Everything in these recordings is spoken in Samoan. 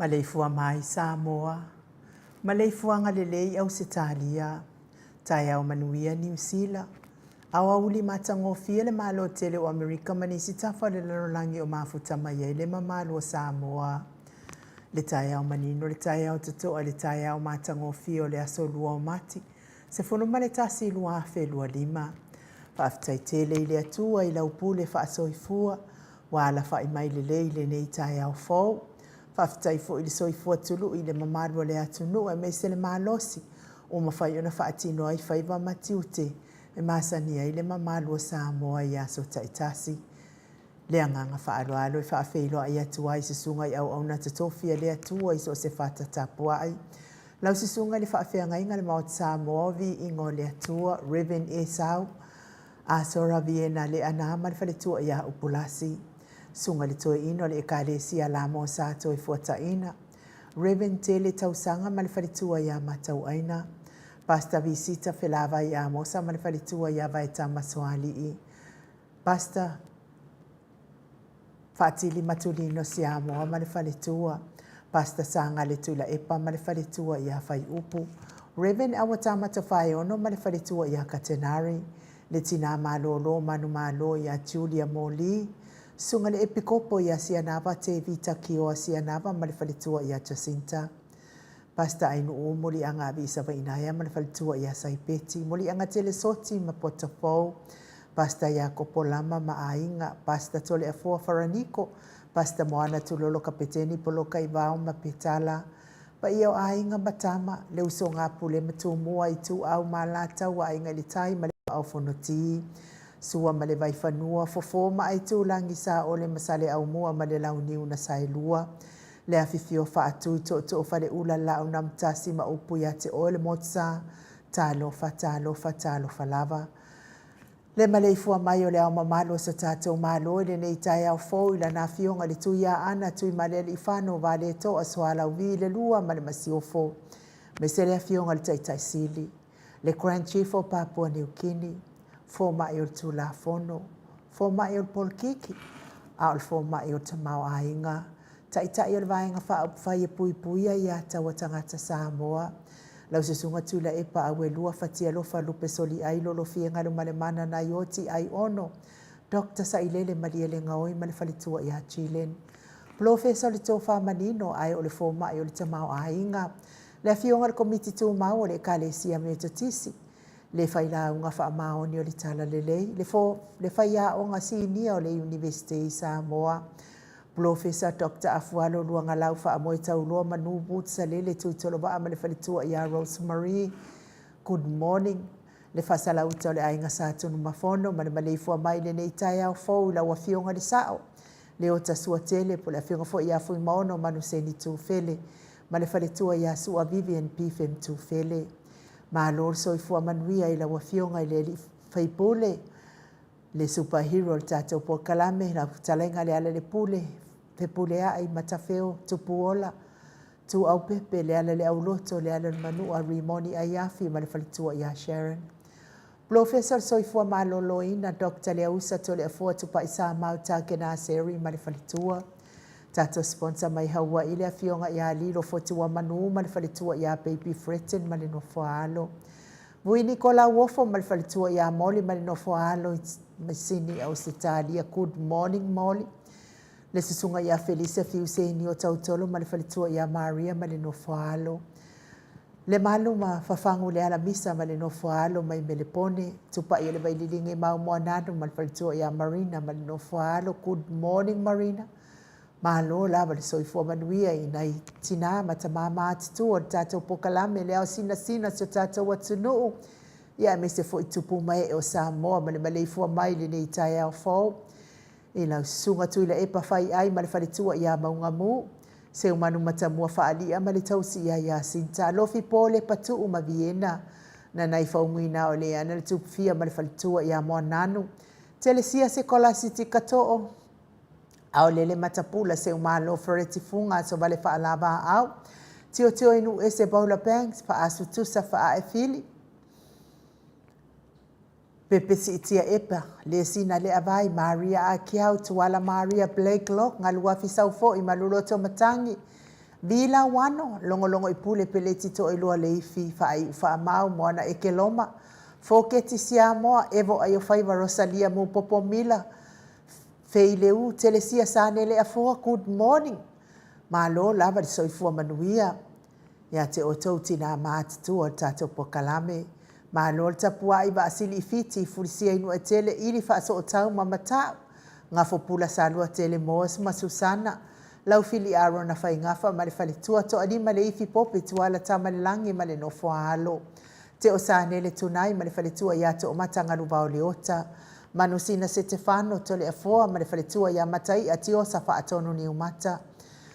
Maleifua mai Samoa, maleifuaga lelei Ausetalia, taeao manuia Niu Sila, aoauli matagofie le Malo tele o Amerika ma nisi tafa o le lalolagi o mafuta mai ai le mamalu o Samoa. Le taeao manino, le taeao totoa, le taeao matagofie o le aso 2 o Mati, 11 2025. Faafetai tele i le Atua i lau pule faasoifua ua alafai mai lelei i lenei taeao fou. Faafetai foi i le soifua tului i le mamalu o le atunuu aemaise le malosi ua mafai ona faatino ai faiva ma tiute e masani ai le mamalu o Samoa i aso taitasi. Le agaga faaaloalo e faafeiloai atu ai i susuga i auauna totofi a le Atua i so o se fata tapuai. Lau susuga i le faafeagaiga le Maota Samoa o Viiga o le Atua, Rev. Esau Asora Viena Leana ma le faletua ia Upulasi. Susuga i le Toeaina o le Ekalesia Lamo Sa Toefuataiina, Rev. Tele Tausaga ma le faletua ia Matauaina. Pastor Visita Felavai Amosa ma le faletua ia Vaetama Soalii. Pastor Faatili Matulino Siamoa ma le faletua, Pastor Sagale Tuilaepa ma le faletua ia Faiupu, Rev. Awatama Tofaeono ma le faletua ia Katenari, le Tinā Malōlō Manumalo ia Julia Moli, Susuga le Epikopo ia Sianava Tevita Kioa Sianava ma le faletua ia Jacinta. Pastor Ainuu Moliaga Aviisavainaea ma le faletua ia Saipeti Moliaga Telesoti ma Potafou, Pastor Iakopo Lama ma aiga, Pastor Toleafoa Faraniko, Pastor Moana Tulolo Kapeteni Poloka Ivao ma Petala, paia o aiga ma tama, le usoga a Pule ma Tumua, Ituau ma Alataua, Aiga i le Tai ma le Vaa o Fonoti, Sua ma le Vaifanua, Fofo ma Aitulagi, Saole ma Saleaaumua ma le Launiu na Saelua, Le afifio faatui tootoo faleula laaunamtasi ma upu ia te oe le Motu Sa, talofa, talofa, talofa lava. Le maleifua mai o le Ao Mamalu o so tatou Malo i lenei taeao fou i Lana Afioga i le Tuiaana Tuimalealiifano Vaaleto'a Sualauvi le Lua ma le Masiofo, aemaise le Afioga i le Taitai Sili, le Grand Chief o Papua Niu Kini, Fomai o le Tulafono, Fomai o le Polokiki, a o le Fomai o le Tamaoaiga, Taitai o le Vaega Faaupufai e Puipuia Ia Taua Tagata Samoa, lau Susuga Tuilaepa Auelua Fatialofa Lupe Soliai Lolofie Galumalemana Naioti Aiono Doctor Sailele Malielegaoi ma le faletua ia Jillian. Polofesa o le Tofa Manino ae o le Fomai o le Tamaoaiga, le Afioga i le Komiti Tumau o le Ekalesia Metotisi, le Failauga Faamaoni o le Talalelei, le le Faiaoga Sinia o le Iunivesite i Samoa, Polofesa Doctor Afualo Luagalau Faamoetauloa Manu Woods Salele Tuitolovaa ma le faletua ia Rose Marie. Good morning. Le faasalauta o le aiga Sa Tunumafono ma le maleifua mai i lenei taeao fou i lau Afioga i le Sao, Leota Suatele, po o le Afioga foi ia Fuimaono Manuseni Tufele ma le faletua ia Sua Vivian Pifem Tufele. Malo le soifua manuia i lau Afioga i le Alii Faipule, le super hero o le tatou polokalame, lau fetalaiga Lealailepule, Fepuleai, Matafeo, Tupuola, Tuuaupepe, Lealaileauloto, Lealailemanua, Rimoni Aiafi ma le faletua ia Sharon. Polofesa o le Soifua Maloloina, Doctor Leausa Toleafoa Tupaisamau Takenaseri ma le faletua. Tatou sponsor mai Haua'i le Afioga ia Lilo Fotuamanu ma le faletua ia Baby Fretton ma le nofoaalo. Vui Nikola Uofo ma le faletua ia Molly ma le nofoaalo i Sydney, Ausetalia. Good morning Molly. Le susuga ia Felisa Fiuseni o Tautolo ma le faletua ia Maria ma le nofoaalo. Lemalu ma Fafagu Lealamisa ma le nofoaalo mai Melepone, Tupai o le Vaililiga i Maumoananu ma le faletua ia Marina ma le nofoaalo. Good morning Marina. Malo lava le soifua manuia i nai tinā ma tamā matutua o le tatou polokalame le ao sinasina o si o tatou atunuu, ia aemaise foi tupu ma ee o Samoa ma le maleifua mai i lenei taeao fou. I lau susuga Tuilaepa Faiai ma le faletua ia Maugamu, Seumanu Matamua Faalia ma le tausi ia Iasinta, Lofi Pole Patuu ma Viena, Nanai Faumuina o Leana le Tupufia ma le faletua ia Moananu, Telesia Sekolasiti Katoo, Aolele Matapula Seumalo Fereti Fuga Asovale Faalavaau, Tiotio i Nuuese Paula Banks, Faasu Tusa Faae Fili, Pepesi Itia Epa, Lesina Leavai, Maria Akiau, Tuala Maria Blake Lok, Galuafi Saufo'i ma Luloto Matangi, Vi Lauano, Logologo i Pule Peleti Toelua Leifi, Faaiu Faamau, Moana Ekeloma, Foketi Siamoa, Evo Aiofaiva Rosalia Mupopo Mila, Feileu, Telesia Sanele Afoa, Good morning. Malo lava le soifua manuia. Ia te outou tinā matutua o le tatou polokalame. Malo le tapuai vaasili i Fiti, Fulisia i Nuuetele, Ili Faasootau ma Mata'u, Gafopula Saluatele Moas ma Susana, Laufili Arona Faigafa ma le faletua, Toalima Leifi Pope Tuala Tamalelagi ma le nofoaalo, Teosanele Tunai ma le faletua ia Toomata Galuvao Leota, Manusina Setefano Toleafoa ma le faletua ia Matai'a Tiosa Faatonu Niumata,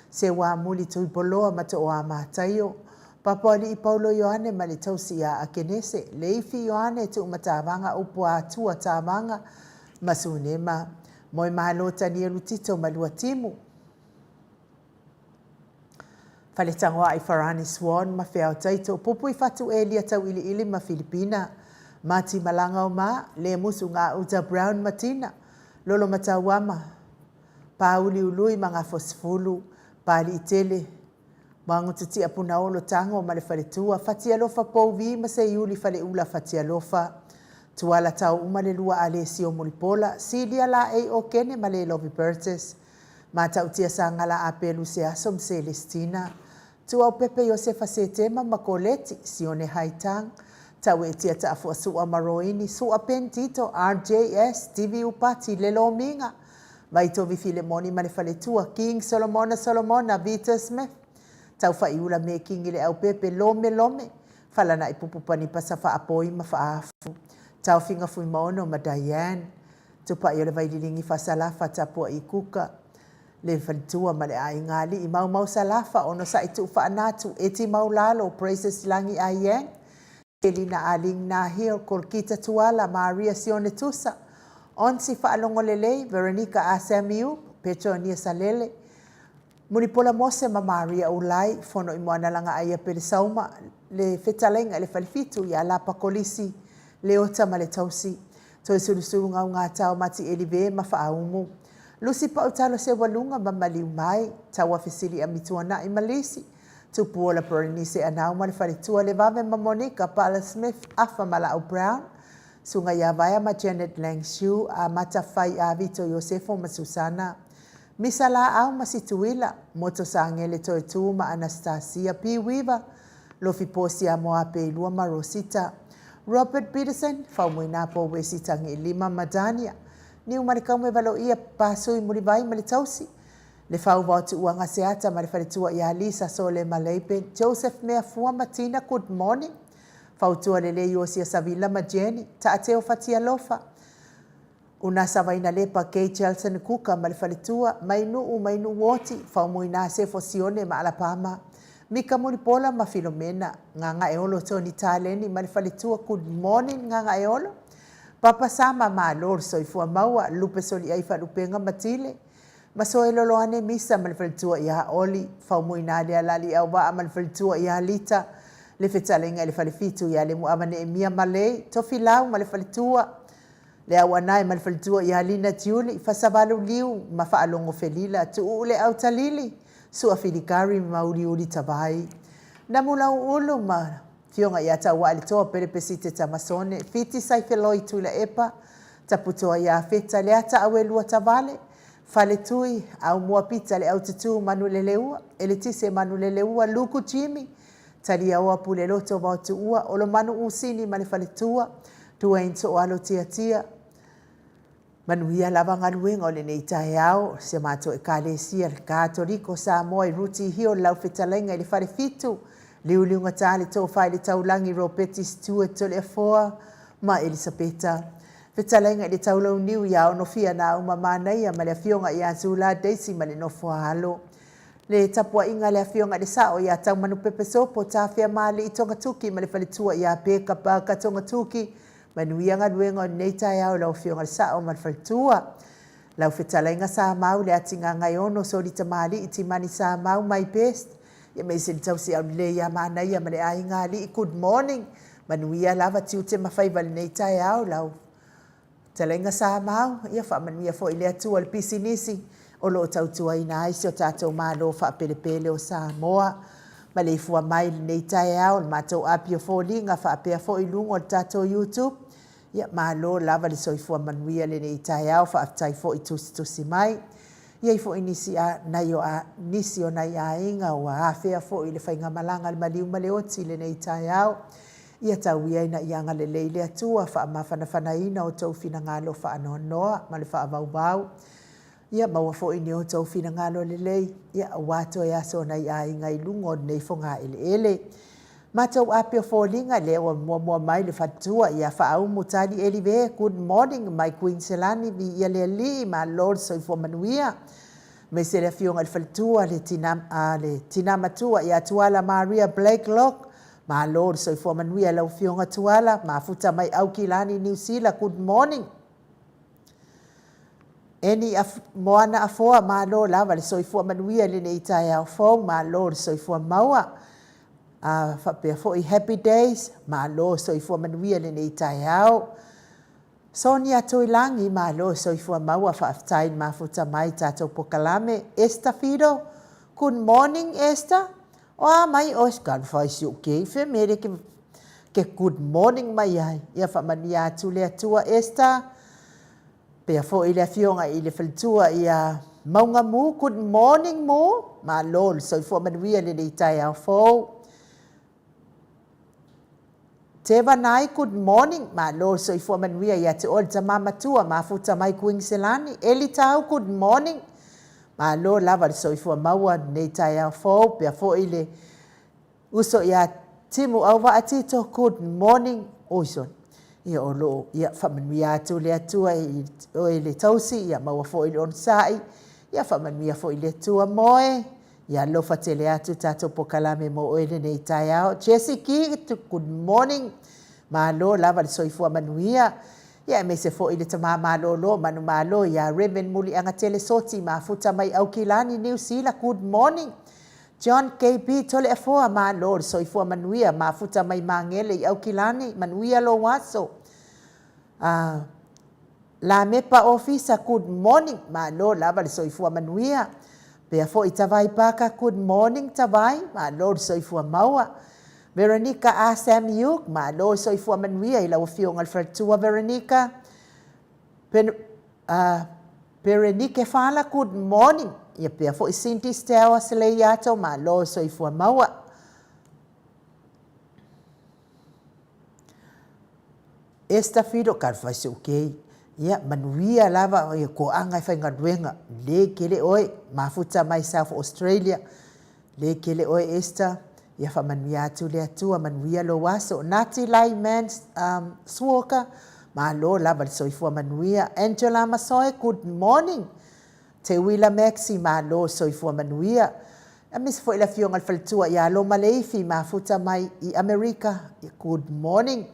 Seuamuli Tuipoloa ma Tooa Mataio, Papoalii Paulo Ioane ma le tausi ia Akenese, Leifi Ioane Tuumatavaga Upu Atua Tavaga ma Sunema, Moemalo Tanielu Tito ma Luatimu, Faletagoai Farani Swan ma Feao Taito, Pupui Fatu Elia Tauiliili ma Filipina, Mati Malaga o Ma, Lemusu Gauta Brown ma Tina, Lolo Matauama, Pāuliului ma Gafosefulu, Pāliitele, Magututia Punaolo Tago ma le faletua, Fatialofa Pouvi ma Seiuli Faleula Fatialofa, Tuala Taouma le lua Alesio Mulipola, Silia Laei Okene ma Lelovi Bertus, Matautia Sagala Apelu Seaso ma Selestina, Tuaupepe Iosefa Setema ma Koleti, Sione Haitang, Tauetia Taafuasua ma Roini, Sua Ben Tito, RJS, Stevie Upati, Lelo Miga, Vaitovi Filemoni ma le faletua, King Solomona Solomona, Vita Smith, Taufaiula Mekingi Leaupepe, Lome Lome, Falana'i Pupu Panipa Safaapoi ma Faafu, Taofiga Fuimaono ma Diane, Tupai o le Vaililigi Fasalafa Tapua'i Kuka, le faletua ma le aiga alii, Maumau Salafa, Onosai Tuufaanatu, Eti Maulalo, Praises Lagi Aiyang, Elina Aling Nahil, Kolkita Tuala, Maria Sione Tusa, Onsi Faalogo Lelei, Veronica A Samiu, Petronia Salele, Mulipola Mose ma Maria Ulai, Fono i Moanalaga Aia Pelesauma, le Fetalaiga i le Falefitu ia Lapa Kolisi, Leota ma le Tausi, Toesulusulu Gaugata Mati Elive ma Faaumu, Lusi Pau Talo Seualuga ma Maliu Mai, Taua Fesili Amituanai ma Lisi, Tupuola Berenice Anau ma le Faletua Levave ma Monica Butler Smith Afa ma Laau Brown, Suga ia Vaea ma Janet Lang Siu, Amata Fai a Vito Iosefo ma Susana, Misa Laau ma Situila, Moto Sagele Toetu ma Anastasia P. Weaver, Lofi Posi a Moape Ilua ma Rosita, Robert Peterson, Faumuina Po Wesi Tagiilima ma Dania, Niumalekaume Valoia Pasui Mulivai ma le Tausi, Le Fauva o Tuuaga Seata ma le Faletua ia Lisa Sole ma Leipe, Joseph Meafua ma Tina Good morning. Fautua Lelei Iosia Savila ma Jenny, Taateo Fatialofa, Unasa Vainalepa, Kay Chelson Kuka ma le Faletua, Mainuu Mainuu Oti, Faumuina Sefo Sione ma Alapama, Mika Mulipola ma Filomena, Gagaeolo Tony Taleni ma le Faletua Good morning Gagaeolo. Papa Sama Malo le soifua maua, Lupe Soliai Faalupega ma Tile, Masoe Loloane Misa ma le faletua ia Oli, Faumuina Lealali Auvaa ma le faletua ia Lita, Le Fetalaiga i le Falefitu ia Lemuava Neemia Malei, Tofilau ma le faletua, Le Auanae ma le faletua ia Lina Tiuli, Fasavalu Liu ma Faalogo Felila, Tuuu Le Autalili, Sua Filikari ma Uliuli Tavai, Namulauulu ma Afioga ia Tauailetoa Pelepesite Tamasone, Fiti Saifeloi Tuilaepa, Taputoa ia Feta, Leata Auelua Tavale, Faletui, Aumua Pita Le Aututu Manuleleua, Eletise Manuleleua, Luku Jimmy, Taliaoa Puleloto Vaotuua, Olomanu Usini ma le Faletua, Duane Tooalo Tiatia, Manuia lava galuega o lenei taeao, si a matou Ekalesia le Katoliko Samoa i Ruti Hill lau fetalaiga i le Falefitu, Liuliugata le Tofa i le Taulagi Ropeti Stewart Toleafoa ma Elisapeta. Fetalaiga i le Taulauniu ia Onofia Nauma Manaia ma le Afioga ia Zula Daisy ma le Nofoaalo. Le tapuaiga a le Afioga i le Sao ia Taumanupepe Sopo Tafeamaalii Togatuki ma le Faletua ia Peka Parker Togatuki Manuia galuega o lenei taeao i lau Afioga i le Sao ma le Faletua. Lau fetalaiga Samau le Atigaga-e-ono Soli Tamalii Timani Samau my best ia aemaise le tausi aulelei ia Manaia ma le aiga alii good morning Manuia lava tiute ma faiva i lenei taeao lau fetalaiga Samau ia faamanuia foi le Atua i le pisinisi o lo o tautuaina ai si o tatou Malo faapelepele o Samoa. Maleifua mai i lenei taeao le matou api o foliga faapea foi i luga o le tatou YouTube. Ia, malo lava le soifua manuia lenei taeao, faafetai foi tusitusi mai. I ai foi nisi a, nai o a, nisi o nai aiga ua afea foi i le faigamalaga a le maliu ma le oti i lenei taeao. Ia tau ia ina ia agalelei le Atua, faamafanafanaina outou finagalo faanoanoa ma le faavauvau. Ia maua foi ni outou finagalo lelei, ia aua toe aso o nai aiga i luga o lenei fogaeleele. Matou ape o foliga lea ua muamua mai le faletua ia Faaumu Tali Elive, good morning mai Kuiniselani, viia le Alii, malo le soifua manuia. Aemaise le afioga i le faletua le tina, a, le tina matua ia Tuala Maria Blake Locke, malo le soifua manuia i lau afioga Tuala, mafuta mai Aukilani, Niu Sila, good morning. Eni Moana Afoa, malo lava le soifua manuia i lenei taeao fou, malo le soifua maua. A faapea foi Happy Days, malo soifua manuia i lenei taeao. Sonia Tuilagi, malo soifua maua, faafetai le mafuta mai tatou pokalame. Esther Fido, good morning Esther. O a mai oe, talofa i si ou kei femele ke, ke good morning mai ai. Ia faamanuia atu le Atua Esther. Pea foi le afioga i le faletua ia Mauga Mu, good morning Mu. Malo le soifua manuia lenei taeao fou. Teva Nai, good morning. Malo le soifua manuia ia te oe le tama matua, mafuta mai Kuiniselani. Eli Tau, good morning. Malo lava le soifua maua lenei taeao fou, pea foi le uso ia Timu Auvaa Tito, good morning. Oi soni. Ia o loo, ia faamanuia atu le Atua i oe le tausi, ia maua foi le onosai, ia faamanuia foi le Atua moe. Ia alofa tele atu tatou pokalame mo oe lenei taeao. Jessie Ki, good morning. Malo lava le soifua manuia. Ia aemaise foi le tama malolo manumalo ia Reverend Muliagatele Soti mafuta mai Aukilani, Niu Sila, good morning. John KB Toleafoa, malo le soifua manuia, mafuta mai Magele i Aukilani, manuia lou aso. Lamepa Ofisa, good morning, malo lava le soifua manuia. Pea foi Tavai Paka, good morning Tavai, malo le soifua maua. Veronica A. Samiuk, malo le soifua manuia i lau afioga i le faletua Veronica. Pen, Berenike Fala, good morning. Ia pea foi Cindy Steaua Seleiato, malo le soifua maua. Esther Fido, ka fai se ukei. Ia, manuia lava ia koaga e faigaluega. Le kele oe, mafuta mai South Australia. Le kele oe Esther. Ia faamanuia atu le Atua, manuia lou aso. Nati Lyman Suoka, malo lava le soifua manuia. Angela Masoe, good morning. Teuila Maxi, malo soifua manuia. Aemaise foi le afioga i le faletua ia Loma Leifi, mafuta mai i Amerika, good morning.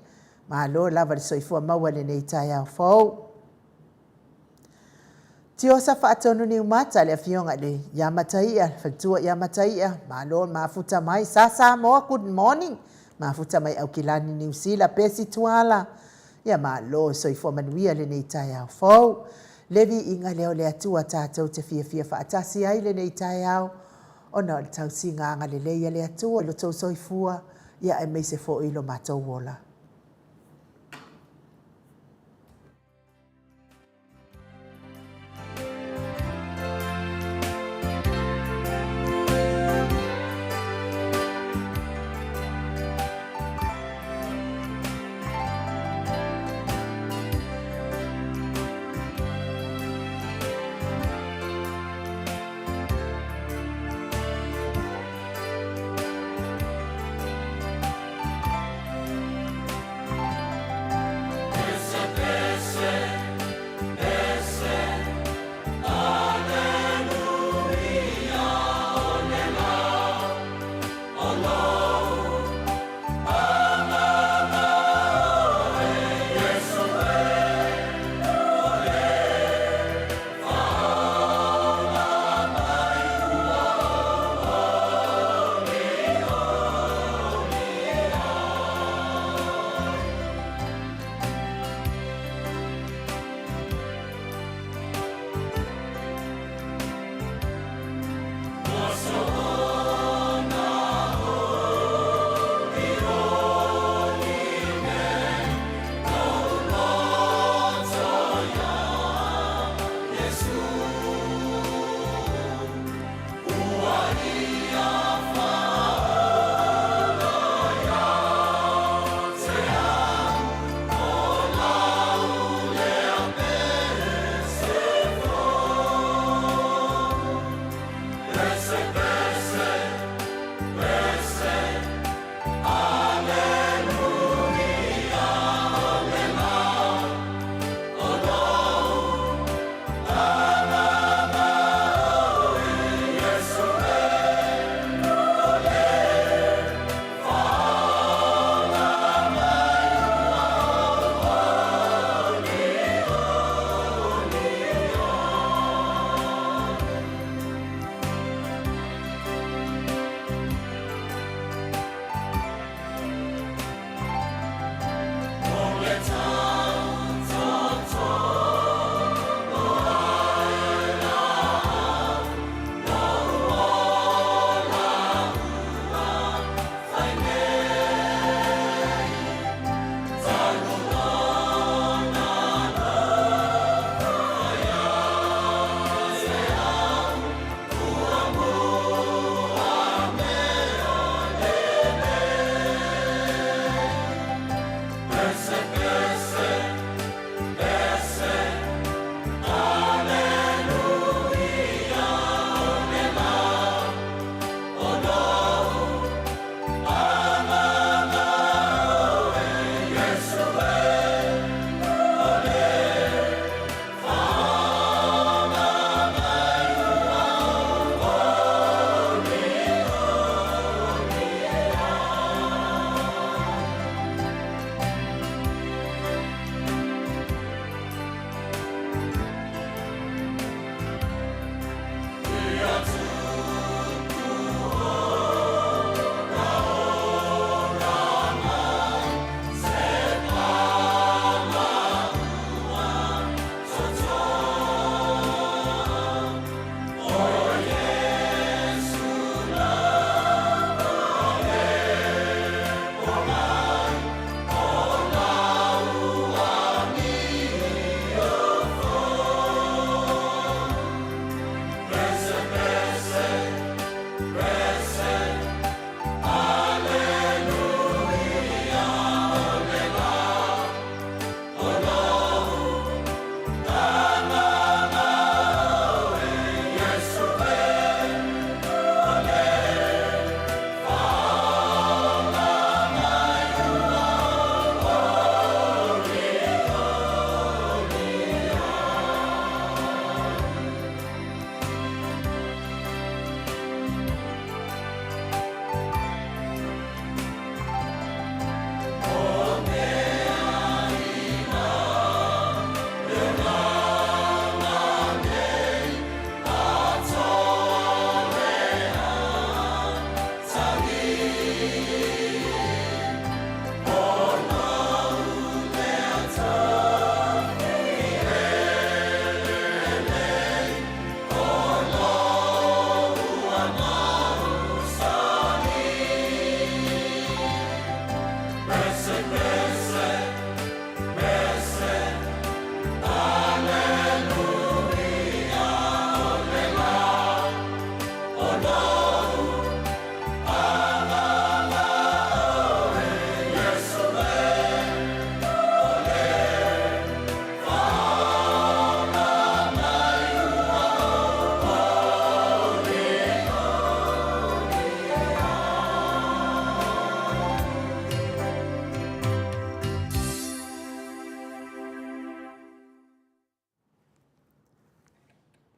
Malo lava le soifua maua i lenei taeao fou. Tiosa Faatonu Niumata, le afioga i le ia Mataia, le faletua ia Mataia, malo le mafuta mai. Sa Samoa, good morning. Mafuta mai Aukilani, Niu Sila, Pesi Tuala, ia malo soifua manuia lenei taeao fou. Le viiga lea o le Atua tatou te fiafia faatasi ai lenei taeao, ona o le tausiga agalelei a le Atua i lo tou soifua, ia aemaise foi lo matou ola.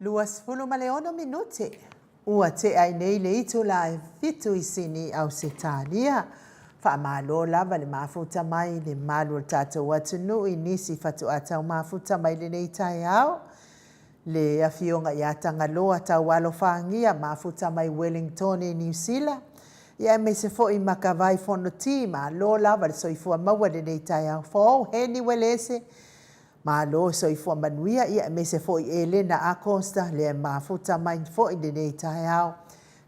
26 minute ua tea ai nei le itula e 7 i Sini, Ausetalia. Faamalo lava le mafuta mai le malu o le tatou atunuu i nisi faatoa tau mafuta mai lenei taeao. Le afioga ia Tagaloa Taualofagia, mafuta mai Wellingtone, Niu Sila, ia aemaise foi Makavai Fonoti, malo lava le soifua maua i lenei taeao fou. Heni Uelese, malo soifua manuia, ia aemaise foi Elena Acosta, lea mafuta mai foi lenei taeao.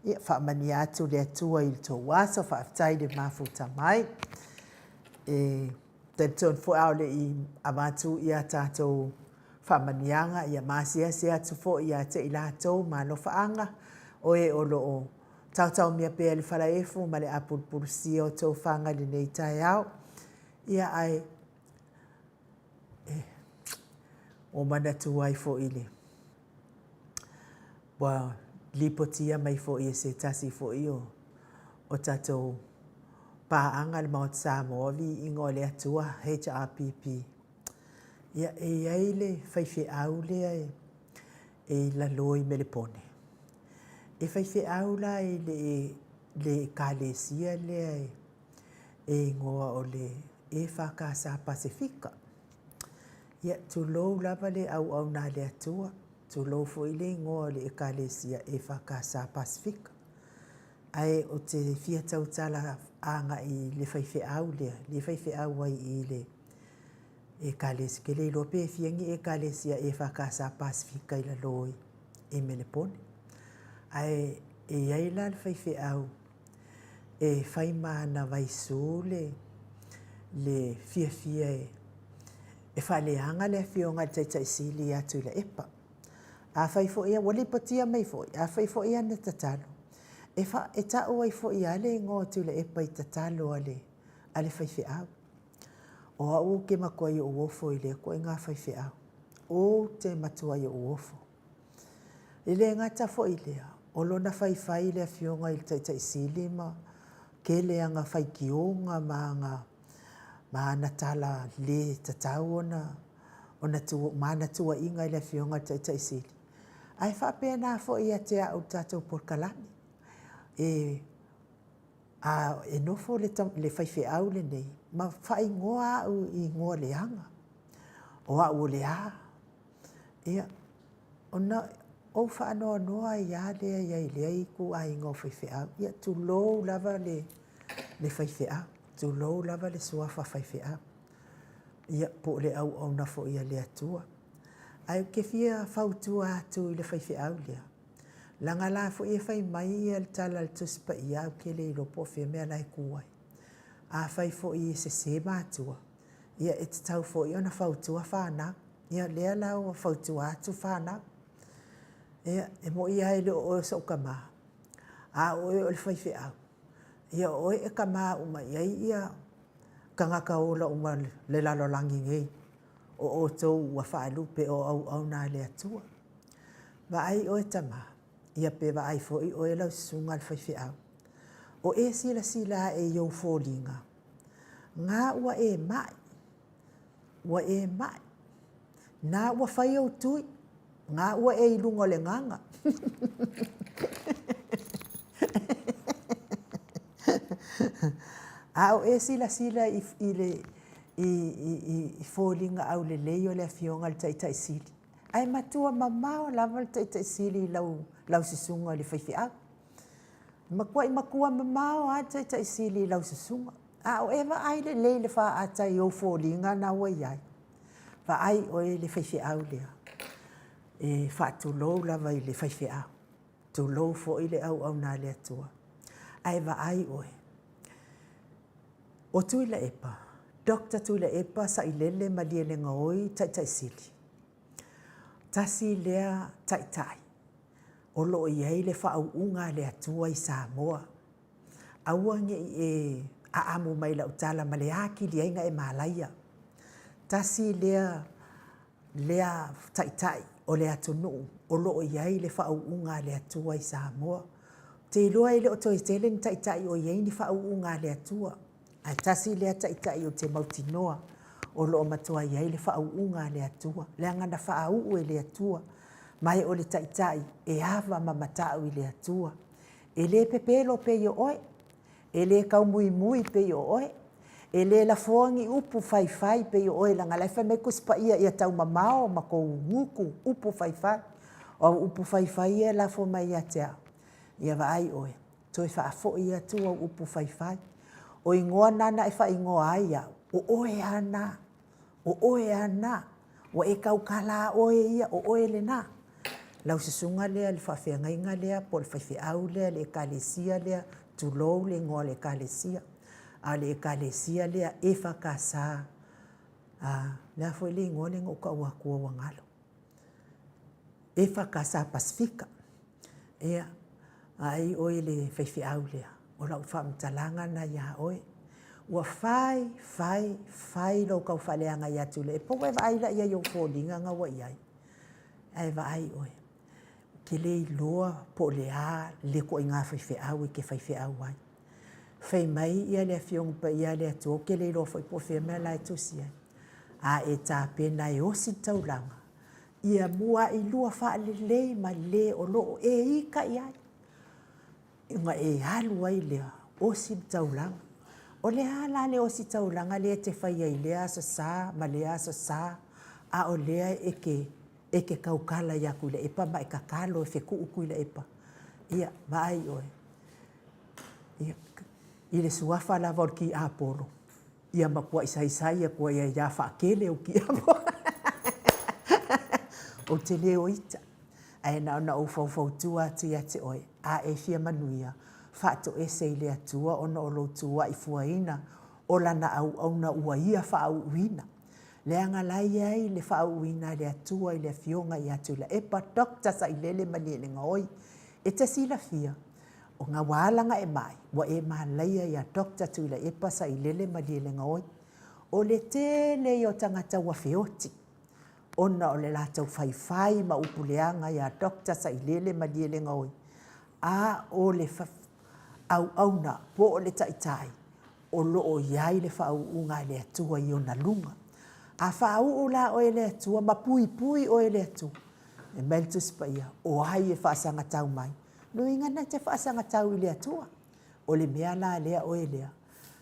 Ia faamanuia atu le Atua i le tou aso, faafetai le mafuta mai. E talitonu foi a o le i avatu ia tatou faamanuiaga, ia ma asiasi atu foi ia te i latou ma alofaaga, o e o lo o taotaomia pea i le falaefu ma le apulupulusia o tou faga i lenei taeao. Ia ae ua manatua ai foi le ua lipotia mai foi e se tasi foi o o tatou paaga le Maota Samoa Viiga o le Atua HRPP. Ia e i ai le faifeau lea e e i lalo i Melepone. E faifeau la i le le Ekalesia lea e e igoa o le EFKS Pasefika. Ia, tulou lava le auauna a le Atua, tulou foi le igoa o le Ekalesia EFKS Pasefika. Ae ou te fia tautala agai i le faifeau lea, le faifeau ai i le Ekalesia. Ke le iloa pe fia ni Ekalesia EFKS Pasefika i lalo i Melepone. Ae e i ai la le faifeau e fai ma ana vaisu le le fiafia e e faaleaga le afioga i le Taitai Sili ia Tuilaepa. Afai foi ua lipotia mai foi, afai foi ana tatalo, e fa e ta'u ai foi lava le igoa o Tuilaepa i tatalo a le a le faifeau. O au ou te matuai ou ofo i lea ituaiga faifeau. Ou te matuai ou ofo. E le gata foi i lea, o lona faifai i le Afioga i le Taitai Sili ma tele ana faitioga ma ana ma ana tala le tatau ona ona tu ma ana tuuaiga i le Afioga i le Taitai Sili. Ae faapena foi ia te au i le tatou polokalame. E a e nofo le le faifeau lenei ma faaigoa au i igoa leaga. O au o le a? Ia, ona ou faanoanoa ai lava lea i ai i lea ituaiga o faifeau. Ia, tulou lava le le faifeau, tulou lava le suafa faifeau, ia, po o le auauna foi a le Atua. Ae ou te fia fautua atu i le faifeau lea, leaga la foi e fai mai le tala a le Tusi Paia ae ou te le iloa po o fea mea la e tu ai. Afai foi e sese matua, ia e tatau foi ona fautua fanau. Ia lea la ua fautua atu fanau. Ia, e moni lava e le o oe o sou tama, a o oe o le faifeau, ia o oe e tama uma i ai ia tagata ola uma o le lalolagi nei, o outou ua faalupe o auauna a le Atua. Vaai oe tama, ia pe vaai foi oe lau susuga i le faifeau. O e silasila ae i ou foliga, na ua e mai, ua e mai, na ua fai ou tui, na ua e i luga o le gaga. A o e silasila i, i, le, i, i, i foliga aulelei o le Afioga i le Taitai Sili, ae matua mamao lava le Taitai Sili i lau, lau susuga i le faifeau. Matuai matua mamao lava le Taitai Sili i lau susuga. A o e vaai lelei i le faata i ou foliga na ua i ai, vaai oe i le faifeau lea, e faatulou lava i le faifeau, tulou foi le auauna a le Atua. Ae vaai oe, o Tuilaepa, Doctor Tuilaepa Sailele Malielegaoi Taitai Sili, tasi lea taitai o lo o i ai le faauuga a le Atua i Samoa. Aua ne i e aamo mai lau tala ma le atili ai ona e malaia. Tasi lea lea taitai o le atunuu o lo o i ai le faauuga a le Atua i Samoa. Ou te iloa e le o toe tele ni taitai o i ai ni faauuga a le Atua, ae tasi lea taitai ou te mautinoa o lo o matua i ai le faauuga a le Atua, leaga na faauu e le Atua. Ma e o le taitai e ava ma matau i le Atua. E le pepelo pei o oe, e le kaumuimui pei o oe, e le lafoa ni upu faifai pei o oe, leaga la e fai mai Tusi Paia ia taumamao ma kou gutu upu faifai. O au upu faifai ia e lafo mai ia te au, ia vaai oe, toe faafoi atu au upu faifai. O igoa na na e faaigoa ai au, o oe lava na, o oe lava na, ua e tautala lava oe ia, o oe lena. Lau susuga lea i le faafeagaiga lea po o le faifeau lea i le Ekalesia lea, tulou le igoa o le Ekalesia, a o le Ekalesia lea EFKS, a, o le a foi le igoa lea na ou taua atua ua galo? EFKS Pasefika. Ia, vaai oe le faifeau lea, o lau faamatalaga lena ia oe. Ua fai, fai, fai lou taufaaleaga ia Tuilaepa, ua e vaai la i ai i ou foliga na ua i ai? Ae vaai oe, ou te le iloa po o le a le ituaiga faifeau e te faifeau ai. Fai mai le Afioga Paia a le Atua, ou te le iloa foi po o fea le mea la e tusi ai, a e tapena e osi le taulaga, ia muailua faalelei ma le o lo o e ita i ai, ona e alu ai lea osi le taulaga. O le a la le ositaulaga lea e te faia i lea Aso Sa ma lea Aso Sa, a o lea e te e te tautala ia Tuilaepa ma e tatalo e fetuu Tuilaepa? Ia, vaai ʻoe, ia, i le suafa lava o le tiapolo, ia matuai saisai atu ai ia faatele au tiapolo. Ou te le o ita, ae na ona ou faufautua atu ia te oe, a e fia manuia, faatoese i le Atua ona o lou tuuai fuaina o Lana auauna ua Ia faauuina. Leaga la e i ai le faauuina a le Atua i le Afioga ia Tuilaepa Doctor Sailele Malielegaoi. E te silafia, ona ua ala ona e mai, ua e malaia ia Doctor Tuilaepa Sailele Malielegaoi. O le tele ia o tagata ua feoti ona o le latou faifai ma upu leaga ia Doctor Sailele Malielegaoi, a o le auauna po o le taitai o lo o i ai le faauuga a le Atua i ona luga. A faauu la oe e le Atua ma puipui oe e le Atua, e mai le Tusi Paia, o ai e faasagatau mai? Lona uiga na te faasagatau i le Atua. O le mea la lea oe lea,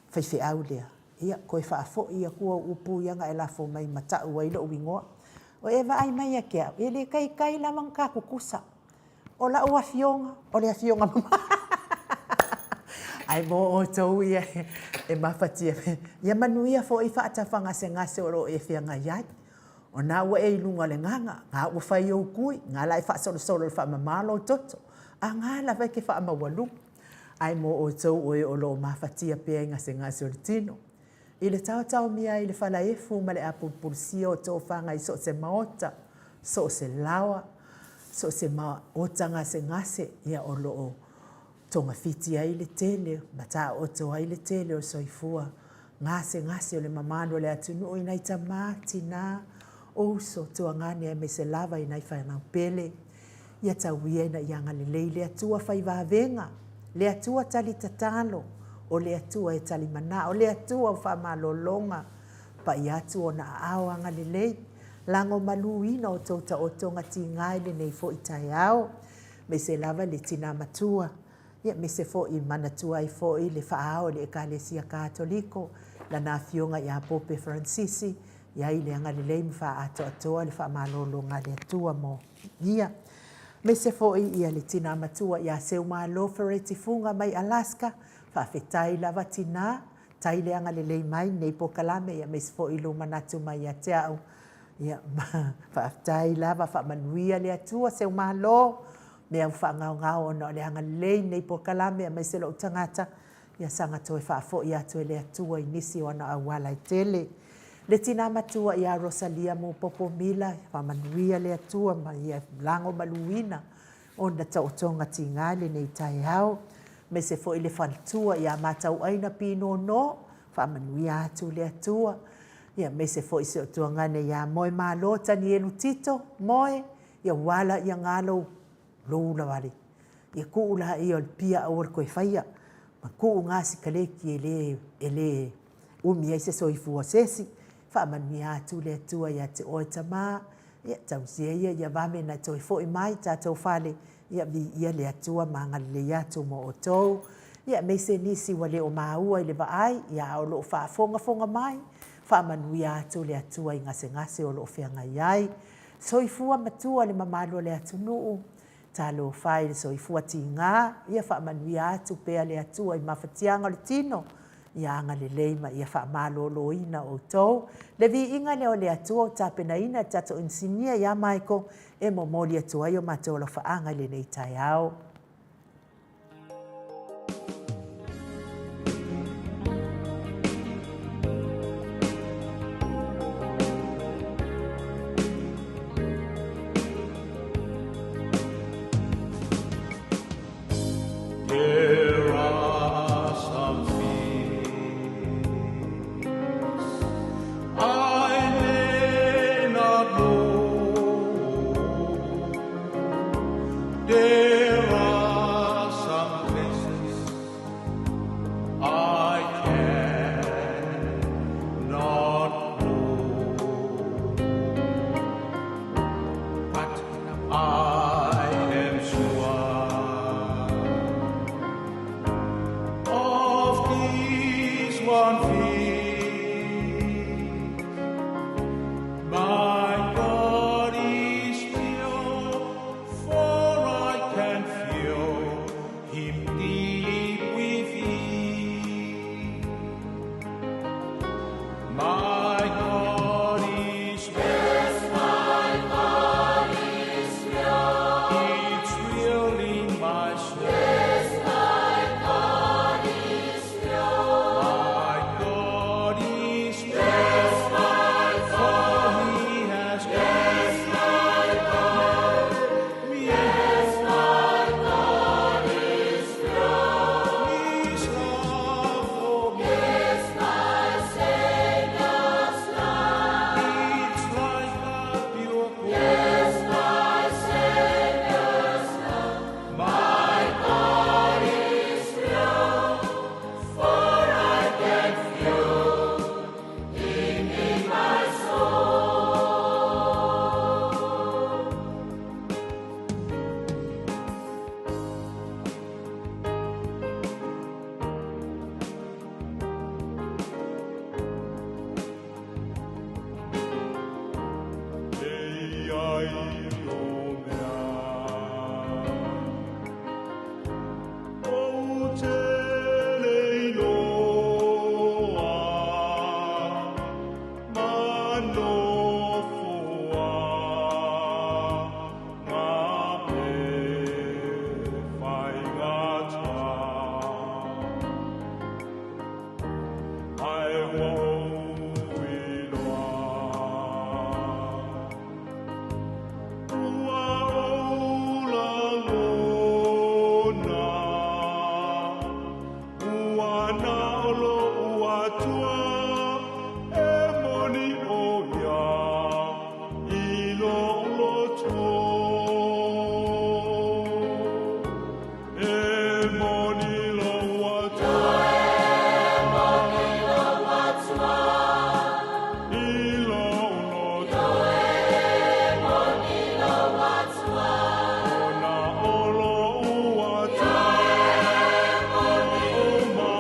faifeau lea, ia toe faafoi atu au upu ia na e lafo mai ma tau ai lou igoa. O e vaai mai ia te au, e le taitai lava ona ta tutusa. O lau afioga, o le afioga mamalu. Ae mo outou ia e mafatia, ia manuia foi faatafagasegase o lo o e feagai ai. O na ua e i luga o le gaga, ga ua fai ou kui, ga la e faasolosolo i le faamama lou toto, a ga lava e te faamaualuga. Ae mo outou o e o lo o mafatia pea i gasegase o le tino, i le taotaomia ai i le falaefu ma le apulupulusia o tofaga i so o se maota, so o se laoa, so o se maota gasegase, ia o lo o togafiti ai le tele ma taooto ai le tele o soifua gasegase o le mamalu o le atunuu i nai tama, tina, uso, tuagane aemaise lava i nai fanau pele. Ia tau ia ina ia agalelei le Atua fai vavega, le Atua tali tatalo, o le Atua e tali manao, le Atua o faamalologa, paia atu ona aao agalelei, lagomaluina o tou taotoga tiga i lenei foi taeao, aemaise lava le tina matua, aemaise foi manatua ai foi le faa-ao o le Ekalesia Katoliko, lana Afioga ia Pope Faransisi, I ai le agalelei ma faaatoatoa le faamalologa a le Atua mo ia. Aemaise foi ia le tina matua ia Seumalo Fereti Fuga mai Alaska, faafetai lava tina, tai le agalelei mai lenei polokalame ia aemaise foi lou manatu mai ia te au. Ia faafetai lava, faamanuia le Atua Seumalo, mea ua faagaogao ona o le agalelei i lenei polokalame aemaise lou tagata. Ia saga toe faafoi atu e le Atua i nisi o ana auala e tele. Le tina matua ia Rosalia Mupopo Mila, faamanuia le Atua ma ia lagomaluina ona taotoga tiga i lenei taeao. Aemaise foi le faletua ia Matauaina Pinono, faamanuia atu le Atua. Ia aemaise foi si ou tuagane ia Moemalo Tanielu Tito, Moe, ia ua la ia ga lou lou ula vale. Ia tuu laia o le pia aua le toe faia, ma tuu ga sikaleki e le e le umi ai se soifua o se isi. Faamanuia atu le Atua ia te oe tama. Ia, tausia ia ia vave ona e toe foi mai i tatou fale, ia viia le Atua ma agalelei atu mo outou. Ia, aemaise nisi ua le o maua i le vaai, ia a o lo o faafogafoga mai, faamanuia atu le Atua i gasegase o lo o feagai ai. Soifua matua le mamalu o le atunuu, talofa e i le soifua tiga, ia faamanuia atu pea le Atua i mafatiaga o le tino, ia agalelei ma ia faamaloloina outou. Le viiga lea o le Atua ua tapenaina e le tatou inisinia ia Michael e momoli atu ai o matou alofaaga i lenei taeao. There are some things I may not know. There are some places I cannot go. But I am sure of this one thing, my God is real, for I can feel Him deep within. My God is real. It's real in my soul. My God is real, for He has given me His love for me. It's like a pure gold. My God is real, for I can feel Him in my soul. E ai o mea, o te leiloa, ma nofoa ngā me whaingata. Ai wau iloa, ua ou lagona, ua na o lo'u Atua e moni o ia i lo'u loto. E moni lou Atua i lo'u loto. Ona o lo'u Atua o ma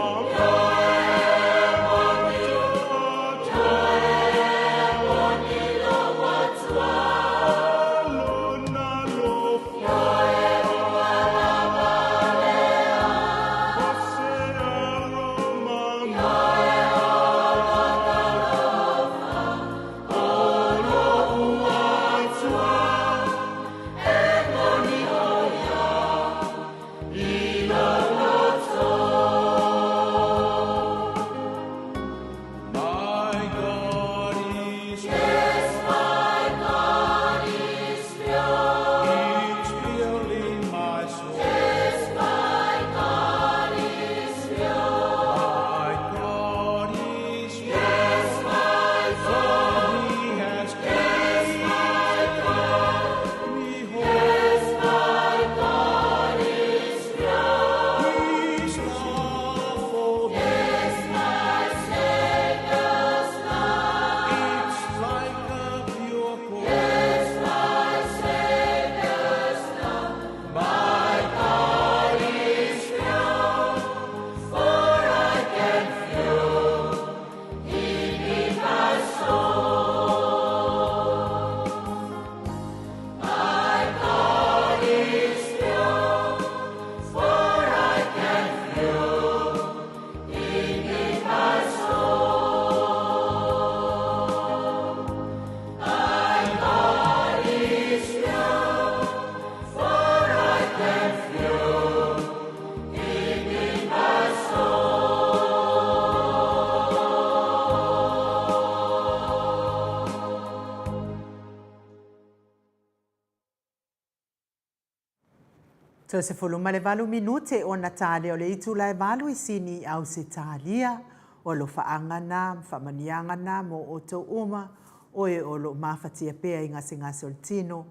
Toe 18 minute ona ta lea o le itula e 8 i Sini i Ausetalia. O alofaaga na ma faamanuiaga na mo outou uma, o e o lo o mafatia pea i gasegase o le tino,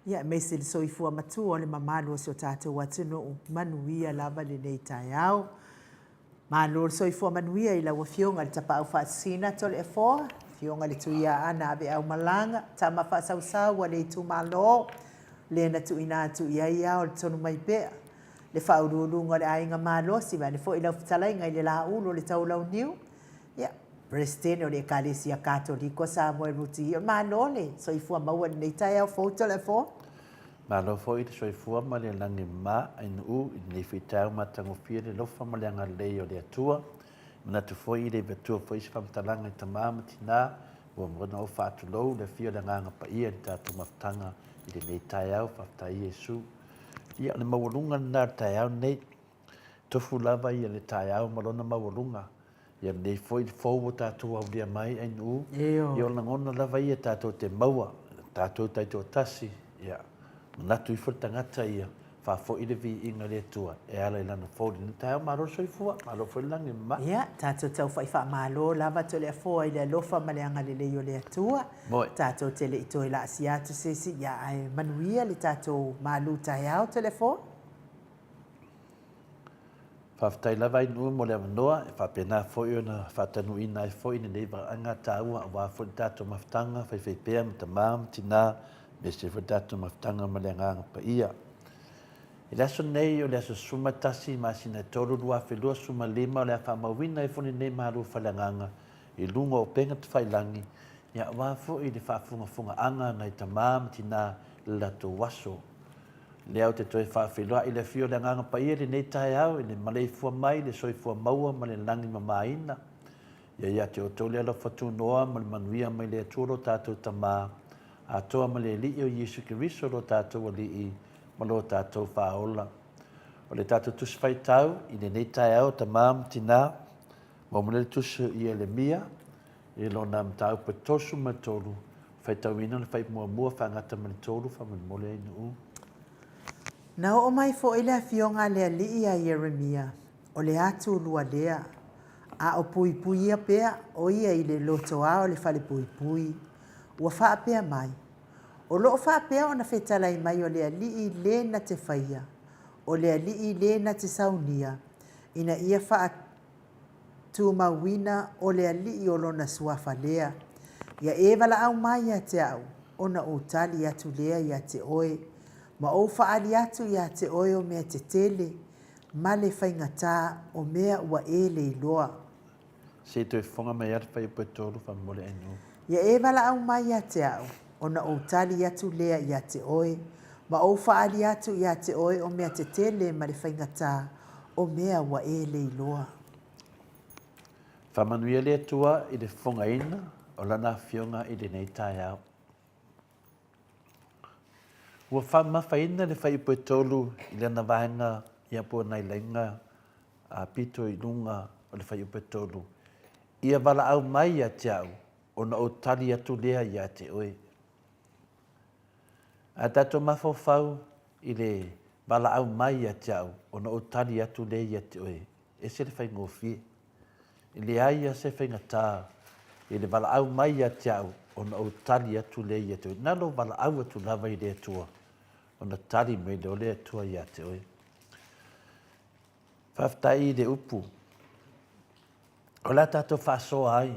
ia aemaise le soifua matua o le mamalu o si o tatou atunuu. Manuia lava lenei taeao. Malo le soifua manuia i lau Afioga i le Tapaau Faasisina Toleafoa, Afioga i le Tuiaana Aveau Malaga, tama faasausau a le itumalo, le na tuuina atu i ai ao le tonu mai pea, le faauluuluga o le aiga malosi, vaeane foi lau fetalaiga i le Laulu o le Taulauniu, ia, Peresetene o le Ekalesia Katoliko Samoa e Ruti Hill. Malo le soifua maua i lenei taeao fou Toleafoa. Malo foi le soifua ma le lagi mama ainuu i lenei foi taeao matagofie le alofa ma le agalelei o le Atua. E manatu foi i le avatua foi se faamatalaga i tama ma tina ua mafai ona ou faatulou le afio o le Agaga Paia i le tatou mafutaga i lenei taeao. Faafetai Iesu. Ia o le maualuga lena o le taeao lenei. Tofu lava ia le taeao ma lona maualuga. Ia lenei foi fou ua tatou aulia mai ainuu. Ia o lagona lava ia tatou te maua, tatou taitoatasi, ia manatu ifo le tagata ia faafoi le viiga i le Atua e ala i lana fou i lenei taeao. Malo le soifua, malo foi le lagi e mama. Ia, tatou taufa'i faamalo lava Toleafoa i le alofa ma le agalelei o le Atua. Moe. Tatou te le i toe laasia atu se isi, ia ae manuia le tatou malu taeao Toleafoa. Faafetai lava Ainuu mo le avanoa e faapena foi ona faatanuuina ai foi lenei vaega taua aua foi le tatou mafutaga faifaipea ma tama ma tina aemaise foi le tatou mafutaga ma le Agaga Paia. I le aso nei o le aso 11 masina e 3 2025 o le a faamauina ai foi lenei malu faaleagaga i luga o upega tafailagi ia aua foi le faafogafogaaga a nai tama ma tina i le latou aso. Lea ou te toe faafeiloai i le afio o le Agaga Paia i lenei taeao i le maleifua mai le soifua maua ma le lagi mamaina. Ia ia te outou le alofa tunoa ma le manuia mai le Atua lo tatou Tama, atoa ma le Alii o Iesu Keriso lo tatou Alii ma lo tatou Faaola. O le tatou Tusi Faitau i lenei taeao, tama ma tina, maua mai le Tusi o Ielemia i lona mataupu e 33, Faitauina le fai muamua faagata ma le tolu faamolemole ai nuu. Na oo mai foi le afioga a le alii ia Ieremia, o le atulua lea, a o puipuia pea o ia i le lotoa o le falepuipui. Ua faapea mai, O lo o faapea ona fetalai mai o le alii le na te faia, o le alii le na te saunia, ina ia faa Tumauina o le Alii o lona suafa lea. Ia e valaau mai ia te au, ona ou tali atu lea ia te oe, ma ou faaali atu ia te oe o mea tetele ma le faigata o mea ua e le iloa. Se i toe fofoga mai lava le fuaiupu e tolu faamolemole Ainuu. Ia e valaau mai ia te au, ona ou tali atu lea ia te oe, ma ou faaali atu ia te oe o mea tetele ma le faigata o mea ua e le iloa. Faamanuia le Atua i le fofogaina o Lana Afioga i lenei taeao. Ua faamamafaina le fuaiupu e tolu i lana vaega ia po o nai laina a pito i luga o le fuaiupu e tolu, Ia valaau mai ia te au, ona ou tali atu lea ia te oe. A tatou mafaufau i le valaau mai ia te au, ona ou tali atu lea ia te oe, ese le faigofie. E leai lava se faigata i le valaau mai ia te au, ona ou tali atu lea ia te oe. Na lou valaau atu lava i le Atua, ona tali mai lea o le Atua ia te oe. Faafetai i le upu o le a tatou faasoa ai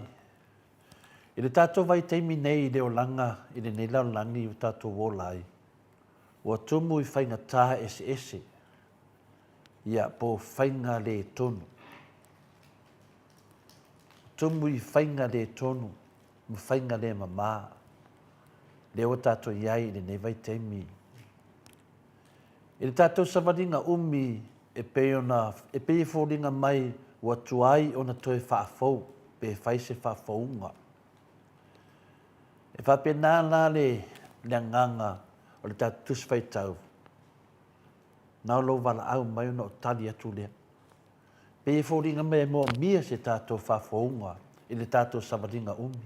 i le tatou vaitaimi nei i le olaga i lenei lalolagi ua tatou ola ai. Ua tumu i faigata eseese, ia, po o faiga le tonu. Tumu i faiga le tonu ma faiga le mama, lea ua tatou i ai i lenei vaitaimi. I le tatou savaliga umi e pei ona, e pei e foliga mai ua tuai ona toe faafou pe fai se faafouga. E faapena la le, le agaga o le tatou Tusi Faitau, na o lou valaau mai ona ou tali atu lea. Pei e foliga mai e moomia se tatou faafouga i le tatou savaliga umi.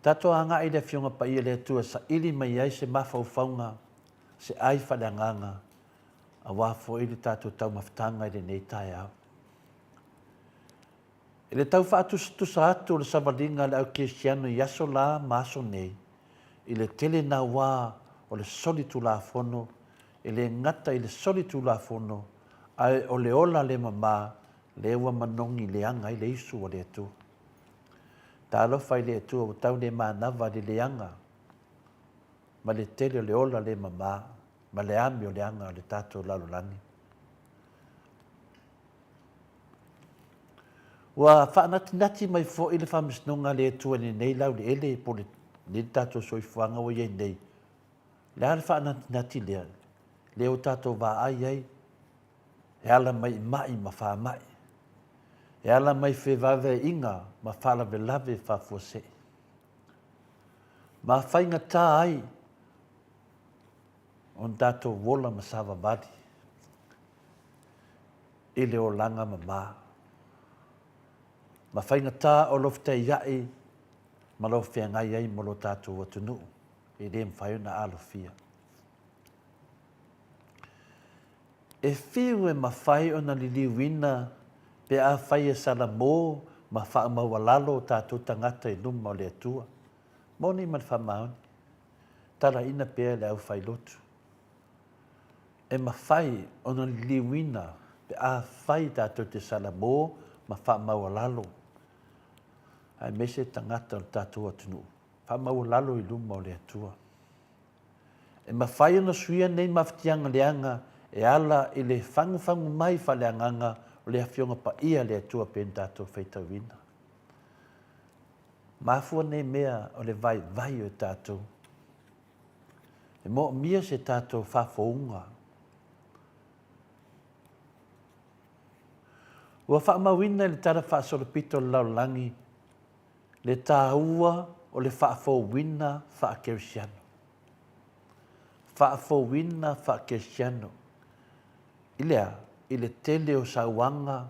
Tatou agai i le Afioga Paia le Atua e saili mai ai se mafaufauga, se ai faaleagaga aua foi le tatou taumafataga i lenei taeao. I le tau faatusatusa atu o le savaliga a le au kerisiano i aso la ma aso nei, i le tele naua o le solitulafono, e le gata i le solitulafono, ae o le ola le mama lea ua manogi leaga ai le isu a le Atua. Talofa i le Atua ua tau le manava i le leaga ma le tele o le ola le mama ma le amio leaga o le tatou lalolagi. Ua faanatinati mai foi le faamasinoga a le Atua i lenei lauleele po o lenei tatou soifuaga ua i ai nei. O le a le faanatinati lea? Lea ua tatou vaai ai e ala mai i mai ma faamai, e ala mai i fevaevaeaiga ma faalavelave faafuasei. Ma faigata ai ona tatou ola ma savavali i le olaga mama, ma faigata o lou fetaiai ma lou feagai ai ma lo tatou atunuu e le mafai ona alofia. E fiu e mafai ona liliuina pe afai e salamo ma faamaualalo o tatou tagata i luma o le Atua. Moni ma le faamaoni, talaina pea le aufailotu. E mafai ona liliuina pe afai tatou te salamo ma faamaualalo, aemaise tagata o le tatou atunuu, faamaualalo i luma o le Atua. E mafai ona suia nei mafatiaga leaga e ala i le fagufagu mai faaleagaga o le Afioga Paia a le Atua pei ona tatou faitauina. Mafua nei mea o le vaivai o tatou. E moomia se tatou faafouga. Ua faamauina i le Tala Faasolopito o le Lalolagi le taua o le faafouina faakerisiano. Faafouina faakerisiano. I le a? I le tele o sauaga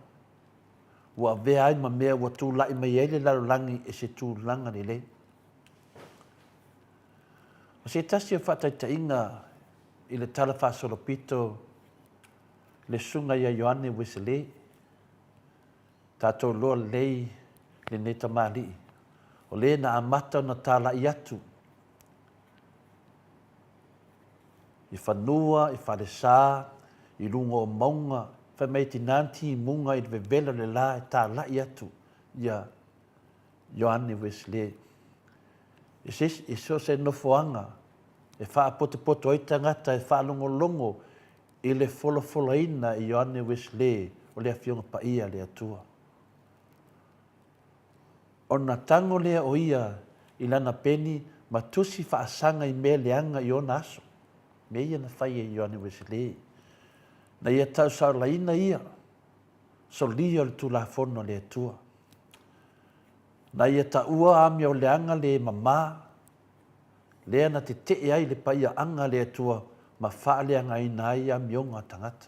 ua avea ai ma mea ua tulai mai ai le lalolagi e se tulaga lelei. O se tasi o faataitaiga i le Tala Faasolopito le Susuga ia Ioane Ueselei, tatou iloa lelei lenei tamalii, o le na amata ona talai atu i fanua, i falesa, i luga o mauga, fai mai e tina ni timuga i le vevela o le la e talai atu ia Ioane Wesley. I se, i so o se nofoaga e faapotopoto ai tagata e faalogologo i le folafolaina e Ioane Wesley o le Afioga Paia a le Atua. Ona tago lea o ia i lana peni ma tusi faasaga i mea leaga i ona aso. Mea ia na fai e Ioane Wesley. Na ia tausaolaina ia, solia o le Tulafono a le Atua. Na ia taua amio leaga le mama, lea na tetee ai le paiaaga a le Atua ma faaleagaina ai amioga a tagata.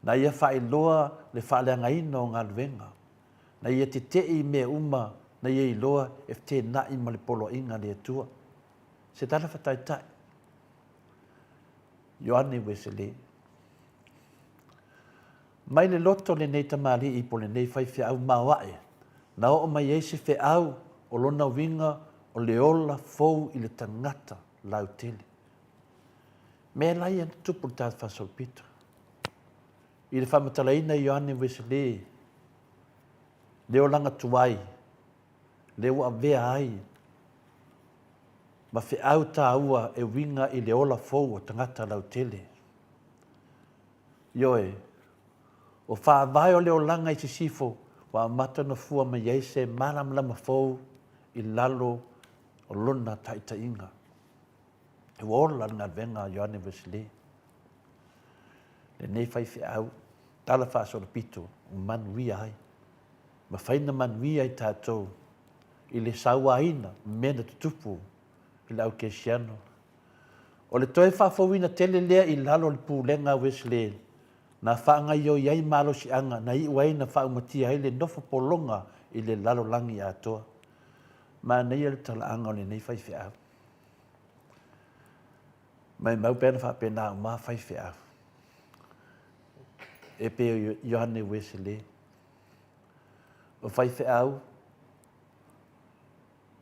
Na ia faailoa le faaleagaina o galuega. Na ia tetee i mea uma na ia iloa e fetenai ma le poloaiga a le Atua. Se tala fataitai. Ioane Ueselei. Mai le loto lenei tamalii po lenei faifeau maoae, na oo mai ai se feau o lona uiga o le ola fou i le tagata lautele. Mea la ia na tupu i le tatou faasolopito. I le faamatalaina e Ioane Wesley le olaga tuai, lea ua avea ai ma feau taua e uiga i le ola fou o tagata lautele. Ioe, o faavae o le olaga i sisifo ua amata ona fua mai ai se malamalama fou i lalo o lona taitaiga. Ua ola le galuega a Ioane Wesley, lenei faifeau, tala faasolopito ua manuia ai. Mafai ona manuia ai tatou i le sauaina mea na tutupu i le au kerisiano. O le toe faafouina tele lea i lalo o le pulega a Wesley na faagaioi ai malosiaga na iu ai na faaumatia ai le nofo pologa i le lalolagi atoa. Manaia le talaaga o lenei faifeau. Maimau pe ana faapena uma faifeau. E pei o Ioane Uesele. O faifeau,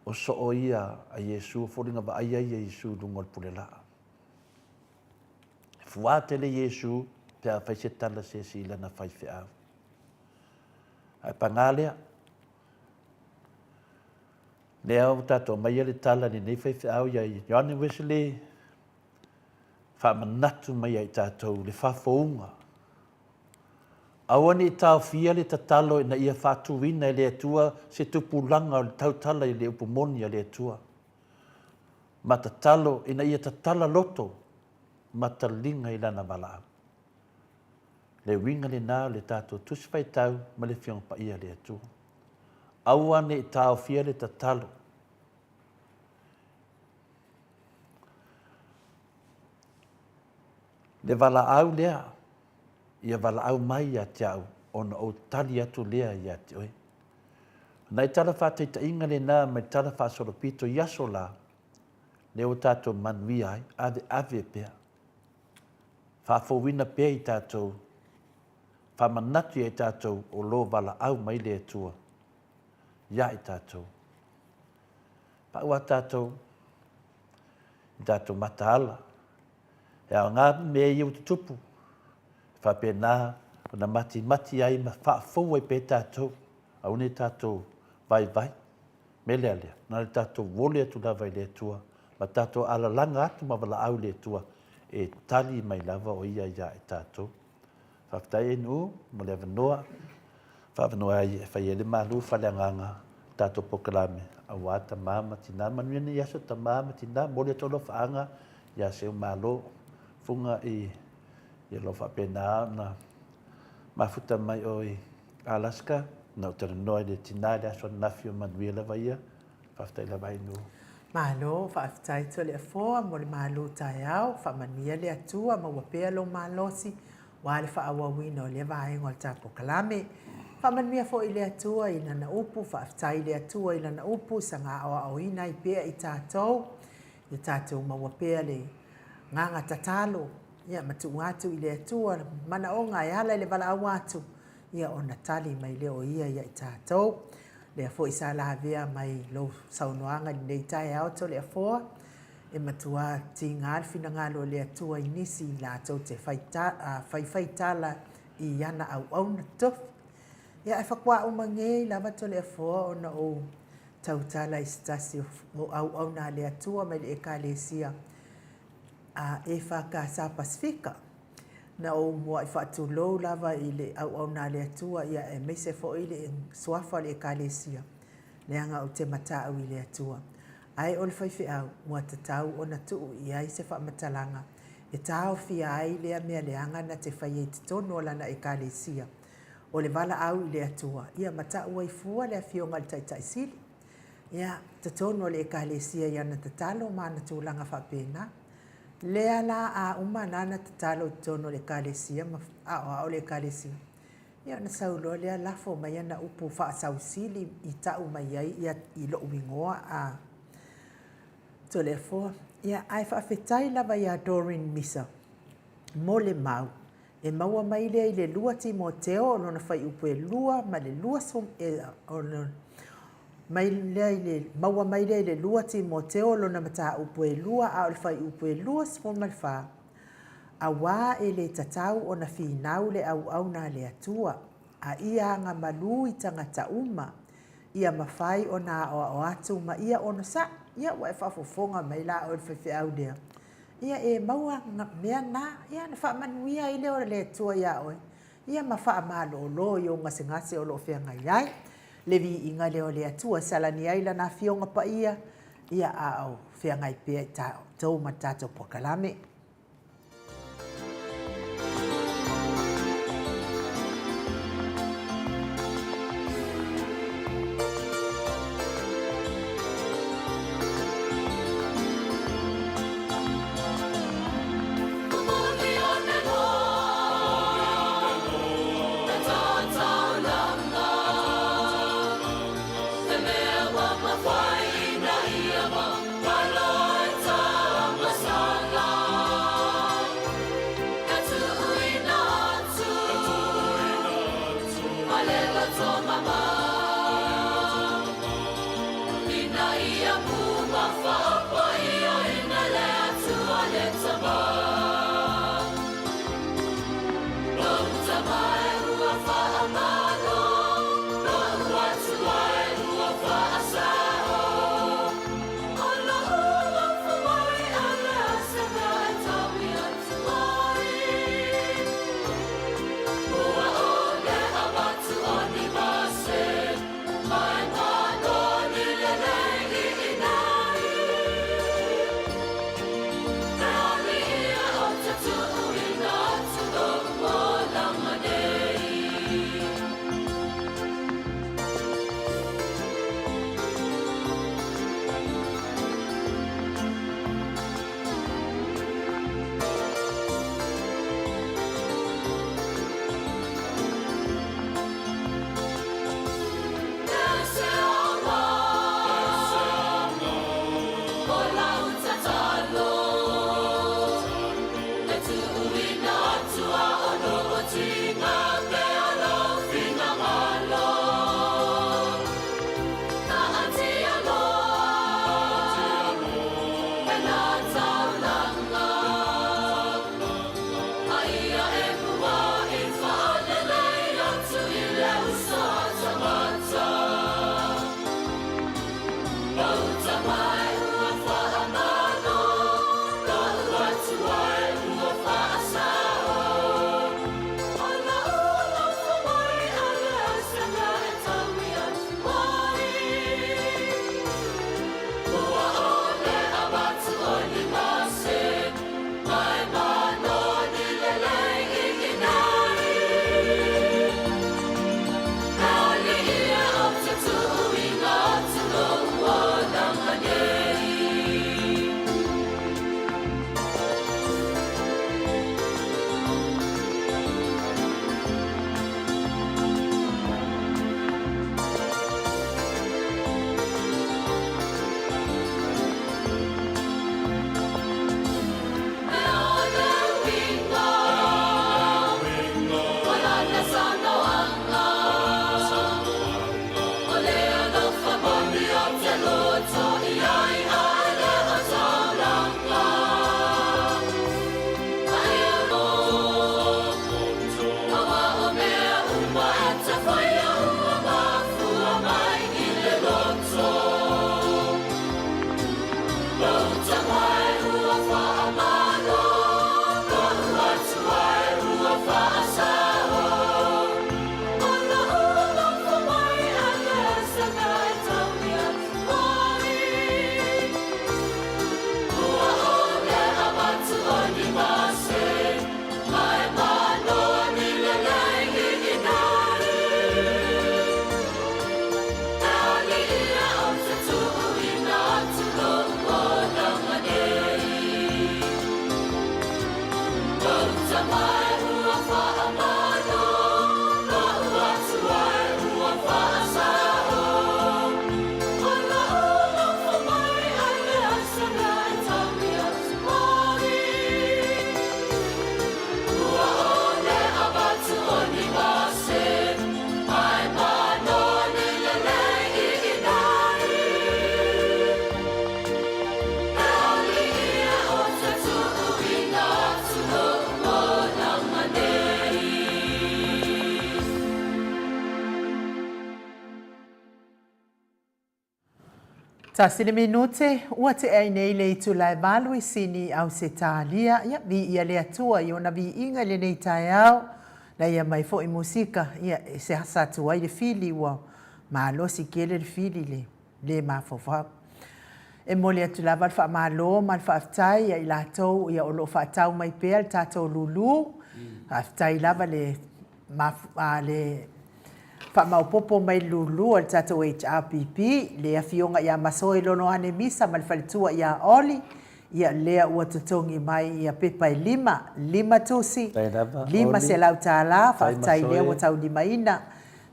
o soo ia a Iesu, o foliga vaaia ia Iesu i luga o le pule laa. E fuā tele Iesu pe a fai se tala se esi i lana faifeau. Ae pagā lea, lea ua tatou aumaia le tala i lenei faifeau ia Ioane Wesley, faamanatu mai ia i tatou le faafouga. Aua ne i taofia le tatalo ina ia faatuina e le Atua se tupulaga o le tautala i le upu moni a le Atua. Ma tatalo ina ia tatala loto ma taliga i Lana valaau. Le uiga lena o le tatou Tusi Faitau ma le Afioga Paia a le Atua. Aua ne i taofia le tatalo. Le valaau lea, ia valaau mai ia te au, ona ou tali atu lea ia te oe. O nai tala faataitaiga lena mai le tala faasolopito i aso la, lea ua tatou manuia ai, aveave pea. Faafouina pea i tatou, faamanatu ia i tatou o lo valaau mai le Atua ia i tatou. Pau a tatou i tatou mataala, e aoga mea ia ua tutupu, e faapena ona matimati ai ma faafou ai pea tatou, aua ne i tatou vaivai. Mea lea lea, na o le tatou vole atu lava i le Atua, ma tatou alalaga atu ma valaau i le Atua, e tali mai lava o Ia ia i tatou. Faafetai ANU mo le avanoa, faavanoa ai e fai ai le malu faaleagaga tatou polokalame aua tama ma tina. Manuia nei aso tama ma tina, momoli atu alofaaga ia seu malo fuga i ia lo faapena ona mafuta mai oe Alaska, na ou talanoa i le tina i le aso ananafi o manuia lava ia. Faafetai lava Ainu. Malo, faafetai Toleafoa mo le malu taeao, faamanuia le Atua, maua pea lou malosi aua le faaauauina o lea vaega o le ta polokalame. Faamanuia foi le Atua i Lana upu, faafetai i le Atua i Lana upu saga aoaoina ai pea i tatou, ia tatou maua pea le agaga tatalo, ia ma tuu atu i le Atua manaoga e ala i le valaau atu, ia ona tali mai lea o Ia ia i tatou. Lea foi sa lavea mai lou saunoaga i lenei taeao Toleafoa, e matua tiga le finagalo o le Atua i nisi latou te faifai tala i ana auauna tofi. Ia ae faatoa uma nei lava Toleafoa ona ou tautala i se tasi o auauna a le Atua mai le Ekalesia a EFKS Pasefika. Na ou muai faatulou lava i le auauna a le Atua, ia aemaise foi le suafa o le Ekalesia, leaga ou te matau i le Atua. Ae o le faifeau, ua tatau ona tuu i ai se faamatalaga e taofia ai lea mea leaga na te faia i totonu o lana Ekalesia. O le valaau i le Atua, ia matau ai fua le Afioga i le Taitai Sili. Ia, totonu o le Ekalesia i ana tatalo ma ana tulaga faapena. Lea la a uma lana tatalo i totonu o le Ekalesia ma aoao le Ekalesia, ia ona sau loa lea lafo mai ana upu faasausili i tau mai ai ia i lou igoa a Toleafoa. Ia, ae faafetai lava ia Doreen Misa mo le mau e maua mai lea i le 2 Timoteo o lona fuaiupu e 2 ma le 20, mai lea i le, maua mai lea i le 2 Timoteo lona mataupu e 2 a o le fuaiupu e 24, Auā e le tatau ona finau le auauna a le Atua, a ia agamalu i tagata uma, ia mafai ona aoao atu ma ia onosai. Ia ua e faafofoga mai la oe le faifeau lea, ia e maua mea na, ia ona faamanuia ai lea o le Atua iā oe. Ia ma faamalolo i ou gasegase o lo o feagai ai. Le viiga lea o le Atua e salani ai Lana Afioga Paia, ia a o feagai pea i tatou ma le tatou polokalame. Tasi le minute, ua tea ai nei le itula e valu i Sini i Ausetalia, ia, viia le Atua i ona viiga i lenei taeao, na ia mai foi musika, ia, e seasa atu ai le fili ua malosi tele le fili le le mafaufau. E momoli atu lava le faamalo ma le faafetai ia i latou ia o lo o faatau mai pea le tatou lulu. Faafetai lava le le faamaopoopo mai le lulu a le tatou HRPP, le Afioga ia Masoe Lonoane Misa ma le faletua ia Oli, ia lea ua totogi mai ia pepa e lima, lima tusi, $500, faafetai lea ua taulimaina.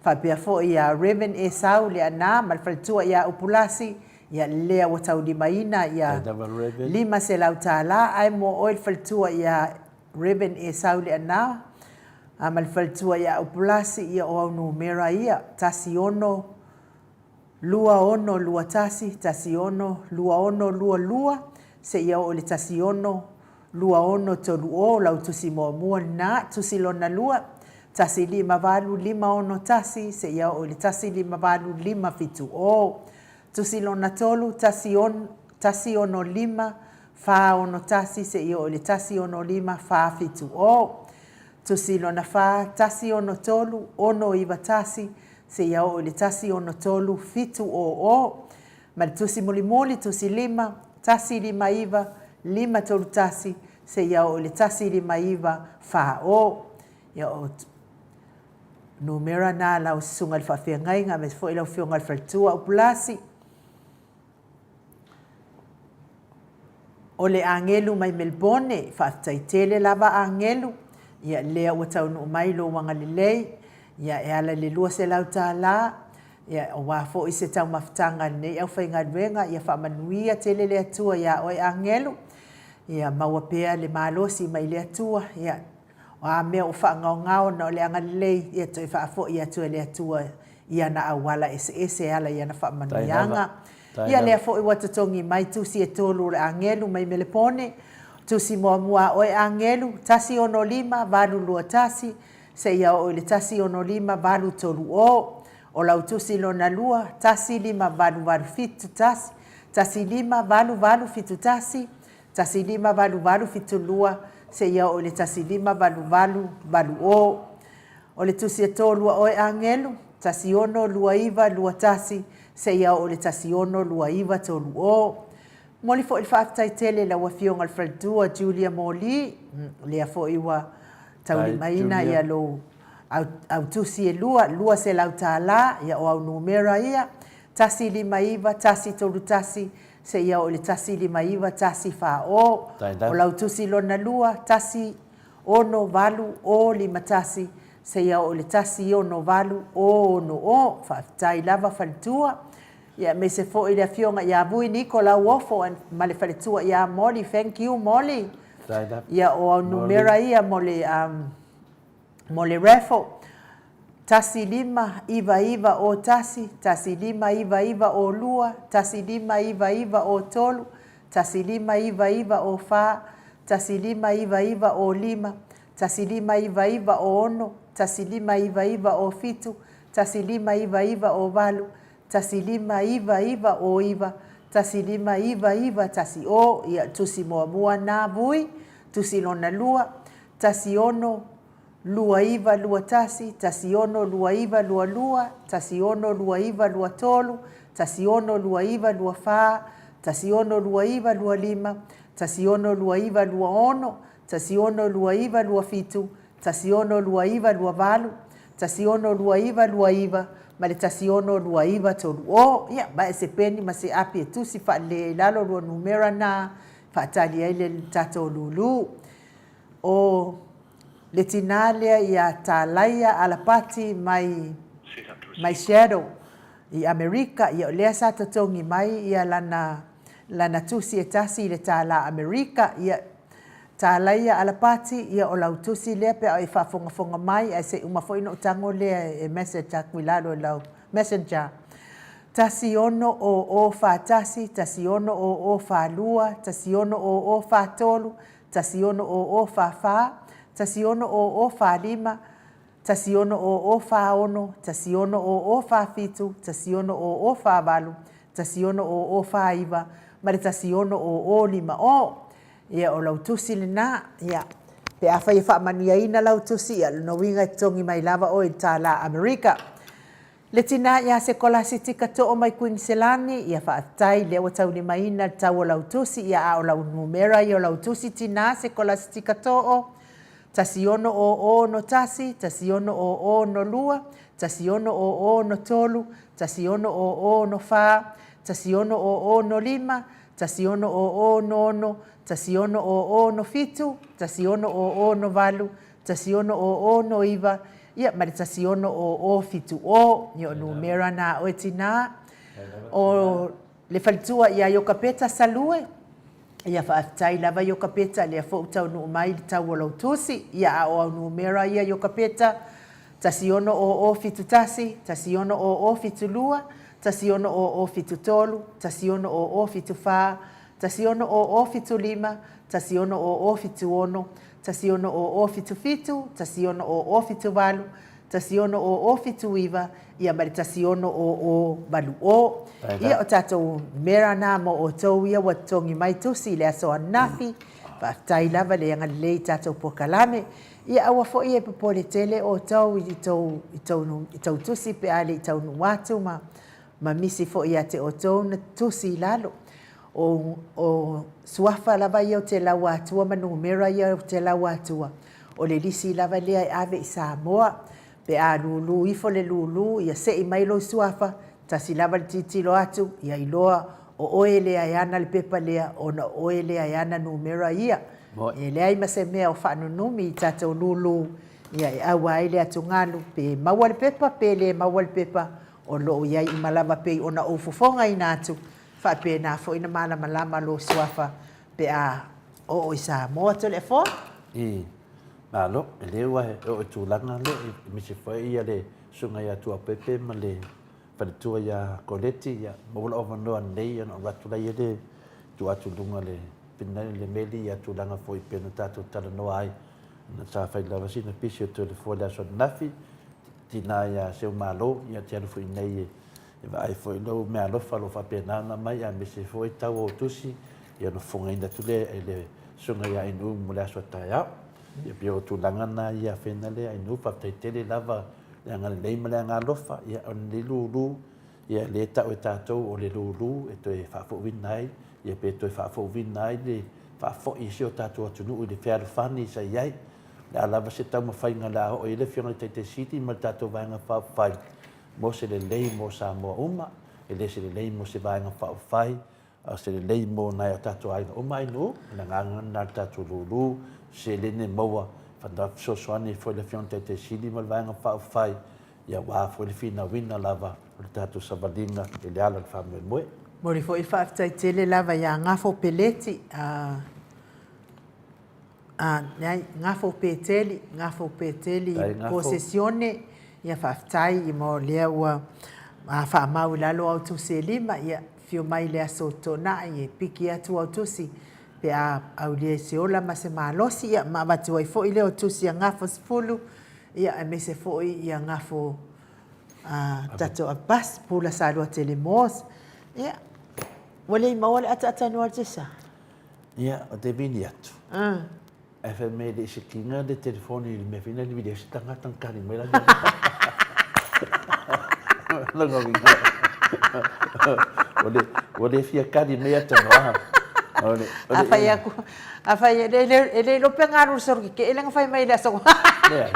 Faapea foi ia Rev. Esau Leaana ma le faletua ia Upulasi, ia lea ua taulimaina ia $500, ae mo oe le faletua ia Rev. Esau Leaana ma le faletua ia Upulasi, ia o au numera ia, 16. 2021 162622 seia oo i le 16 2630. O lau tusi muamua lena. Tusi lona lua, 158 561 seia oo i le 158 570. Tusi lona tolu, 165 461 seia oo i le 165 470. Tusi lona fa, 163 691 seia oo i le 163 700. Ma le tusi mulimuli, tusi lima, 159 531 seia oo i le 159 40. Ia o numera na lau susuga i le faafeagaiga aemaise foi lau afioga i le faletua Upulasi. O le agelu mai Melebone, faafetai tele lava agelu, ia lea ua taunuu mai lou agalelei, ia e ala i le $200, ia aua foi se taumafataga a lenei aufaigaluega, ia faamanuia tele le Atua ia oe agelu, ia maua pea le malosi mai le Atua, ia O a mea ua faagaogao ona o le agalelei, ia toe faafoi atu e le Atua i ana auala eseese e ala i ana faamanuiaga. Ia lea foi ua totogi mai tusi e tolu o le agelu mai Melepone, tusi muamua a oe agelu, 165 821, seia oo i le 165 830. O lau tusi lona lua, 15887 1 158871, 158872 seia oo i le 158880. O le tusi e tolu a oe agelu, 162921 seia oo i le 162930. Momoli foi le faafetai tele i lau Afioga i le Faletua Julia Moli, lea foi ua taulimaina ia lou au tusi e lua, $200, ia o au numera ia, 159 131 seia oo i le 159 140. O lau tusi lona lua, 1 6 8 0 5 1, seia oo i le 1 6 8 0 6 0. Faafetai lava faletua. Ia aemaise foi le afioga ia Vui Niko Lauofo ma le faletua ia Molly. Thank you Molly. Ia o au numera ia mo le um, mo le raffle, 1 5 9 9 o 1, 1 5 9 9 o 2, 1 5 9 9 o 3, 1 5 9 9 o 4, 1 5 9 9 o 5, 1 5 9 9 o 6, 1 5 9 9 o 7, 1 5 9 9 o 8, 1 5 9 9 o 9, 1 5 9 9 1 o. Ia, tusi muamua na Vui, tusi lona lua, 1 6 2921, 162922, 162923, 162924, 162925, 162926, 162927, 162928, 162929 ma le 162930. Ia, ma e se peni ma se api e tusi faalelei ai i lalo lua numera na faatali ai le tatou lulu. O le tinā lea ia Talaia Alapati mai mai Seattle i Amerika, ia o lea sa totogi mai ia lana lana tusi e tasi i le tālā Amerika, ia Talaia Alapati, ia o lau tusi lea pe a e faafogafoga mai, ae se i uma foi ona ou tago lea e message atu i lalo i lau messenger. 1 6 0 4 1, 1 6 0 4 2, 1 6 0 4 3, 1 6 0 4 4, 1 6 0 4 5, 1 6 0 4 6, 1 6 0 4 7, 1 6 0 4 8, 1 6 0 4 9 ma le 1 6 0 5 0. Ia, o lau tusi lena. Ia, pe afai e faamanuiaina lau tusi, ia, lona uiga e totogi mai lava oe i le tālā Amerika. Le tinā iā Sekolasitika Too mai Kuiniselani, ia faafetai lea ua taulimaina le tau o lau tusi, ia a o lau numera ia o lau tusi tinā Sekolasitika Too, 1 6 0 6 1, 1 6 0 6 2, 1 6 0 6 3, 1 6 0 6 4, 1 6 0 6 5, 1 6 0 6 6, 1 6 0 6 7, 1 6 0 6 8, 1 6 0 9, ia, ma le 16070, ia o numera na a oe tinā. O le faletua ia Iokapeta Salue, ia faafetai lava Iokapeta, lea foi ua taunuu mai le tau o lau tusi, ia a o au numera ia Iokapeta, 16071, 16072, 160073, 160074, 160075, 160076, 160077, 160078, 160079, ia ma le 160080. Ia, o tatou numera na mo outou ia ua totogi mai tusi i le aso ananafi. Faafetai lava le agalelei i tatou polokalame. Ia aua foi e popole tele outou i tou, i tou, i tou tusi pe a le i taunuu atu ma, ma misi foi ia te outou na tusi i lalo. O, o suafa lava ia o te laua atua ma numera ia o te laua atua, o le lisi lava lea e ave i Samoa. Pe a lulu ifo le lulu, ia sei mai lou suafa, tasi lava le tilotilo atu, ia iloa o oe lea e ana le pepa lea, ona o oe lea e ana numera ia. E leai ma se mea o faanunumi i tatou lulu, ia e aua ai le atugalu, pe maua le pepa pe le maua le pepa, o lo o i ai uma lava pei ona ou fofogaina atu, faapena foi na malamalama lou suafa pe a oo i Samoa. Toleafoa. I, malo, e le ua e oo i tulaga lea, e misi foi ia le susuga ia Tuapepe ma le faletua ia Koleti, ia maua lou avanoa nei ona ou alu atu laia le tuu atu i luga le finagalo le meli ia tulaga foi pei ona tatou talanoa ai, ona sa fai lava sina pisi o Toleafoa i le aso ananafi, tina ia Seumalo, ia te alu foi nei e vaai foi lou meaalofa o lo o faapena ona mai aemaise foi tau o tusi ia ona fofogaina atu lea e le susuga ia Ainuu mo le aso a taeao. Ia pei o tulaga na ia fena lea Ainuu, faafetai tele lava le agalelei ma le agaalofa, ia o lenei lulu, ia lea e tau e tatou o le lulu e toe faafouina ai, ia pe toe faafouina ai le faafoi i si o tatou atunuu i le fealofani sa i ai. O le a lava se taumafaiga o le a oo i ai le Afioga i le Taitai Sili ma le tatou Vaega Faaupufai mo se lelei mo Samoa uma, e le se lelei mo se Vaega Faaupufai, a o se lelei mo nai o tatou aiga uma ainuu, o le agaga lena o le tatou lulu, seleni e maua, fesoasoani ai foi le Afioga i le Taitai Sili ma le Vaega Faaupufai, ia aua foi le finauina lava o le tatou savaliga i le ala o le faamoemoe. Momoli foi le faafetai tele lava ia Gafo Peleti, a. A, leai, Gafo Peteli, Gafo Peteli Posesione, ia faafetai mo lea ua faamau i lalo au tusi e lima, ia afio mai i le aso Toonai e piki atu au tusi pe a aulia i se ola ma se malosi, ia ma avatu ai foi lea o tusi a Gafo 10, ia aemaise foi ia Gafo a tatou Abbas, Pula Saluatele Moores. Ia, ua le i maua le ataatanoa o le tesa? Ia, o te vili atu. Ae fai mai e le i sikiina le telefoni i le mea foi lea na vili ai se tagata na kali mai lana. Lona uiga, ua le fia kali mai Atanoa. O le, o le, a fai aku, a fai, e le, e le iloa pe galu le solo keke'e le na fai mai i le aso. Leai.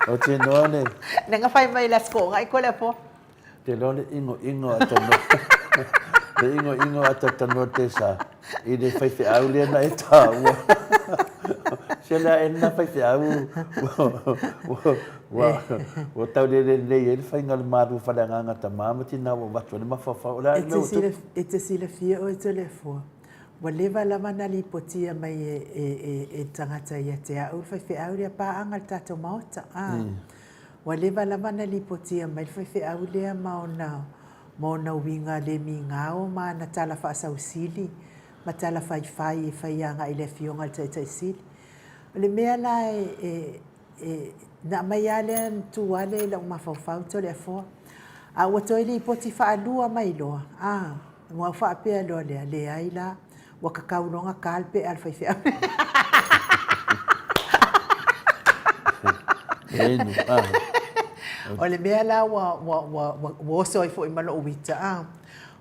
O te iloa le. Le na fai mai i le aso ko'oga'i koe le apo. Te iloa le inoino a tanoa, le inoino a tanoa te sa i le faifeau lea na e taua. Se lea e na faifeau ua ua taulele lelei ai le faiga o le malu faleagaga tama ma tina ua avatu ai le mafaufau. O le a le mea ua tupu? E te silafia oe Toleafoa, ua leva lava na lipotia mai e le tagata ia te au le faifeau lea paaga i le tatou Maota. Ua leva lava na lipotia mai le faifeau lea ma ona ma ona uiga le migao ma ana tala faasausili ma tala faifai e fai agai i le Afioga i le Taitai Sili. O le mea la e e e na aumai lava lea na tu lava lea i lou mafaufau Toleafoa, a ua toe lipoti faalua mai loa, a, ona ou faapea loa lea, leai la, Ua kakau loa gata le pea a le faifeau. O le mea la ua, ua, ua, ua, ua oso ai foi ma lou ita, a,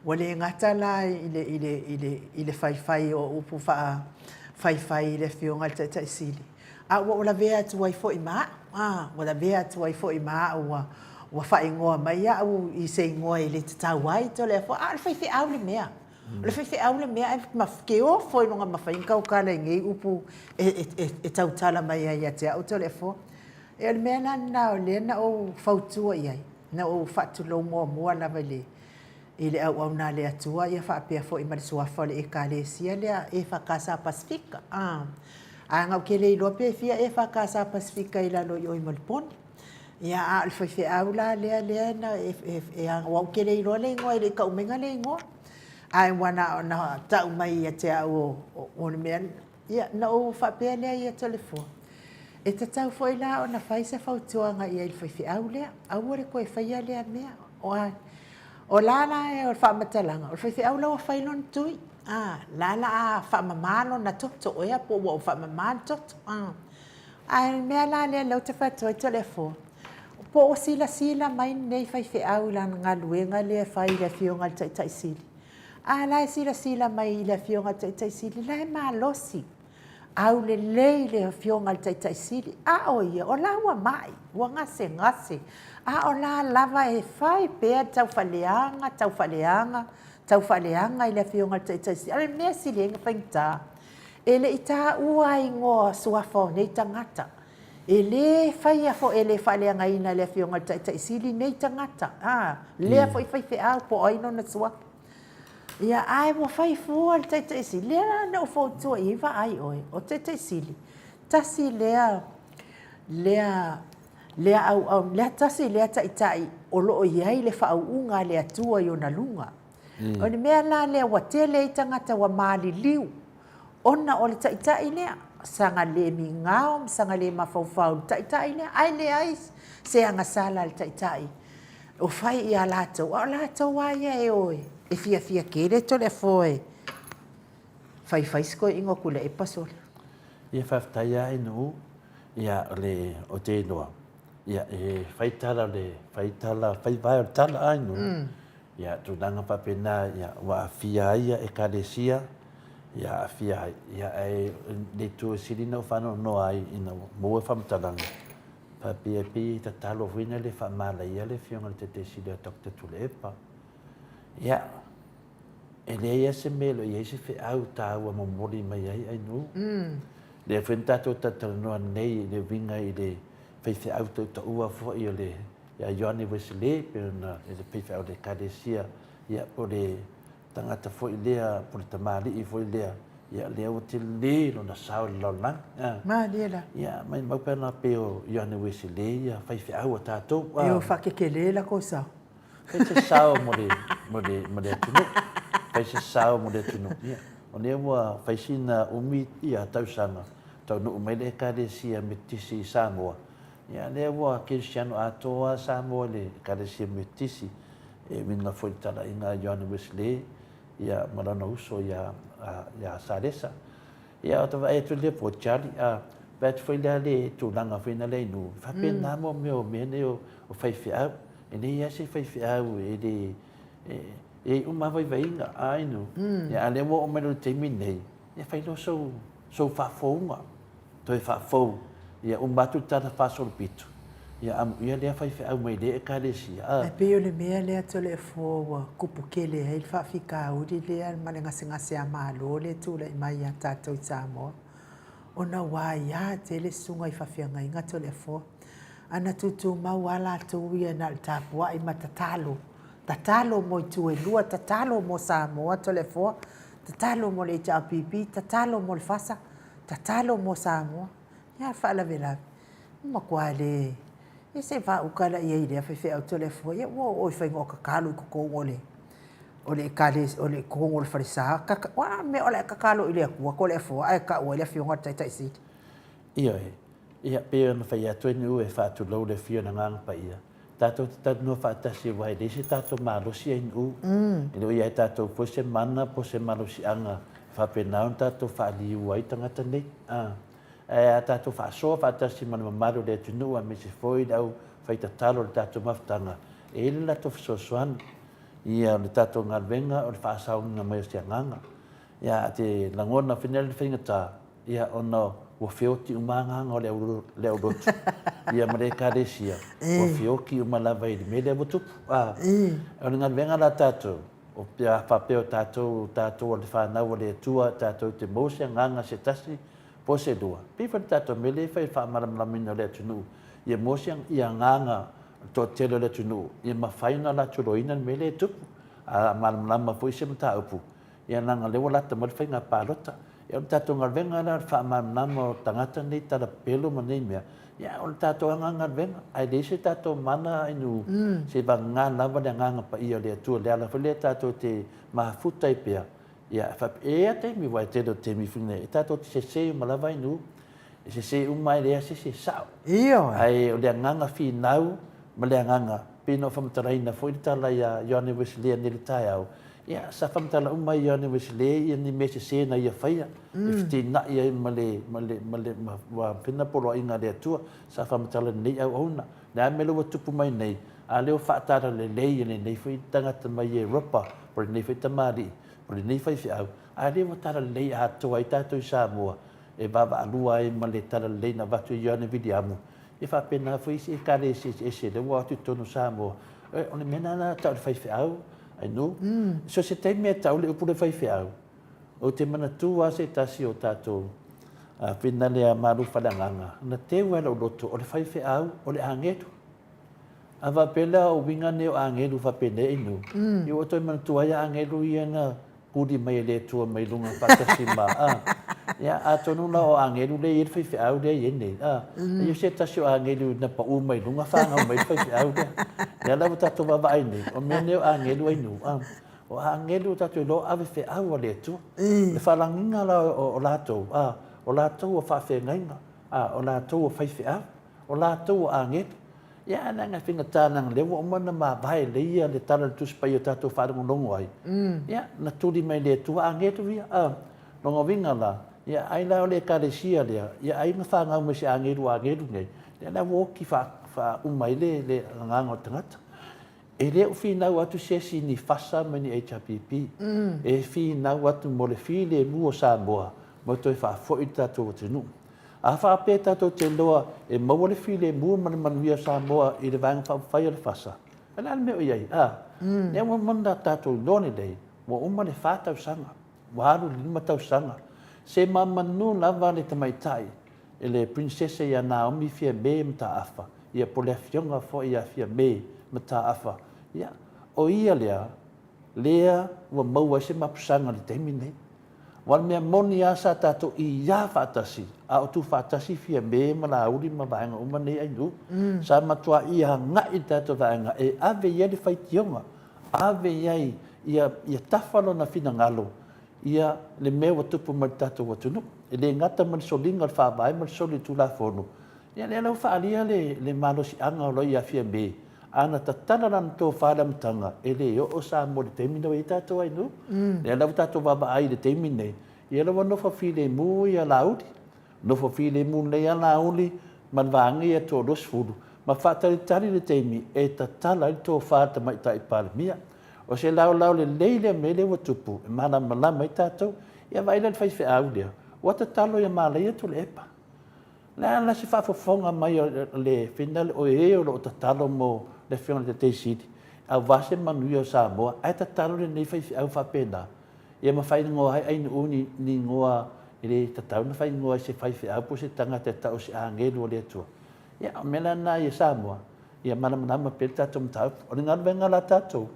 ua le gata la i le, i le, i le, i le faifai o upu faafaifai i le Afioga i le Taitai Sili, a ua ou lavea atu ai foi ma au, a, ua lavea atu ai foi ma au, ua, ua faaigoa mai au i se igoa e le tatau ai, Toleafoa, a o le faifeau le mea. O le faifeau le mea ae ke ofo i luga mafai ona tautala i nei upu e tautala mai ai ia te au Toleafoa. E o le mea la lena o lea na ou fautua i ai, na ou faatulou muamua lava i le i le auauna a le Atua ia faapea foi ma le suafa o le Ekalesia lea EFKS Pasefika. A, na ou ke le iloa pe fia EFKS Pasefika i lalo i o i Molepone. Ia, a o le faifeau la lea lea na e, e, e, aua ou te le iloa le igoa, e le i tau maina le igoa. Ae ua na ona tau mai ia te au o, o, o le mea, ia, na ou faapea lea ia Toleafoa, e tatau foi la ona fai se fautuaga i ai i le faifeau lea, aua le toe faia lea mea. O a, o la la o le faamatalaga, o le faifeau la ua fai lona tui, a, la la a faamama lona toto ea po ua faamama le toto, a. Ae o le mea la lea lea ou te fai atu ai Toleafoa, po ua silasila mai lenei faifeau i lana galuega lea e fai i le Afioga i le Taitai Sili? A la e silasila mai i le Afioga i le Taitai Sili, la e malosi, aulelei le Afioga i le Taitai Sili, a o ia, o la ua mai, ua gasegase, a o la lava e fai pea le taufaaleaga, taufaaleaga, taufaaleaga i le Afioga i le Taitai Sili. A o le mea sili ai ona faigata, E le i taua igoa suafa o nei tagata. E le faia foi, e le faaleagaina e le Afioga i le Taitai Sili nei tagata, a, lea foi faifeau po o ai lona suafa. Ia, ae ua fai fua le Taitai Sili. Lea la na ou fautua i ai, vaai oe, o le Taitai Sili, tasi lea, lea, lea auauna, lea tasi lea Taitai o lo o i ai le faauuga a le Atua i ona luga. O le mea la lea ua tele ai tagata ua maliliu ona o le taitai lea, saga le migao ma saga le mafaufau i le taitai lea, ae leai se agasala a le taitai o fai ia latou, a o latou lava ia e o e fiafia tele Toleafoa e faifai si toeaina o Tuilaepa sole. Ia faafetai lava i Nuu, ia o le o te iloa, ia e fai tala o le fai tala fai vae o le tala a i Nuu. Ia, tulaga faapena, ia, ua aafia ai ia Ekalesia, ia aafia ai, ia, ae le itu e sili ona ou faanoanoa ai ina ua maua faamatalaga, faapea e pei e tatalo foi na le faamalaia le Afioga i le Taitai Sili o Doctor Tuilaepa. Ia, e leai lava se mea e le o i ai se feau taua momoli mai ai Ainuu. Lea foi na tatou talatalanoa nei i le uiga i le faifeau tautaua foi o le ia Ioane Wesley, pei ona e le faifeau o le Ekalesia, ia, po o le tagata foi lea, po o le tamalii foi lea, ia, lea ua tele lona sao i le lalolagi. A. Malie la. Ia, maimau pe ana pei o Ioane Wesley ia faifeau a tatou. A. E o faakekele la kou sao. Fai se sao mo le, mo le, mo le atunuu. Fai se sao mo le atunuu. Ia, o lea ua fai sina umi ia tausaga, taunuu mai le Ekalesia Metotisi i Samoa, Ia, lea ua kerisiano atoa Samoa i le Ekalesia Metotisi, e uiga foi i le talaiga a Ioane Wesley, ia, ma lona uso ia, ia Salesa. Ia, o ta vaai atu i lea po o Charlie, a vaai atu foi lea le tulaga foi na lea i nuu, e faapena mo mea o mea nei o faifeau. E leai lava se faifeau e le, e i ai uma lava vaivaiga, a i nuu. Ia, a lea ua oo mai loa i le taimi lenei, ia fai loa sou, sou faafouga. Toe faafou, ia uma atu le tala faasolopitu, ia amuia lea faifeau mai lea Ekalesia, a. Ae pei o le mea lea Toleafoa ua kupu tele ai le faafitauli lea ma le gasegase a Malo lea e tulai mai ia tatou i Samoa, ona ua aia tele susuga i faafeagaiga Toleafoa. A na tutumau lava latou ia na o le tapuai ma tatalo, tatalo mo itu e lua, tatalo mo Samoa Toleafoa, tatalo mo le HRPP, tatalo mo le FASA, Tatalo mo Samoa. Ia faalavelave, ua matua le e se vaauka la iai i lea faifeau Toleafoa, ia ua oo i faiga o tatalo i totonu o le o le ekalesia o le totonu o le falesa, tata o a mea o le a e tatalo i le Atua Toleafoa ae tau ai le afioga i le Taitai Sili. Ioe, ia pei ona fai atu e Niu e faatulou le afio o le Agaga Paia, tatou te talanoa faatasi aua e leai se tatou malosi ai Niu, e le o i ai tatou foi se mana po o se malosiaga e faapena ona tatou faaliu ai tagata nei. Ae a tatou faasoa faatasi ma le mamalu o le atunuu aemaise foi le au fai tatalo o le tatou mafutaga, e i ai le latou fesoasoani ia o le tatou galuega o le faasaoina mai o se agaga. Ia a te lagona foi le faigata, ia ona ua feoti uma agaga o le aulotu ia ma le ekalesia, ua feoti uma lava i le mea lea ua tupu. O le galuega la tatou, o pe a faapea o tatou, o tatou o le fanau a le Atua, tatou te maua se agaga se tasi po o se lua, pei foi le tatou mea lea e fai i le faamalamalamaina o le atunuu, ia maua se agaga o le toatele o le atunuu, ia mafai ona latou iloaina le mea lea e tupu. A malamalama foi se mataupu, ia leaga o lea ua lata mai le faiga palota. Ia o le tatou galuega la o le faamalamalama o tagata nei tala pepelo ma nei mea, ia o le tatou aga galuega, ae leai se tatou mana inu se vagana lava le Agaga Paia o le Atua, le ala foi lea tatou te mafuta ai pea, ia e faapea, e i ai lava taimi, aua e tele o taimi foi nei, e tatou te sese uma lava inu, e sese uma lava e leai lava se isi e sao. Ioe. Ae o le agaga finau ma le agaga, pei ona ou faamatalaina foi le tala ia Ioane Wesley nei i le taeao, Ia, sa faamatala uma ai Ioane Wesley ia ni mea sese na ia faia, e feteenai ai ma le, ma le, ma le, ma, ua fena poloaiga a le Atua, sa faamatala lenei auauna. Le a mea lea ua tupu mai nei, a lea ua faatalalelei e lenei foi tagata mai Europa, po o lenei foi tamalii, po o lenei faifeau, a lea ua talalelei atoa ai tatou i Samoa, e vaavaalua ai ma le talalelei na avatu e Ioane Viliamu, E faapena foi isi Ekalesia eseese lea ua o atu i totonu o Samoa. O le mea lena na tau o le faifeau, I know. So se taimi e tau le upu le faifeau, ou te manatua lava se tasi o tatou finale a Malu Faleagaga, na teu ai lou loto, o le faifeau o le agelu. A faapea la o uiga nei o agelu faapenei, I know, ia ua toe manatua ai agelu ia na Kuli mai e le Atua mai luga faatasi ma, a. Ia, atonu la o agelu lea e i ai le faifeau lea e i ai nei, a. E i ai se tasi o agelu na pau mai luga fanau mai le faifeau lea. Lea la ua tatou vaavaai nei, o mea nei o agelu ai nuu, a. O agelu ua tatou iloa o ave feau a le Atua. Le faalagiga la o latou, a, o latou o faafeagaiga, a, o latou o faifeau, o latou o agelu. Ia, ae leaga e faigata leaga o lea ua uma ona mavae lelei ia le Tala o le Tusi Paia ua tatou faalogologo ai. Ia, na tuli mai le Atua agelu ia. A, lona uiga la, ia ai la o le Ekalesia lea, ia ai na fanau mai se agelu a agelu nei, lea la ua oti faauma ai le le agaga o le tagata. E le o finau atu se isi ni fasa ma ni HRPP. E finau atu mo le filemu o Samoa ma toe faafoi le tatou atunuu. A faapea tatou te iloa e maua le filemu ma le manuia o Samoa i le Vaega Faaupufai o le FASA, o le a le mea o i ai? A, lea ua uma ona tatou iloa lelei, ua uma le fa tausaga, ua alu i le lima tausaga. Se mamanu lava le tamaitai i le Princess ia Naomi Fiame Mataafa, ia po o le Afioga foi ia Fiame Mataafa, ia, o ia lea, lea ua maua ai se mapusaga i le taimi lenei. Aua o le mea moni lava sa tatou iā faatasi, a o tuufaatasi Fiame ma Laauli ma vaega uma nei Ainuu, sa matuai agai le tatou vaega e ave i ai le faitioga, ave i ai ia, ia tafa lona finagalo ia le mea ua tupu mai i le tatou atunuu. E le gata ma le soliga o le Faavae ma le soli o le Tulafono, ia lea la ua faaalia le, le malosiaga o lo o ia Fiame, A na tatala lana tofa i le amataga, e le oo Samoa i le taimi lea ua i ai tatou Ainuu. Lea la ua tatou vaavaai i le taimi lenei, ia lea ua nofo filemu ia Laauli. Nofo filemu lelei lava Laauli ma le vaega ia toa 20, ma faatalitali le taimi e tatala ai le tofa a le Tamaitai Palemia. O se laolao lelei lea mea lea ua tupu e malamalama ai tatou. Ia vaai la i le faifeau lea, ua tatalo ia Malaia Tuilaepa. O le a la se faafofoga mai a le Finale o e o lo o tatalo mo le Afioga i le Taitai Sili aua se manuia o Samoa, ae tatalo lenei faifeau faapena, ia ma faaigoa ai Ainuu ni, ni igoa e le tatau ona faaigoa i se faifeau po o se tagata e tau o se agelu o le Atua. Ia, o le mea la lena ia Samoa, ia malamalama pea le tatou mataupu. O le galuega la tatou,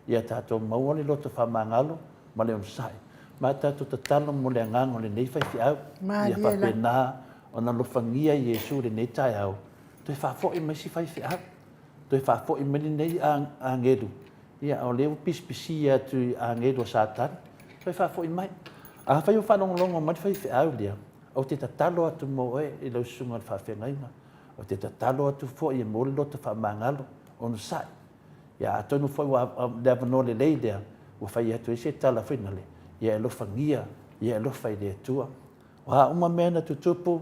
ia tatou maua le loto faamagalo ma le onosai. Ma tatou tatalo mo le agaga o lenei faifeau, ia faapena ona alofagia Iesu i lenei taeao, toe faafoi mai si faifeau, toe faafoi mai lenei agelu, ia o lea ua pisipisia atu i agelu a Satani, toe faafoi mai. Afai o faalogologo mai le faifeau lea, ou te tatalo atu mo oe i lau susuga i le faafeagaiga, ou te tatalo atu foi e maua le loto faamagalo, onosai. Ia atonu foi ua le avanoa lelei lea ua fai atu ai se tala foi nale, ia e alofagia, ia e alofa i le Atua. O a uma mea na tutupu,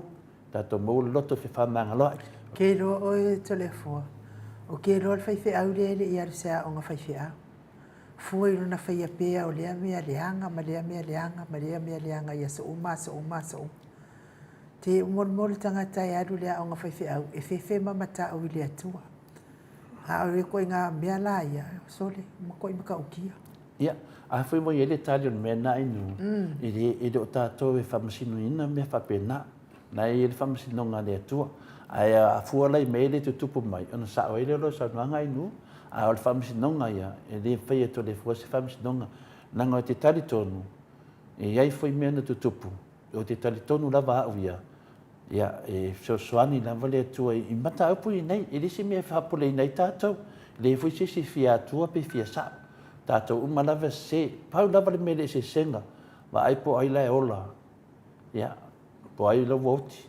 tatou maua le loto fefaamagaloai. Ke iloa oe Toleafoa, o ke iloa le faifeau lea e le i alu i se aoga faifeau. Fua i lona faia pea o lea mea leaga ma lea mea leaga ma lea mea leaga i aso uma, aso uma, aso uma. Te molimoli le tagata e alu i le aoga faifeau e fefe ma matau i le Atua. A o le ituaiga mea la ia, sole, ua matuai matautia. Ia, afai ua i ai le tali o le mea lena Ainuu, e le, e le o tatou e faamasinoina mea faapena. Na e i ai le faamasinoga a le Atua. Ae a fua la i mea ia e tutupu mai, ona sao ai lea o lau saunoaga Ainuu. A o le faamasinoga ia, e le mafai e Toleafoa se faamasinoga. Leaga ou te talitonu, e i ai foi mea na tutupu. Ou te talitonu lava au ia, ia, e fesoasoani lava le Atua i mataupu nei, e le se mea e faapoleina ai tatou, e leai foi se isi e fia atua pe fia sao. Tatou uma lava e sese. Pau lava le mea i le eseesega, vaai po o ai la e ola, ia, po o ai la ua oti.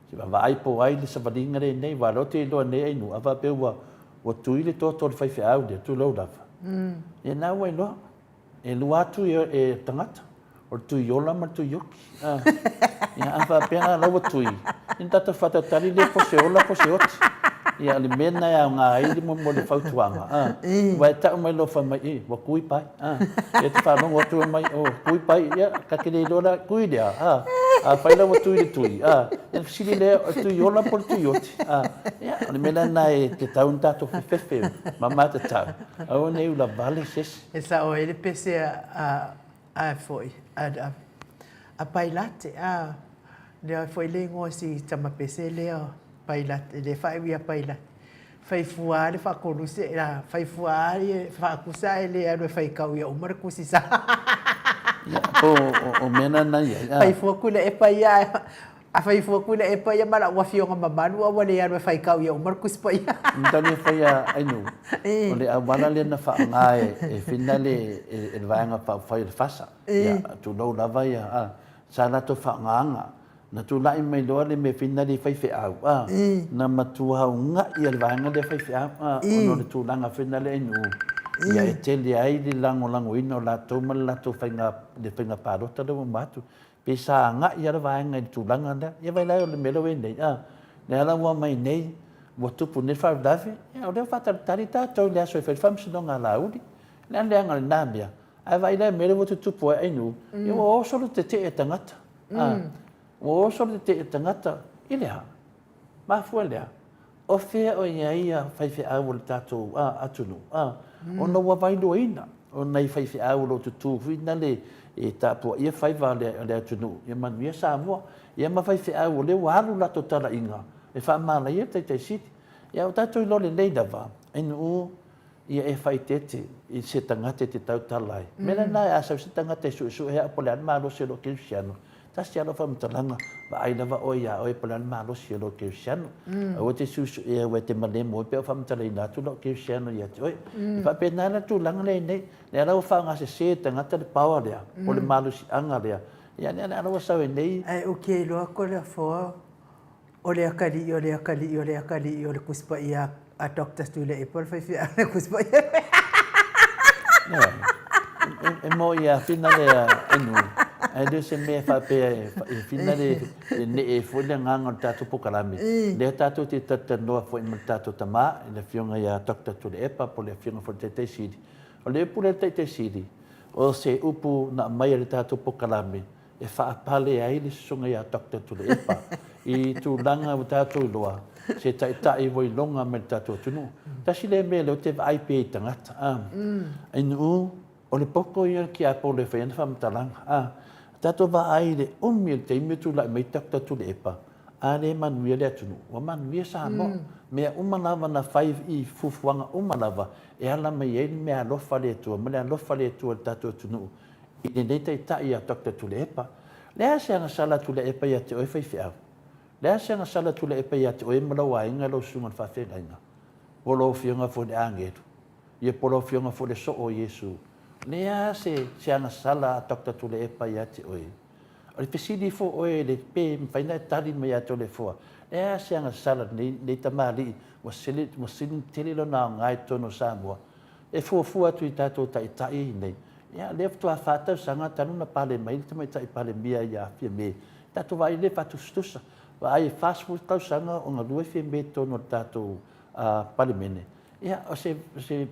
Se vaai po o ai le savaliga lenei, aua o lea ou te iloa nei Ainuu, a faapea ua, ua tui le toto o le faifeau lea, tulou lava, ia lena ua iloa. E lua atu e tagata, o le tui ola ma le tui oki. Ia, a faapea la, la ua tui, ia na tatou faatalitali lea po o se ola po o se oti. Ia, o le mea lena e aoga ai le mo le fautuaga. Aua e tau mai loa fai mai, e, ua kui pai. Ia te faalogo atu mai, oh, kui pai, ia, ta te le iloa la, kui lea, a. Afai la ua tui le tui, a, ia fesili lea, o le tui ola po o le tui oti. Ia, o le mea la lena e tatau ona tatou fefefe ma matatau, aua ne i ulavale se isi. E sao ai le pese a a foi a a Pailate a lea foi le igoa o si tama pese lea o Pailate lea e faaiu ia Pailate. Fai fua lava le faakoluse a fai fua lava le faakusa ae le alu e faitau ia uma le kusi sa. Ia po o mea na na i ai a. Fai fua Tuilaepa ia ae A fai fua Tuilaepa ia ma la'u afioga mamalu a ua le alu e faitau ia uma le Tusi Paia. Tali e fai a Ainuu, o le auala lea na faaaoga e Fina le e le Vaega Faaupufai o le FASA. Ia, tulou lava ia, a, sa latou faaaogaina. Na tulai mai loa le mea Fina le faifeau, a, na matua una'i e le vaega lea faifeau, a, ona o le tulaga foi lea Ainuu, ia e tele ai le lagolagoina o latou ma le latou faiga, le faiga palota lea ua uma atu. Pe sa agai lava le vaega i le tulaga lea. Ia vaai la o le mea lea ua i ai nei, a, lea la ua aumai nei, ua tupu nei le faalavelave, ia o lea ua faatalitali tatou i le aso e fai ai le faamasinoga a Laauli. O le a le leaga o lena mea? Ae vaai la i le mea lea ua tutupu ai Ainuu, ia ua oso le tetee a tagata, a, ua oso le tetee a tagata i le a? Mafua lea, o fea o i ai ia faifeau o le tatou atunuu? Ona ua vailoaina o nai faifeau o lo o tutū foi na le e tapuaia faiva o le atunuu, ia manuia Samoa. Ia ma faifeau o lea ua alu latou talaiga e faamalaia le Taitai Sili. Ia ua tatou iloa lelei lava, NU, ia e faaeteete i se tagata e te tautala ai. O le mea lena, a sau se tagata e suesue au po o le a le malosi o lou kerisiano, tasi lava lau faamatalaga, vaai lava oe iā oe po o le a le malosi o lou kerisiano. Aua e te suesuea aua e te malemo ai pe a ou faamatalaina atu lau kerisiano ia te oe. E faapena la le tulaga lea i inei. Lea la ua faaaogasese e le tagata le power lea, po o le malosiaga lea. Ia lea la ua sau ai nei. Ae ou te iloa Toleafoa O le atalii, o le atalii, o le atalii o le Tusi Paia a Doctor Tuilaepa o le faifeau le Tusi Paia. E moni a whina le enu, ae le o se mea faapea e whina le e nee foi le agaga o le tatou pokalame. Lea tatou te talatalanoa foi ma le tatou tama, i le afioga ia Doctor Tuilaepa po o le afioga foi i le Taitai Sili. O le upu lea le Taitai Sili, o se upu na aumai e le tatou pokalame e faapale ai le susuga ia Doctor Tuilaepa i tulaga ua tatou iloa, se taitai ua iloga mai le tatou atunuu. Tasi lea mea lea ou te vaai pea i tagata, a, Ainuu, o le poto ia o le tiapolo e fai ana faamatalaga, a, tatou vaai i le umi o le taimi o tulai mai Doctor Tuilaepa, a le manuia le atunuu, ua manuia Samoa. Mea uma lava na fai i fuafuaga uma lava e ala mai ai le meaalofa a le Atua ma le alofa a le Atua i le tatou atunuu, i lenei taitai ia Doctor Tuilaepa. Le a se agasala a Tuilaepa ia te oe faifeau? Le a se agasala a Tuilaepa ia te oe ma lou aiga lau susuga i le faafeagaiga? Po o lau afioga foi i le agelu? Ia po o lau afioga foi i le soo o Iesu? Le a se se agasala a Doctor Tuilaepa ia te oe? O le fesili ifo oe le pe mafai ona e tali mai ia te oe le foa, le a se agasala lenei lenei tamalii ua sili ua sili tele lona aoga i totonu o Samoa? E fuafua atu i tatou taitai nei, ia lea faatoa fa tausaga talu ona pale mai le tamaitai Palemia ia Fiame. Tatou vaai lea faatusatusa, vaai e 40 tausaga o galue Fiame i totonu o le tatou Palemene. Ia o se, se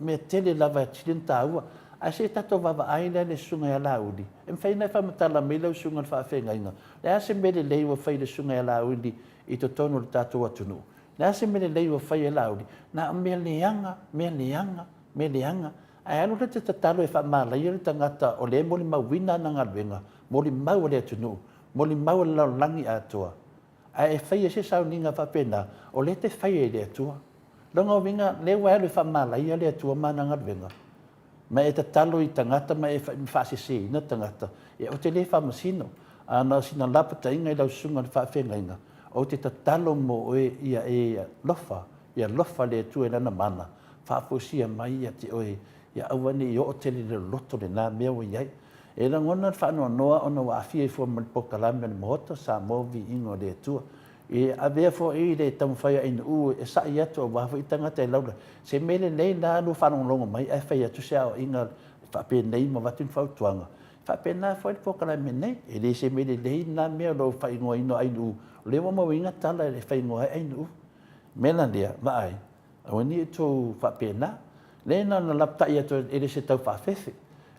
mea tele lava e sili ona taua. Ae se i tatou vaavaai la i le susuga ia Laauli, e mafai ona e faamatala mai lau susuga i le faafeagaiga, le a se mea lelei ua fai e le susuga ia Laauli i totonu o le tatou atunuu? Le a se mea lelei ua fai e Laauli? Na o mea leaga, mea leaga, mea leaga. Ae alu la te tatalo e faamalaia le tagata o lea e molimauina ana galuega, molimau a le atunuu, molimau a le lalolagi atoa. Ae e faia se sauniga faapena, o lea e te faia i le Atua. Lona uiga, lea ua e alu e faamalaia le Atua ma ana galuega, ma e tatalo i tagata ma e faaseseina tagata, ia ou te le faamasino. A na o sina lapataiga i lau susuga i le faafeagaiga, ou te tatalo mo oe ia e alofa, ia alofa le Atua i Lana mana, faafoisia mai ia te oe, ia aua ne i oo tele i le loloto lena mea ua i ai. E lagona le faanoanoa ona ua aafia ifo ma le polokalame a le Maota o Samoa Viiga o le Atua. E avea foi le taumafai a Ainuu e sa'i atu aua foi tagata e laula. Se mea lelei la lua faalogologo mai ae fai atu se aoaiga faapenei ma avatu ni fautuaga. E faapena foi le polokalame nei. E le se mea lelei lena mea o lou faaigoaina o Ainuu, o lea ua mauaina tala e faaigoa ai Ainuu. O le mea la lea, vaai, aua ne i outou faapena. Lea na ona lapatai atu e le se tau faafefe.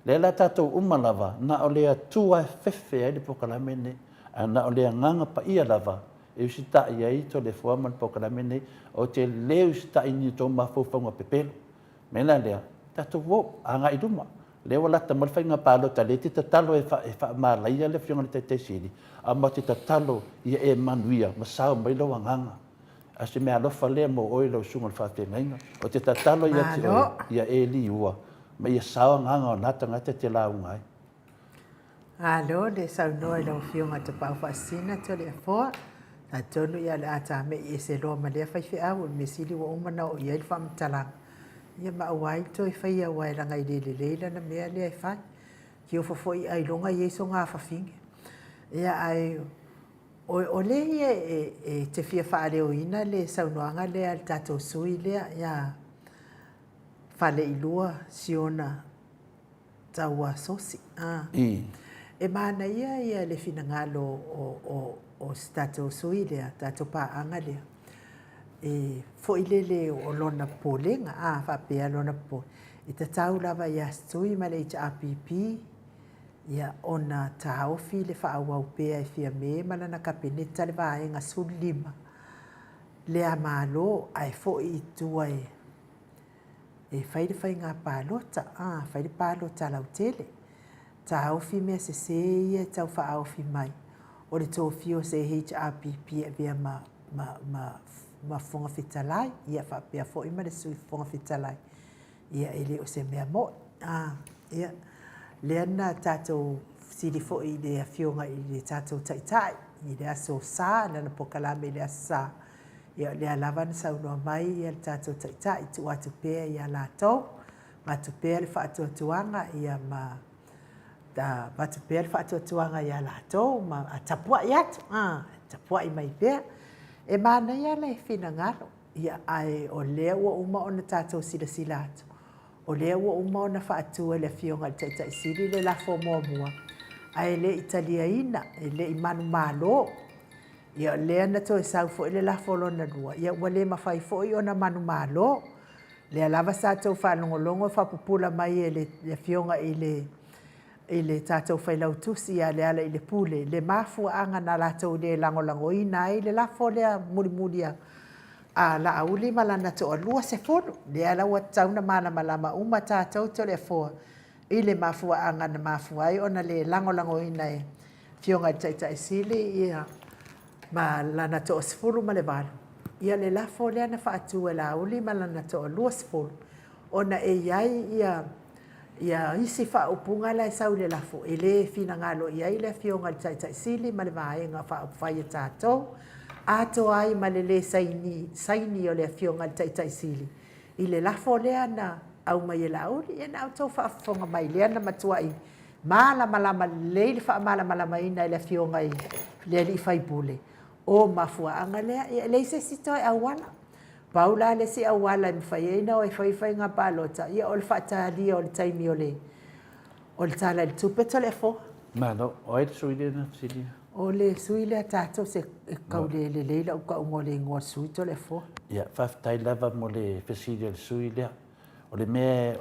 Lea la tatou uma lava, na o le Atua e fefe ai le polokalame lenei, ae na o le Agaga Paia lava e usitai ai Toleafoa ma le polokalame lenei. Ou te le usitai i ni outou mafaufauga pepelo. O le mea la lea, tatou o, agai i luma. Lea ua lata mai le faiga palota, lea e te tatalo e faamalaia le Afioga i le Taitai Sili, ae matou te tatalo ia e manuia ma sao mai lou agaga. A o se meaalofa lea mo oe lau susuga i le faafeagaiga. Ou te tatalo ia te oe, ia e liua, ma ia sao agaga o na tagata e te lauga ai. Malo le saunoa i lau Afioga Tapaau Faasisina Toleafoa. Atonu ia o le a tame'i ese loa ma lea faifeau, o le mea sili ua uma ona oo i ai le faamatalaga, ia ma aua ai le toe faia aua e leaga e le lelei lana mea lea e fai. Kiofo foi ailoga e i ai soga fafine. Ia ae o le ia e te fia faaleoina le saunoaga lea a le tatou sui lea ia Faleilua Siona Tauasosi. A. E manaia ia le finagalo o si tatou sui lea, tatou paaga lea, e foi lele o lona popolega, a faapea lona popolega, e tatau lava ia Tui ma le HRPP ia ona taofi le faaauau pea e Fiame ma lana Kapeneta le Vaega 15 lea Malo ae foi i tua e E fai le faiga palota, a, fai le palota lautele. Taofi mea sese ia e tau faaofi mai o le tofia o se HRPP e avea ma, ma, ma, ma Fofoga Fetalai, ia faapea foi ma le Sui Fofoga Fetalai. Ia, e le o se mea moi. A, ia, lea na tatou fesili foi i le Afioga i le tatou Taitai i le Aso Sa, lana polokalame i le Aso Sa, Ia o lea lava na saunoa mai ia le tatou Taitai, tuu atu pea ia latou, avatu pea le faatuatuaga ia ma avatu pea le faatuatuaga ia latou ma tapuai atu, a, tapuai mai pea. E manaia le finagalo, ia ae o lea ua uma ona tatou silasila atu, o lea ua uma ona faatu e le Afioga i le Taitai Sili le lafo muamua, ae le i taliaina, e le i manumalo. Ia o lea na toe sau foi le lafo lona lua, ia ua le mafai foi ona manumalo. Lea lava sa tou faalogologo faapupula mai e le Afioga i le i le tatou Failautusi ia Lealailepule le mafuaaga na latou le lagolagoina ai le lafo lea mulimuli a Laauli ma lana toalua sefulu. Lea la ua tatau ona malamalama uma tatou Toleafoa i le mafuaaga na mafua ai ona le lagolagoina e Afioga i le Taitai Sili ia ma lana toasefulu ma le valu, ia le lafo lea na faatu e Laauli ma lana toaluasefulu, ona e i ai ia ia isi faaupuga la e sau i le lafo e le finagalo i ai le Afioga i le Taitai Sili ma le Vaega Faaupufai a tatou, atoa ai ma le le saini saini o le Afioga i le Taitai Sili i le lafo lea na aumai e Laauli. Ia na outou faafofoga mai lea na matuai Malamalama lelei le faamalamalamaina e le Afioga i le alii faipule o mafuaaga lea. Ia e leai se isi toe auala. Pau la le isi auala e mafai ai ona o e fai faiga palota, ia o le faatalia o le taimi o le o le Tala i le Tupe Toleafoa. Malo. O ai le sui lea na fesiligia? O le sui lea tatou se e kau le lelei lau tauga o le igoa o le sui Toleafoa. Ia, faafetai lava mo le fesili a le sui lea. O le mea,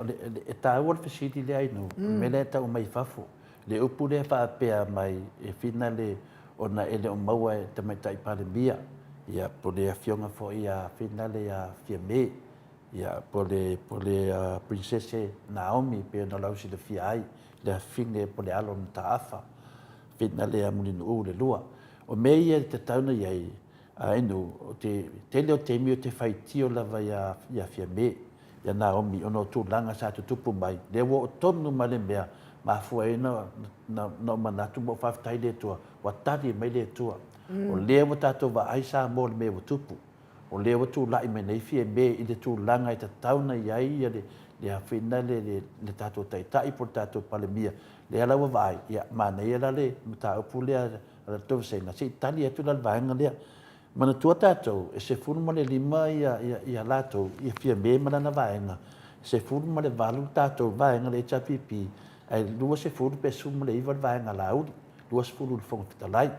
e taua le fesili lea Ainu, o le mea lea e tau mai fafo. Le upu lea e faapea mai e finale ona e le o maua e Tamaitai Palemia, ia po o le Afioga foi ia finale ia Fiame, ia po o le, po o le Prinsese Naomi pei ona lausilafia ai, le afine po o le alo o Mataafa, finale ia Mulinuu le lua. O mea ia e tatau ona i ai, Ainu, o te tele o taimi ou te faitio lava ia, ia Fiame, ia Naomi, ona o tulaga sa tutupu mai, lea ua oo tonu mai le mea, mafua ai na na ou manatu ma ou faafetai i le Atua, ua tali mai le Atua. O lea ua tatou vaai Samoa i le mea ua tupu. O lea ua tulai mai nei Fiame i le tulaga e tatau ona i ai ia le le afina le le le tatou Taitai po o le tatou Palemia. Lea la ua vaai, ia manaia la le mataupu lea a le Vasega, se i tali atu la le vaega lea. Manatua tatou, e 15 ia ia ia latou, ia Fiame ma lana vaega, 18 tatou vaega le HRPP, ae 20 pe 19 le vaega a Laauli, 20 i le Fofoga Fetalai.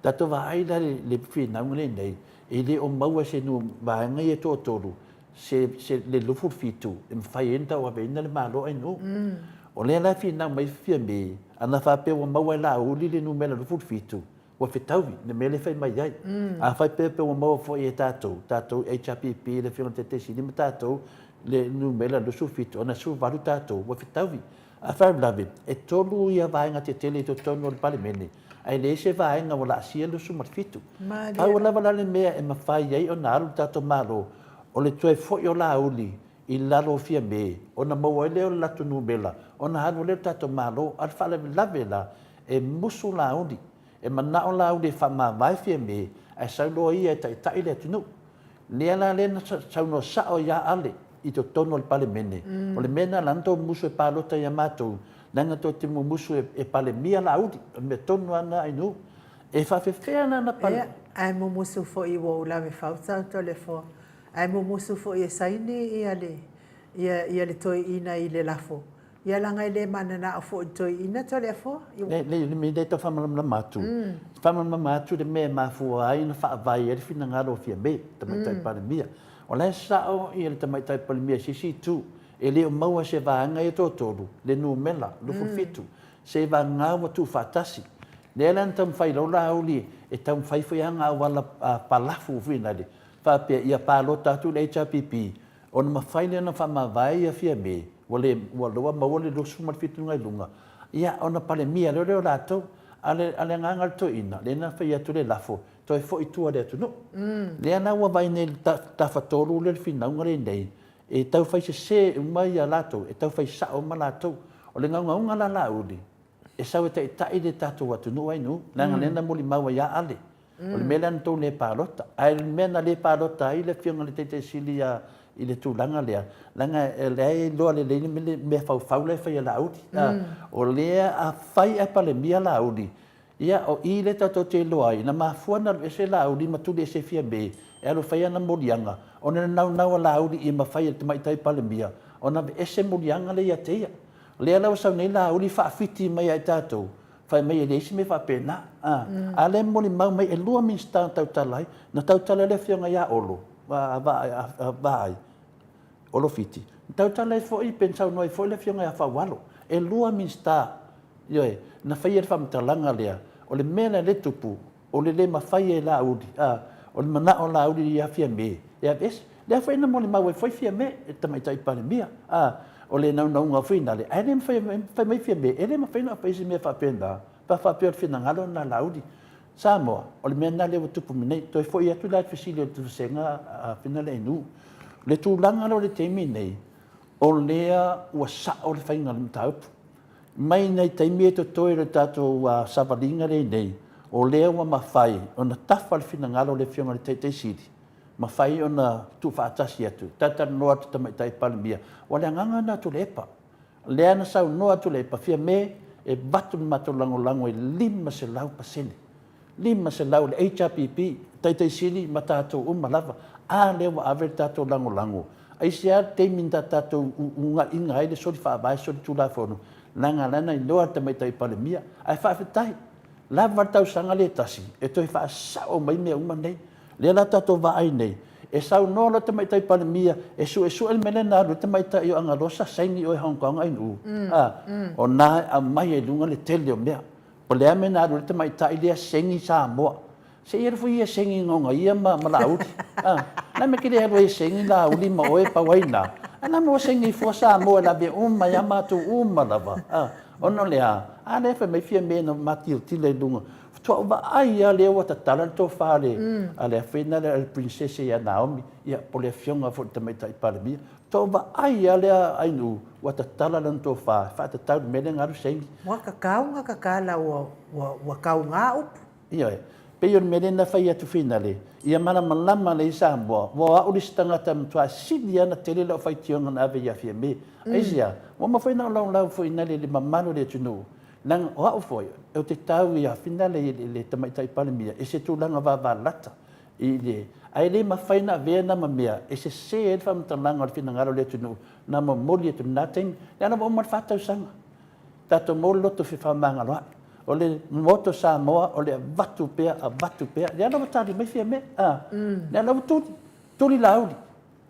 Tatou vaai la i le finauga lenei, e le o maua e se vaega ia e toatolu se, se, le 27 e mafai ai ona tauaveina le Malo ae-nuu. O lea la e finau mai Fiame, ana faapea ua maua e Laauli le numera 27, ua fetaui le mea lea e fai mai ai. Afai pea pe ua maua foi e tatou, tatou HRPP, le Afioga i le Taitaifono Sili ma tatou le numera 27, ona e 18 tatou, ua fetaui. A faalavelave, e tolu ia vaega tetele i totonu o le Palemene, ae leai se vaega ua laasia le 27. Pau lava la le mea e mafai ai ona alu le tatou Malo, o le toe foi o Laauli i lalo o Fiame, ona maua ai lea o le latou numera, ona alu lea o le tatou Malo. A o le faalavelave la, e musu Laauli, e manao Laauli e faamavae Fiame, ae sau loa ia e taitai le atunuu. Lea la lea na saunoa sao ai ia Ale i totonu o le Palemene, o le mea lena la na tou mumusu e palota ia matou, leaga tou te mumusu e Palemia Laauli. O le mea tonu lava lena Ainuu. E faafefea la ona Ia, ae mumusu foi ua ou lave fauta Toleafoa, ae mumusu foi e saini ia le, ia, ia le toeaina i le lafo. Ia leaga e le mananao foi i le toeaina Toleafoa. Le, le, le mea lea e tau faamalamalama atu, faamalamalama atu le mea e mafua ai ona faavae ai le finagalo o Fiame, Tamaitai Palemia. O la e sao ia le Tamaitai Palemia i se isi itu, e le o maua e se vaega ia toatolu le numera 27, se vagana ua tuufaatasi. Lea la na taumafai loa Laauli e taumafai foi ana auala palafu foi lale, faapea ia palota atu le HRPP ona mafai lea ona faamavae ia Fiame, ua le, ua ua maua le 27 luga i luga, ia ona Palemia loa lea o latou. A o le, a le agaga o le toeaina, lea na fai atu le lafo, toe foi i tua i le atunuu. Lea la ua vaai nei i le tafatolu lea le finauga lenei, e tau fai sese uma ia latou, e tau fai sao uma latou. O le gaugauga la Laauli, e sau e taitai le tatou atunuu ai nuu, leaga lea na molimau ai ia Ale. O le mea lea na tou le palota. Ae o le mea na le palota ai le afioga i le Taitai Sili ia i le tulaga lea, leaga o lea e iloa lelei le mea faufau la e fai e Laauli. O lea a fai ae Palemia Laauli, ia o i lea tatou te iloa ai, na mafua ona alu ese Laauli ma tuli ese Fiame e alu e fai ana moliaga, ona o le naunau a Laauli ia mafai e le Tamaitai Palemia ona aveese moliaga lea ia te ia. Lea la ua sau nei Laauli faafiti mai ia i tatou, fai mai e leai se mea faapena. A, a lea e molimau mai e lua Minisita na tautala ai, na tautala ai le Afioga ia Olo Vaai, Olo Fiti, na tautala ai foi pe na saunoa ai foi le Afioga ia Faualo. E lua Minisita, ioe, na faia le faamatalaga lea, o le mea lea e tupu, O le le mafai e Laauli, a, o le manao o Laauli ia Fiame e aveese. Lea foi na molimau ai foi Fiame i le Tamaitai Palemia, a, o le naunauga foi nale, ae le mafai, fai mai Fiame, e le mafai ona fai se mea faapena, pe a faapea o le finagalo lena Laauli. Samoa, o le mea lena lea ua tupu mai nei. Toe foi atu la i le fesili o le Vasega a Finaleainuu. O le tulaga lea o le taimi nei, o lea ua sao le faiga o le mataupu. Mai nai taimi e totoe o le tatou savaliga lea nei, o lea ua mafai ona tafa le finagalo o le Afioga i le Taitai Sili, mafai ona tuufaatasi atu, talatalanoa atu Tamaitai Palemia. Ua le agaga lena o Tuilaepa. O lea na saunoa Tuilaepa, Fiame, e avatu le matou lagolago e 500%. 500 le HRPP, Taitai Sili ma tatou uma lava. A lea ua ave le tatou lagolago. Aisea le taimi na tatou uunaiga ai le soli faavae, soli tulafono, leaga la na iloa le Tamaitai Palemia. Ae faafetai, lava le tausaga lea e tasi e toe faasao mai mea uma nei. Lea la tatou vaai nei, e saunoa loa le Tamaitai Palemia e suesue le mea lea na alu ai le tamaitai o Agalosa saini oe Hong Kong ainu, a, o na e aumai ai i luga le tele o mea. O le a mea na alu ai le tamaitai lea sengi Samoa. Se i alu foi ia sengi Gogaia ma, ma Laauli. Ah, na mea ke le alu ai sengi Laauli ma oe pau ai na. A na mea sengi fua Samoa e lave uma ia matou uma lava. Ah, ona o le a, a lea fai mai Fiame na matilotilo i luga. Faatoa ou vaai lava lea ua tatala le tofa a le, a le afena lea a le princess ia Naomi, ia po o le afioga foi i le tamaitai Palemia. Tou vaai lava lea Ainuu ua tatala lana tofa e faatatau i le mea lea na alu saini. Ua kakau na kakala ua ua kauga upu. Ioe. Pei o le mea lea na fai atu finale, ia malamalama lelei Samoa, ua o au le isi tagata e matua sili lava ona tele lau faitioga na ave ia Fiame. Aisea? Ua uma foi ona ou laulau foi i le mamalu o le atunuu, leaga o au foi, ou te tau ia finale i le Tamaitai Palemia i se tulaga vavalata i le, ae le mafai ona avea na ma mea e sese ai le faamatalaga o le finagalo o le atunuu na momoli atu i lena taimi. Leaga ua uma le fa tausaga, tatou maua le loto fefaamagaloa'i. O le Maota o Samoa, o le avatu pea, avatu pea. Lea la ua tali mai Fiame, a, lea la ua tuli, tuli Laauli.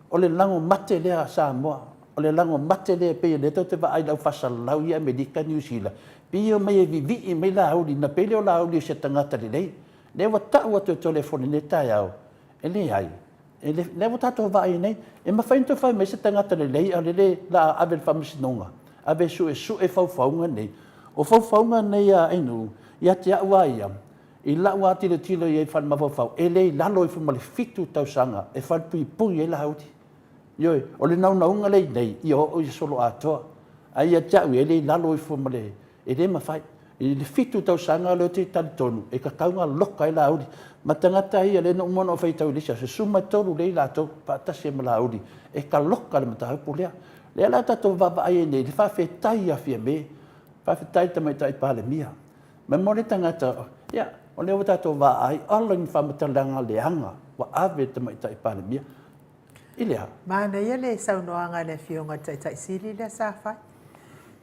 O le lago mate lea a Samoa, o le lago mate lea pei o lea tatou te vaai i le au faasalau i Amerika, Niu Sila, pei e omai e vivii mai Laauli, ona pei lea o Laauli o se tagata lelei. Lea ua tau atu e Toleafoa i lenei taeao, e leai, e le, lea ua tatou vaai nei, e mafai ona toe fai mai se tagata lelei a o lele la ave i le faamasinoga, ave e suesue faufauga nei. O faufauga nei a Ainuu, ia te au lava ia, i lau lava tilotilo i ai i fale mafaufau, e le i lalo ifo ma le fitu tausaga e falepuipui ai Laauli. Ioe, o le naunauga lea i nei, ia oo ia soloatoa. Ae ia te au ia, e le i lalo ifo ma le E le mafai. I le fitu tausaga lea ou te talitonu e tatau ona loka ai Laauli. Ma tagata ia lea na uma ona ou faitau i le isi aso, e 13 lea i latou faatasi ai ma Laauli e taloka le mataupu lea. Lea la tatou vaavaai ai nei i le faafetai ia Fiame, faafetai i le Tamaitai Palemia. Ma mo le tagata, ia, o lea ua tatou vaai, ola i ni faamatalaga leaga ua ave e le Tamaitai Palemia. I le a? Manaia le saunoaga a le Afioga i le Taitai Sili lea sa fai.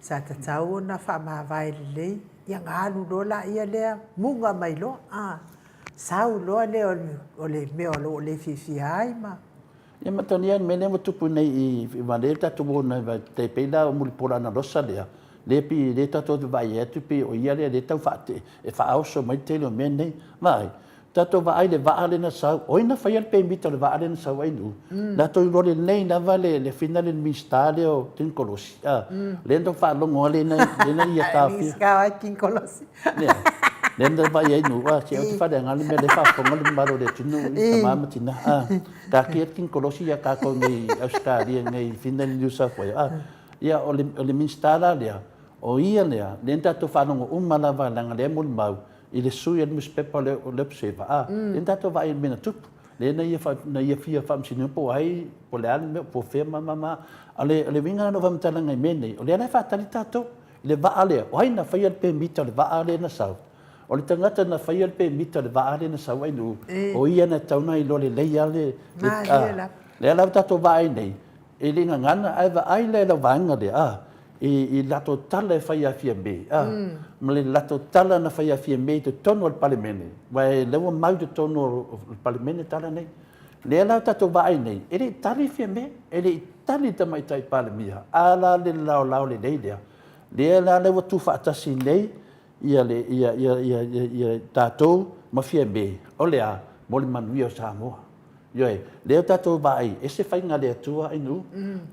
Sa tatau ona faamavae lelei, ia ona alu loa laia lea, muga mai loa, a, sau loa lea o le mea o lo o le fiafia ai ma. Ia matamia le mea lea ua tupu nei i aua lea tatou o nei tai pei la o Mulipola Anarosa lea, lea pei lea tatou te vaai atu pei o ia lea lea tau faate e faaoso mai le tele o mea nei. Vaai, Tatou vaai i le vaa lea na sau, o ai na faia le pemita o le vaa lea na sau ai i Nu'u? Na tou iloa lelei lava le fina le Minisita lea o Tinikolosi, a, lea na tou faalogo lava lea na ia taofia. Minisita o ai Tinikolosi? Lea, lea na vaai ai Nu'u, a, se ou te faaleaga le mea lea e faafofoga le mamalu o le atunuu i tama ma tina, a, taatia le Tinikolosi ia tatou nei i Ausetalia nei i fina le New South Wales, a, ia o le Minisita la lea, o ia lea, lea na tatou faalogo uma lava leaga lea e molimau, i le sui o le nusipepa o le Observer, a, lea na tatou vaai i le mea na tupu, lea na ia, na ia fia faamasinoina po o ai, po o le a le mea, po o fea ma, ma, ma. A o le, o le uiga lena o faamatalaga i mea nei, o lea la e faatali tatou i le vaa lea, o ai na faia le pemita o le vaa lea na sau? O le tagata na faia le pemita o le vaa lea na sau ai Nu'u, o ia na tatau ona iloa lelei lava le, le, a, lea la ua tatou vaai nei, E le gagana, ae vaai la i lau vaega lea, a, i, i latou tala e fai ia Fiame, a, ma le latou tala na fai ia Fiame i totonu o le Palemene, aua e lea ua mau i totonu o le Palemene tala nei. Lea la ua tatou vaai nei, e le i tali Fiame, e le i tali le Tamaitai Palemia, a la le laolao lelei lea, lea la lea ua tuufaatasi nei ia le, ia, ia, ia, ia, ia tatou ma Fiame, o le a? Mo le manuia o Samoa. Ioe, lea tatou vaai, ese faiga a le Atua i nuu.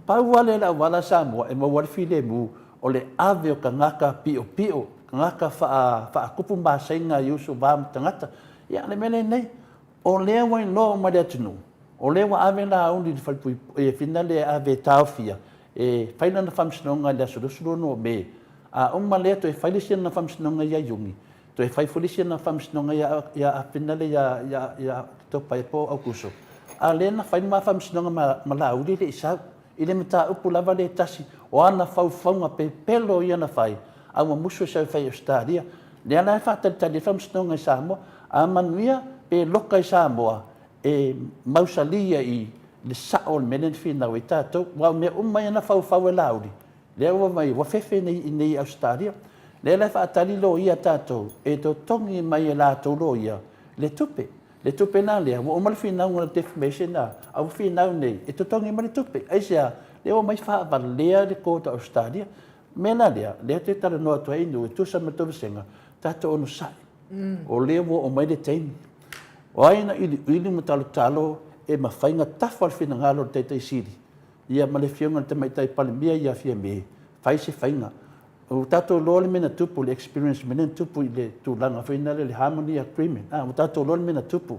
Pau lava lea le auala a Samoa e maua ai le filemu, o le ave o tagata piopio, tagata faakupu masaiga i uso va ma tagata. Ia, o le mea lenei, o lea ua iloa uma e le atunuu, o lea ua ave Laauli i le falepuipui, e finale e ave e taofia, e fai lana faamasinoga i le aso 22 o Me. A uma lea toe fai le isi ana faamasinoga ia Iuni, Toe fai foi le isi ana faamasinoga ia, ia Apenale ia, ia, ia Oketopa ia po o Aukuso. A o lea na fai le ma faamasinoga ma, ma Laauli e le i sau. I le mataupu lava lea e tasi, o ana faufauga pepelo ia na fai, a ua musu e sau e fai i Ausetalia. Lea la e faatalitali ai le faamasinoga i Samoa. A manuia pe loka i Samoa, e mausali ia i le sao o le mea lea na finau ai tatou. Aua o mea uma ia na faufau e Laauli, Lea ua mai, ua fefe nei i inei i Ausetalia. Lea la e faatali loia a tatou e totogi mai e latou loia le tupe. Le tupe la lea, ua uma le finauga o le defamation a, a ua finau nei e totogi mai le tupe. Aisea? Lea ua omai faavalea le court a Ausetalia. O le mea la lea, lea ou te talanoa atu ai i nuu e tusa ma le tovesega, tatou onosai. O lea ua oo mai le taimi. O ai na iliili ma talotalo e mafai ona tafa le finagalo o le Taitai Sili Ia ma le Afioga i le Tamaitai Palemia ia Fiame, fai se faiga. Ua tatou iloa le mea na tupu, le experience mea lea na tupu i le tulaga foi lea le harmony agreement. Ua tatou iloa le mea na tupu.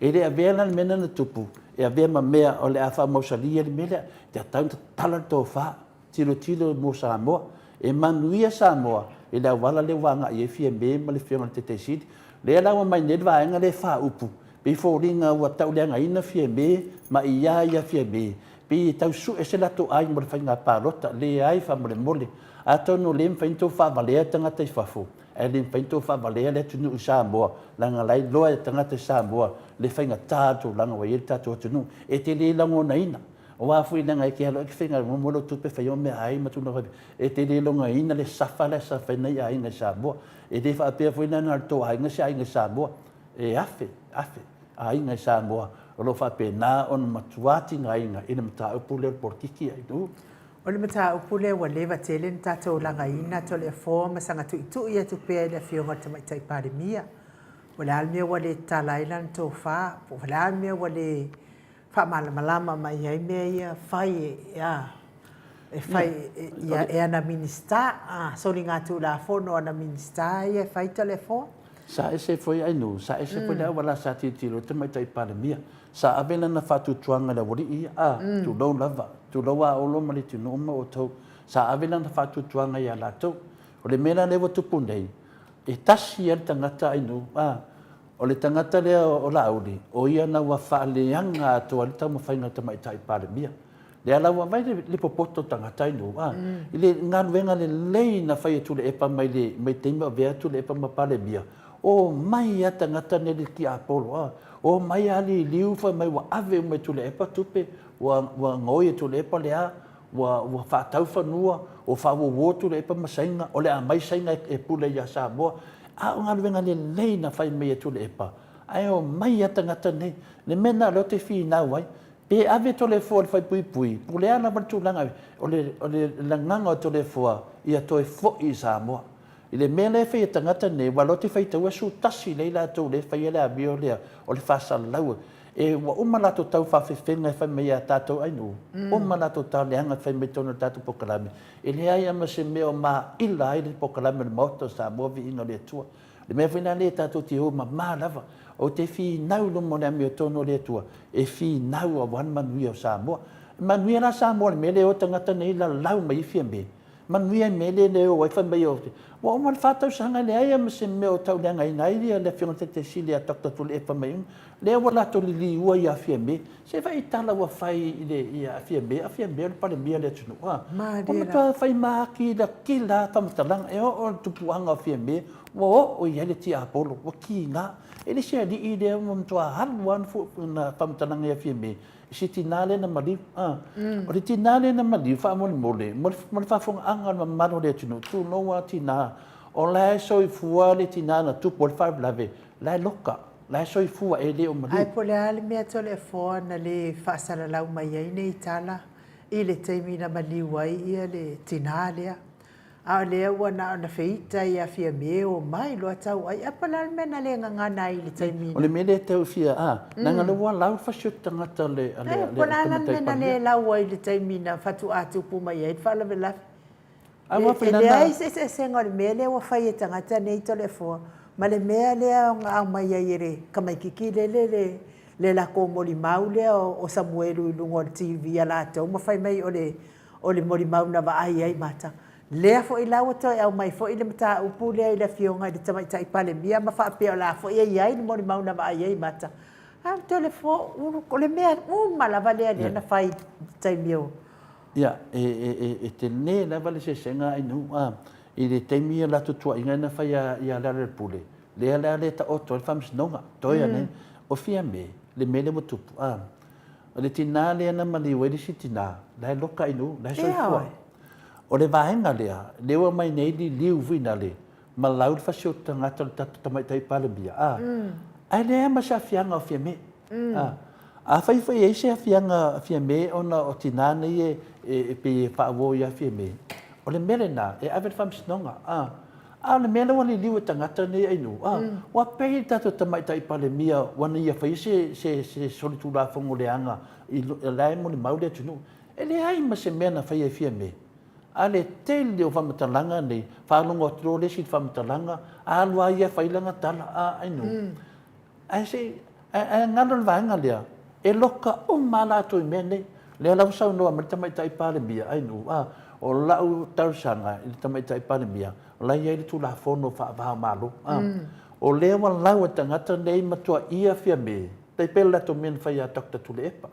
E le avea la le mea lea na tupu e e avea ma mea o le a faamausali ai le mea lea. E tatau ona tatala le tofa, tilotilo mo Samoa. E manuia Samoa i le auala lea ua agai i ai Fiame ma le Afioga i le Taitai Sili. Lea la ua aumai nei le vaega lea e faaupu, pei e foliga ua tauleagaina Fiame ma ia ia Fiame, pei e tau sue se latou ai mo le faiga palota. Leai faamolemole, atonu o lea e mafai ona outou faavalea tagata i fafo, ae le mafai ona outou faavalea le atunuu i Samoa, leaga o la e iloa e tagata i Samoa le faigata o le tulaga ua i ai le tatou atunuu. E te le lagonaina, aua foi leaga e te alu lava e te faigaluega maua lau tupe e fai ai au meaai ma tulaga faapena. E te le logoina le safa la e safa ai nai aiga i Samoa. E le faapea foi la na o le tou aiga se aiga i Samoa. E afe, afe aiga i Samoa o lo o faapena ona matua tigaina i le mataupu lea o le polokiki a i. O le mataupu lea ua leva tele ona tatou lagaina Toleafoa ma saga tuitui atu pea i le Afioga i le Tamaitai Palemia. O le a le mea ua le tatala ai lana tofa? Po o le a le mea ua le faamalamalama mai ai mea ia fai e a e fai e ana Minisita, a soligatulafono a ana Minisita ia e fai Toleafoa? Sa ese foi Ainuu, sa ese foi le auala sa tilotilo ai le Tamaitai Palemia. Sa ave lana faatuatuaga i le aualii ia, a, tulou lava, tulou a Olo ma Leatinuu ma outou. Sa ave lana faatuatuaga ia latou. O le mea la lea ua tupu nei, e tasi lava le tagata Ainuu, a, o le tagata lea o Laauli, o ia na ua faaleaga atoa ai le taumafaiga a le Tamaitai Palemia. Lea la ua aumai le popoto o tagata i nuu, a, i le galuega lelei na fai e Tuilaepa mai le mai taimi o avea Tuilaepa ma Palemia, omai lava tagata nei le tiapolo, a, omai lava liliu fai mai ua ave uma e Tuilaepa tupe, ua ua gaoi e Tuilaepa le a, ua ua faatau fanua, ua faauouo Tuilaepa ma Saina, o le a aumai Saina e pule ia Samoa. A o galuega lelei na fai mai e Tuilaepa, ae omai lava tagata nei. Le mea lena o lea ou te finau ai, Pe ave Toleafoa i le falepuipui, po o le a lava le tulaga, o le, o le lagaga o Toleafoa ia toe foi i Samoa. I le mea lea e fai e tagata nei, aua o lea ou te faitaua e sutasi lelei latou lea e faia le amio lea o le faasalalau. E, ua uma latou tau faafefega e fai mai ia tatou ainuu, uma latou tau leaga e fai mai i totonu o le tatou polokalame. E leai lava ma se mea o maila ai le polokalame o le Maota o Samoa, viiga o le Atua. O le mea foi lena lea tatou te o mama lava. Ou te finau i luma o le amiotonu o le Atua, e finau aua le manuia o Samoa. E manuia la Samoa i le mea lea e o tagata nei lalau mai ai Fiame. Manuia i le mea lea e o ai fai mai o... Ua uma le fa tausaga e leai lava ma se mea o tauleagaina ai le Afioga i le Taitai Sili ia Doctor Tuilaepa mai uma. Lea ua latou liliua ia Fiame. Se vaai tala ua fai i le ia Fiame, a Fiame o le Palemia o le atunuu, a. Ua matua fai makilatila lava faamatalaga. E oo i le tupuaga o Fiame, ua oo i ai le tiapolo, ua kiga. E le se alii lea ua matua alu lava ana faamatalaga ia Fiame i si tina lea na maliu, a. O le tina lea na maliu, faamolemole, mo le faafofogaaga a le mamalu o le atunuu, tulou lava tina, o la e soifua le tina na tupu ai le faalavelave, o la e loka. La e soifua e le o maliu. Ae po o le a le mea Toleafoa na le faasalalau mai ai nei tala i le taimi na maliu ai ia le tina lea. A o lea ua na ona feita ia Fiame omai loa tau ai. Ae po o le a le mea na le gagana ai i le taimi na. O le mea lea e tau fia, a, leaga o lea ua lau le fasi o le tagata a le, a le, Po o le a la le mea na le lau ai i le taimi na faatoa tupu mai ai le faalavelave. E leai se eseesega o le mea lea ua fai e tagata nei Toleafoa ma le mea lea na aumai ai e le tamaitiiti lele le le latou molimau lea o Samuelu i luga o le TV a latou ma fai mai o le o le molimau na vaai ai mata. Lea foi la ua toe aumai foi le mataupu lea i le Afioga i le Tamaitai Palemia ma faapea o la foi e i ai le molimau na vaai ai mata. A Toleafoa, o le mea uma lava lea lea na fai i le taimi o Ia, e tele lava le eseesega Ainuu, a, i le taimi o latou tuuaiga na fai ia Lealailepule, lea la le taoto ai le faamasinoga, toe ane, o Fiame, le mea lea ua tupu, a, o le tina lea na maliu ai le isi tina, la e loka Ainuu, la e soifua. O le vaega lea, lea ua aumai nei liliu foi nale, ma lau le fasi o tagata o le tatou Tamaitai Palemia, a, ae leai lava ma se aafiaga o Fiame. A, afai foi e i ai se aafiaga Fiame ona o tina nei e pei e faauo ia Fiame, o le mea lena, e ave i le faamasinoga. A, a o le mea lea ua liliu e tagata nei Ainuu, a, ua pei le tatou Tamaitai Palemia ua na ia faia se, se, se solitulafono leaga i, la e molimau le atunuu. E leai ma se mea na faia e Fiame. A le tele o faamatalaga nei, faalogo atu loa le isi i le faamatalaga, alu lava ia fai lana tala, a, Ainuu. Ae se i, ae galo le vaega lea, E loka uma lava latou i mea nei. O lea la ua saunoa mai le Tamaitai Palemia, ai nuu, a, o lau talosaga i le Tamaitai Palemia, o la e i ai le Tulafono Faava-o-Malo, a. O lea ua lau e tagata nei matuaia Fiame, tai pei o le latou mea na fai ia Doctor Tuilaepa.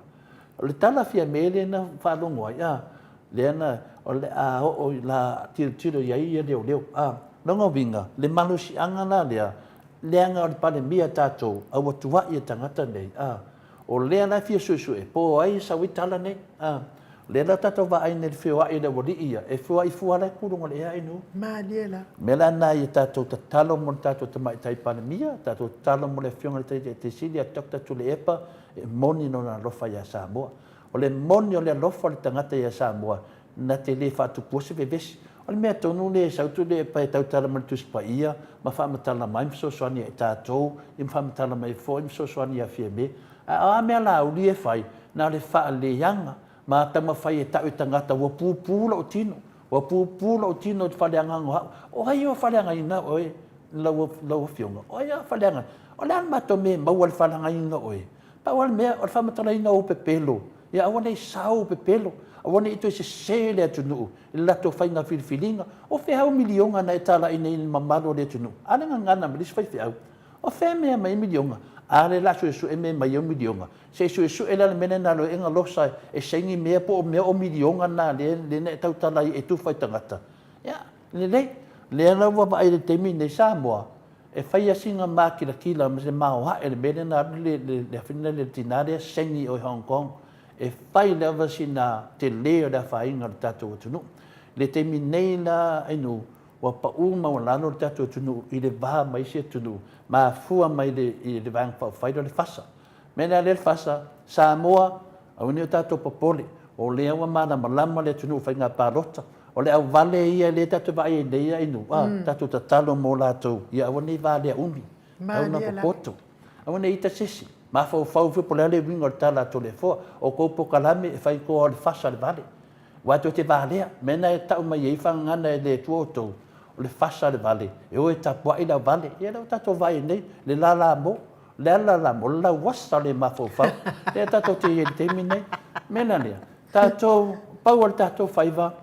O le tala Fiame lea na faalogo ai, a, lea na, o le a oo i la tilotilo i ai ia leoleo, a. Lona uiga, le malosiaga la lea, leaga o le Palemia tatou, a ua tuai e tagata nei, a. O lea la e fia suesue, po o ai e sau ai tala nei, a. O lea la tatou vaai nei i le feoai o le aualii ia, e feoai fua la e ku luga o le ea i nuu. Malie la. O le mea la lena ia tatou tatalo mo le tatou Tamaitai Palemia, tatou tatalo mo le Afioga i le Taitai Sili ia Doctor Tuilaepa, e moni lona alofa ia Samoa. O le moni o le alofa o le tagata ia Samoa, na te le faatupua se vevesi. O le mea tonu lea e sau Tuilaepa e tautala mai le Tusi Paia ma faamatala mai ma fesoasoani ia i tatou, ia ma faamatala mai foi ma fesoasoani ia Fiame. A o a mea lauli e fai, na o le faaleaga ma taumafai e tau i tagata ua pupu lou tino, ua pupu lou tino i te faaleagaga o au. O ai o faaleagaina oe, lau, lau Afioga? O ai a faaleagaina? O le a le matou mea e maua i le faaleagaina o oe? Pau lava le mea, o le faamatalaina o ou pepelo, ia aua ne i sao ou pepelo, aua ne i toe sese le atunuu i le latou faiga filifiliga. O fea au miliona na e talai nei i le mamalu o le atunuu? A le gagana ma le isi faifeau, o fea mea mai ai miliona? A lea o le a suesue mea mai au miliona? Se i suesue la le mea lea na alu ai e galosa e saini mea po o mea o miliona na lea na e tautala ai e tufa i tagata. Ia, lelei. Lea la ua vaai i le taimi lenei Samoa, E fai lava sina makilatila ma se maoae le mea lea na alu le, le, le afina le tina lea saini i o i Hong Kong. E fai lava sina tele o le afaina o le tatou atunuu. I le taimi nei la Ainu, ua pau maualalo le tatou atunuu i le va ma isi atunuu, mafua mai le, i le Vaega Faaupufai lea o le FASA. Mea lea le FASA, Samoa, aua ne i o tatou popole, o lea ua malamalama le atunuu i faiga palota. O le auvale ia lea tatou te vaai ai nei Ainu, a, tatou tatalo mo latou, ia aua ne i valea umi, tau na popoto, aua ne i ita se isi, mafaufau foi po o le a le uiga o le tala a Toleafoa, o kou polokalame e fai koa o le FASA le vale. Aua tou te valea, mea na e tau mai ai fagagana e le Atua outou, o le FASA le vale, e o e tapuai le auvale. Ia lea ua tatou vaai ai nei, le lala mo. Le ala la mo le lauasa le mafaufau lea tatou te i ai i le taimi nei. O le mea la lea, tatou, pau o le tatou faiva,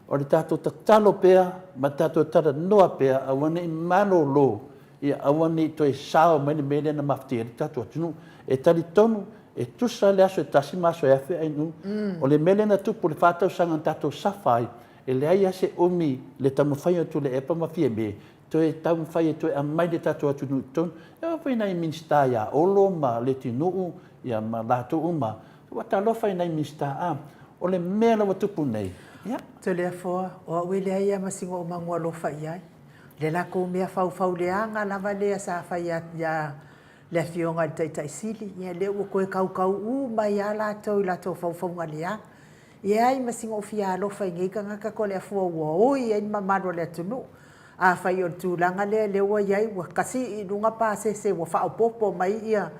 o le tatou tatalo pea ma tatou talanoa pea aua ne i malolo, ia aua ne i toe sao mai le mea lea na mafatia ai le tatou atunuu. E talitonu, e tusa le aso e tasi ma aso e afe ainu. O le mea lea na tupu i le fa tausaga na tatou safa ai, e leai lava se umi le taumafai atu o Tuilaepa ma Fiame toe taumafai e toe aumai le tatou atunuu i totonu. E oo foi i nai Minisita ia Olo ma Letinuu ia ma latou uma, ua talofa i nai Minisita, a o le mea la ua tupu nei, ia. Toleafoa, o au e leai lava ma sina ou manu alofa i ai. Le latou mea faufau leaga lava lea sa fai ia le Afioga i le Taitai Sili, ia lea ua toe kaukau uma ai lava latou i latou faufauga leaga. E leai ma sina ou fia alofa i nei tagata Toleafoa ua oi ai le mamalu o le atunuu. Afai o le tulaga lea lea ua i ai ua kasii i luga pasese ua faaopoopo mai ia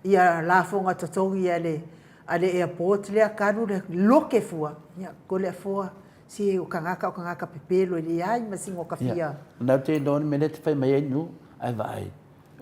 ia lafoga totogi a le a le airport lea talu le loke fua, ia Toleafoa se o tagata o tagata pepelo e leai ma sina o ta fia. Ia, na te iloa le mea lea e te fai mai ai Nu, ae vaai,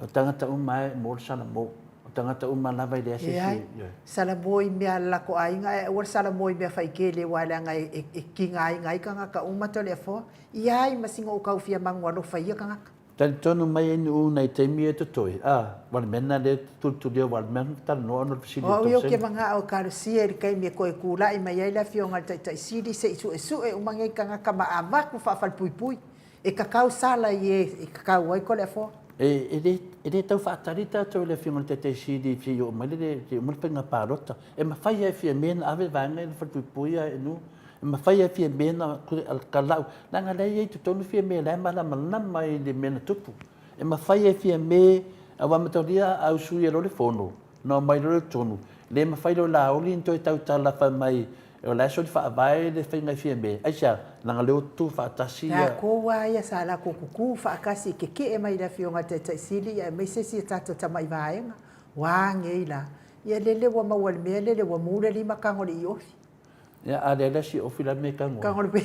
O tagata uma e mo le salamo. O tagata uma lava e leai se isi. Leai, salamo i mea a le latou aiga ae aua le salamo i mea faitele aua leaga e tigaina ai tagata uma Toleafoa. Ia ai ma sina ou tau fia manu alofa i ia tagata. Talitonu mai ai Nu'u nai taimi ia e totoe, a, ua le mea lena lea e tulitulia ua le mea na talanoa ona o le fesili a O au ia ou te manao e kalosia i le taimi e toe tulai mai ai le Afioga i le Taitai Sili se i suesue uma nei tagata ma avatu faafalepuipui. E kakau sala i e e kakau ai Toleafoa. E, e, e le tau faatali tatou i le Afioga i le Taitai Sili se i oo mai le, se i uma le faiga palota. E mafai lava e Fiame ona ave vaega ia i le falepuipui a e nu. E mafai lava e Fiame ona kalau, leaga o la e i ai i totonu Fiame o la e malamalama i le mea na tupu. E mafai lava e Fiame, aua mataulia a usuia loa le fono, ona omai loa lea i totonu, le mafai loa e Laauli ona toe tautala fai mai O la e soli faavae le faiga i Fiame. Aisea? Leaga lea ua tutu faatasi ia. Latou lava ia sa latou tutu faatasi e keke'e mai i le Afioga i le Taitai Sili aemaise si a tatou tamai vaega. Ua nei la. Ia lele ua maua i le mea lele ua mu le lima tago i le iofi. Ia a leai la si ofi la le mea e tago ai. Tago i le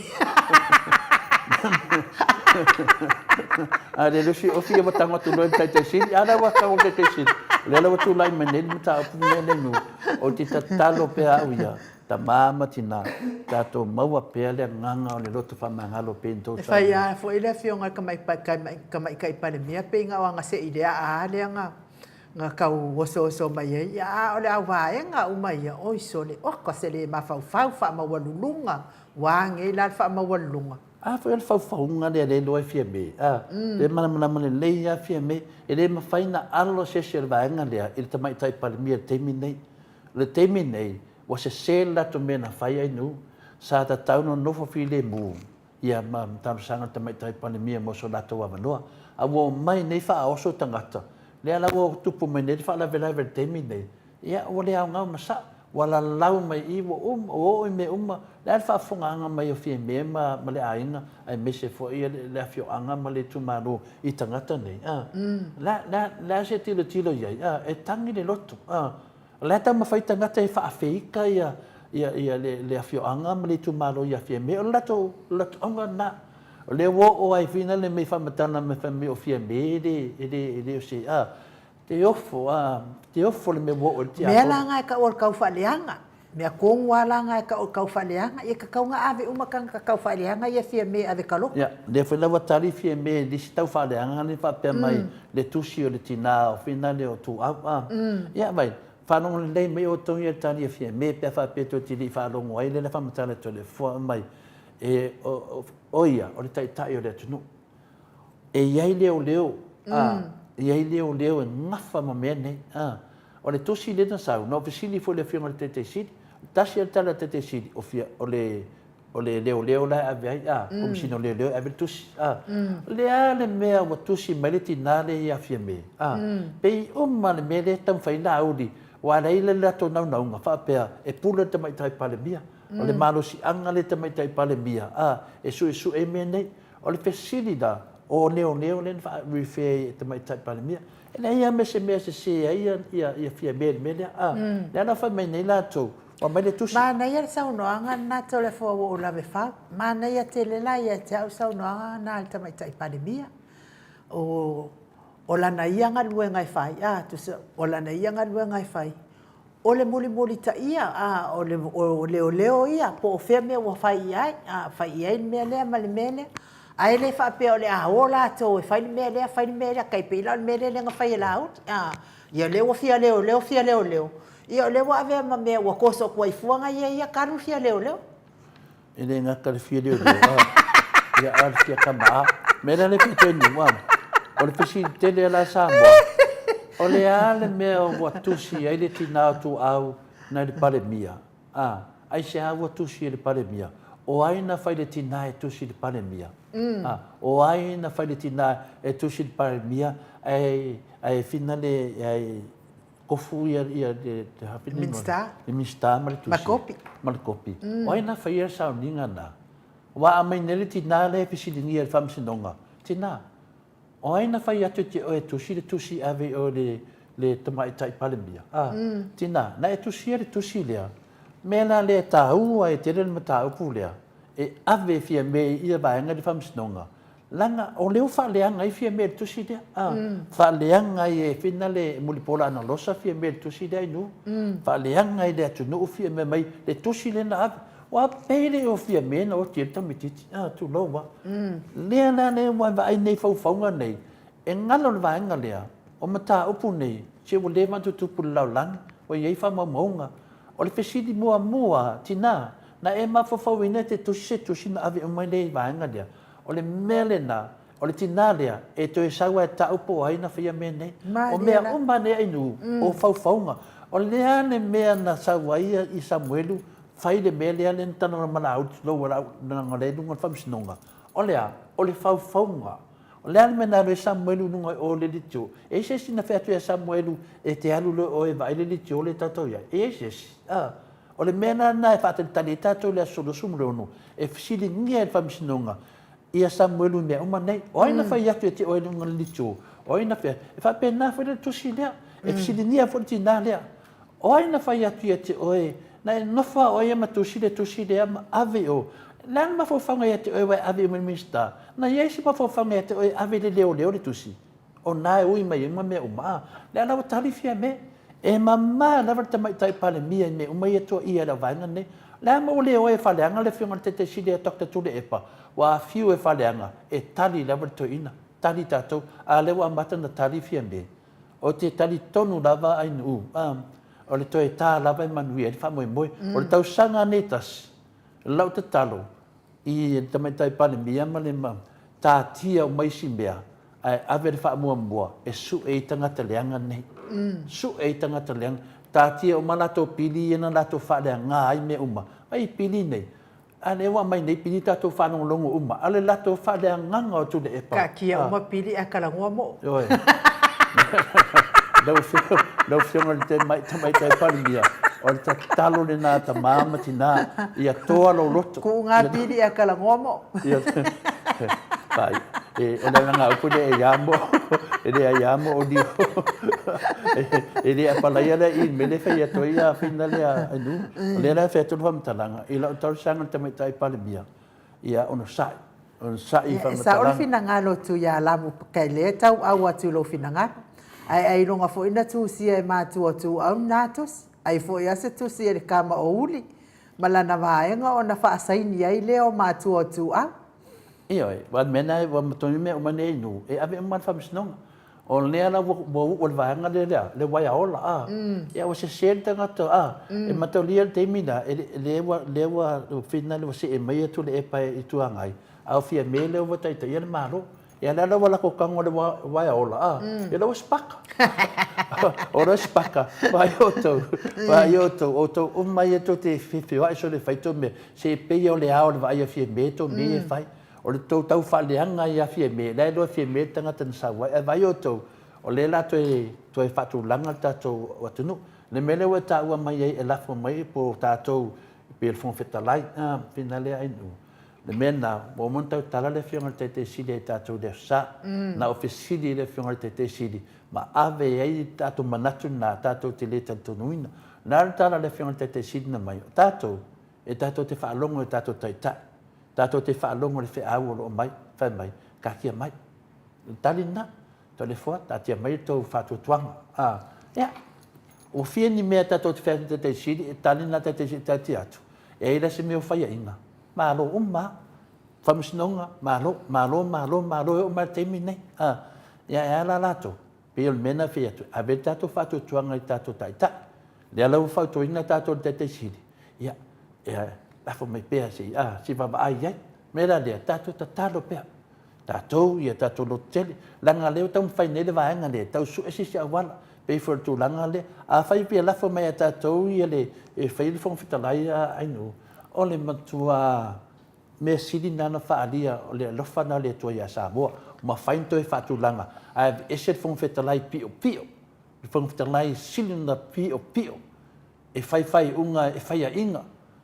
A leai la si ofi ia ua tago atu loa i le Taitai Sili. A lea ua tago i le Taitai Sili. O lea la ua tulai mai nei le mataupu lenei a Nuu, ou te tatalo pea au ia, tama ma tina, tatou maua pea le agaga o le loto faamagalo pei ona outou E fai lava foi le afioga i le Tamaitai Palemia pei na o ana se i le aa lava lea na tau osooso mai ai, ia a o le au vaega uma ia, oi sole, oka se le mafaufau faamaualuluga, ua a nei la le faamaualuluga? A foi o le faufauga lea lea e iloa ai Fiame, a, lea e malamalama lelei lava Fiame, e le mafai ona alo se isi o le vaega lea i le Tamaitai Palemia i le taimi lenei. O le taimi lenei, ua sese le latou mea na fai ai nuu, sa tatau ona nofo filemu ia ma talosaga i le Tamaitai Palemia mo so latou avanoa. A ua omai nei faaoso tagata, lea la ua tupu mai nei le faalavelave i le taimi lenei, Ia, ua le aoga ma sao. Ua lalau mai i i, ua uma, ua oo i mea uma. O le a le faafofogaaga mai o Fiame ma, ma le aiga, aemaise foi le, le afioaga ma le itumalo i tagata nei, a? O le a, le a, le a se tilotilo i ai, a? E tagi le loto, a? O la e taumafai tagata e faafeika ia, ia, ia le, le afioaga ma le itumalo ia Fiame. O le latou, o le latou auga lena. O lea ua oo ai fina le mea i faamatala mai fai mai o Fiame e le, e le, e le o se, a? Te ofo, a, te ofo le mea ua oo i le tiakono. Mea la na e tau o le taufaaleaga, mea tonu lava la na e tau o le taufaaleaga, ia tatau ona ave uma tagata taufaaleaga ia Fiame e ave taloka. Ia, lea foi la ua tali Fiame i le isi taufaaleaga lea faapea mai le tusi o le tina o Finale o Tuau, a. Ia, vaai, faalogo lelei mai outou ia i le tali a Fiame pe a faapea tou te le i faalogo ai lea na faamatala e Toleafoa mai, e, o, o ia, o le taitai o le atunuu. E i ai leoleo, a, e i ai leoleo e gafa ma mea nei, a. O le tusi lea na sau, na ou fesili foi i le Afioga i le Taitai Sili, tasi lava le tala a le Taitai Sili, o fia, o le, o le leoleo la e ave ai, a, Komesina o Leoleo e ave le tusi, a. O le a le mea ua tusi mai le tina lea ia Fiame, a, pei uma le mea lea e taumafai ai Laauli, aua e i ai le latou naunauga faapea e pule le Tamaitai Palemia, o le malosiaga lea i le Tamaitai Palemia, a, e suesue ai mea nei. O le fesili la, o leoleo lea na faa-refer ai e Tamaitai Palemia. E leai lava ma se mea e sese ai ia Fiame i le mea lea. A, lea la fai mai nei latou, ua aumai le tusi. Manaia le saunoaga lena Toleafoa ua ou lave fau. Manaia tele la ia te au saunoaga na a le Tamaitai Palemia. O, o lana ia galuega e fai, a, tusa, o lana ia galuega e fai, O le mulimulitaia, a, o le, o leoleo ia, po o fea mea ua fai i ai, a, fai i ai le mea lea ma le mea lea. Ae le faapea o le a o latou e fai le mea lea, fai le mea lea, tai pei la o le mea lea na fai e Laauli, a, ia lea ua fia leoleo, fia leoleo, ia o lea ua avea ma mea ua toso atu ai fua nai e ia ka alu fia leoleo. E le gata le fia leoleo, a, ia a o le fia tama a. Mea la lea e fia toe niu, a, o le fesili tele la Samoa, o le a le mea ua tusi ai le tina o Tuuau nai le Palemia, a, aisea ua tusi e le Palemia? O ai na fai le tina e tusi i le Palemia? A, o ai na fai le tina e tusi i le Palemia ae, ae finale, ae Kofu ia ia le te hapi nei Minista. Le Minista ma le tusi. Ma kopi. Ma le kopi. O ai na faia le sauniga na? Ua aumai nei le tina lea e fesiligia i le Faamasinoga. Tina, o ai na fai atu i te oe e tusi le tusi ave i oe le le Tamaitai Palemia? A, tina, na e tusia le tusi lea. Mea la lea e taua ai tele le mataupu lea, e ave e Fiame i ia vaega i le Faamasinoga, Leaga o lea ua faaleaga ai Fiame i le tusi lea. A, faaleaga ai e Finale Mulipola Anarosa Fiame i le tusi lea i Nuu. Faaleaga ai le atunuu Fiame mai le tusi lea na ave. Ua pele o Fiame na oti ai le tamaitiiti. A, tulou a. Lea la lea ua vaai nei faufauga nei, e galo le vaega lea, o mataupu nei, se ua leva ona tutupu i le lalolagi, ua i ai faamaumauga. O le fesili muamua, tina, na e mafaufauina e te tusi se tusi na ave uma ai lea i vaega lea? O le mea lena, o le tina lea, e toe sau ae tau po o ai na faia mea nei. O mea uma nei ai nuu, o faufauga. O le a le mea na sau ai i Samuelu fai le mea lea lea na talanoa ma Laauli tulou a Laauli leaga o lea e i luga o le faamasinoga. O le a? O le faufauga. O le a le mea na alu ai Samuelu i luga i o i le leitio? E i ai se isi na fai atu ia Samuelu e te alu loa oe e vaai le leitio lea e tautau i ai? E i ai se isi? A. O le mea la lena e faatalitali ai tatou i le aso 26, e fesiligia e le Faamasinoga ia Samuelu i mea uma nei. O ai na fai atu ia te oe i luga o le leitio? O ai na fea? E faapena foi le tusi lea. E fesiligia foi le tina lea. O ai na fai atu ia te oe, na e nofo lava oe ia ma tusi le tusi lea ma ave i o. O le a le mafaufauga ia te oe ua e ave uma i le Minisita? Na i ai se mafaufauga ia te oe e ave i le leoleo le tusi? O na e ui mai ai ma mea uma, a. Lea la ua tali Fiame. E mama lava le Tamaitai Palemia i mea uma ia tuaia e le auvaega lenei. O le a mea ua le o ai e faaleaga le Afioga i le Taitai Sili ia Doctor Tuilaepa, ua afiu e faaleaga, e tali lava le toeaina. Tali tatou. A lea ua amata ona tali Fiame. Ou te talitonu lava Ainuu, a, o le toe ta lava e manuia ai le faamoemoe. O le tausaga lenei e tasi, lau tatalo i le Tamaitai Palemia ma le taatia uma isi mea, ae ave le faamuamua e sue ai tagata leaga nei. Sue ai tagata leaga. Taatia uma latou pili ia na latou faaleaga ai mea uma. Ai pili nei, A lea ua aumai nei pili tatou faalogologo uma, a o le latou faaleagaga o Tuilaepa. Taatia uma pili ae talanoa moo. Ioe. Lau Afioga, lau Afioga i le Tamaitai Palemia, o le tatalo lena a tama ma tina, ia toa lou loto. Kuu ngā pili ae talanoa moo. Ia, Pai, e, o le agaga upu e le ai a moo, e le ai a moo niu. E le apalaia lea i le mea lea e fai atu ai a whina lea a nu. O lea la e fai atu le faamatalaga, i lau talosaga i le Tamaitai Palemia, ia onosai, onosai i E sao le faamatalaga. finagalo o Tuialamu kai lea e tauau atu i lou finagalo. Ae ailoga foi na tusia e matua o Tuuau lena tusi. Ai foi a se tusi e le tama o Uli ma lana vaega ona faasaini ai lea o matua o Tuuau. Ioe, aua o le mea lena ua matou mea uma nei i e ave uma lava i le faamasinoga. O lea la ua uu e le vaega lea le a? Le uaea ola, a? Ia ua sese le tagata, a? E mataulia le taimi lea, lea ua, lea ua, whina lea ua see mai atu le epa i Tuagai, a o Fiame lea ua taitaia le Malo. Ia lea la ua latou tago i le uaea ola, a? Ia lea ua sipaka. O lea sipaka, vaai outou, vaai outou, outou uma ia tou te feoai solo e fai tou mea, se e pei o le ao o le vaai a Fiame tou mea ia e fai. O le tou tau faaleaga ia Fiame, la e iloa e Fiame le tagata na sau ai, ae vaai outou, o lea la toe, toe faatulaga le tatou atunuu. Le mea lea ua e taua mai ai e lafo mai po o tatou pei o le Fofoga Fetalai, a, whina lea Ainuu. Le mea lena, ua uma ona tautala le Afioga i le Taitai Sili ia i tatou i le Aso Sa. Na o fesili le Afioga i le Taitai Sili ma ave ai le tatou manatu lena tatou te le talitonuina. O le a le tala a le Afioga i le Taitai Sili na mai? O tatou, e tatou te faalogo i o tatou taitai. Tatou te faalogo i le feau o lo o mai, fai mai, taatia mai. O le tali lena. Toleafoa, taatia mai le tou faatuatuaga. A, ia, ua fia ni mea tatou te fai atu i le Taitai Sili, e tali lena Taitai Sili e taatia atu. E ai la se mea o faiaina? Malo uma lava. Faamasinoga, malo, malo, malo, malo e oo mai i le taimi lenei. A, ia e a la latou? Pei o le mea lena e fai atu, ave le tatou faatuatuaga i tatou taitai. Lea la ua fautuaina tatou e le Taitai Sili, ia, ia lafo mai pea se i, a, se i vaavaai i ai. O le mea la lea, tatou tatalo pea, tatou ia tatou lototele, leaga lea ua taumafai nei le vaega lea e tau sue se isi auala, pei foi o le tulaga lea. Afai pe lafo mai ia tatou ia le, e fai le Fofoga Fetalai a Ainuu, o le matua mea sili lena na faaalia o le alofa lena o le Atua ia Samoa, ua mafai ona toe faatulaga, ae aveese le Fofoga Fetalai piopio, le Fofoga Fetalai sili ona piopio e fai faaiuga e faiaina.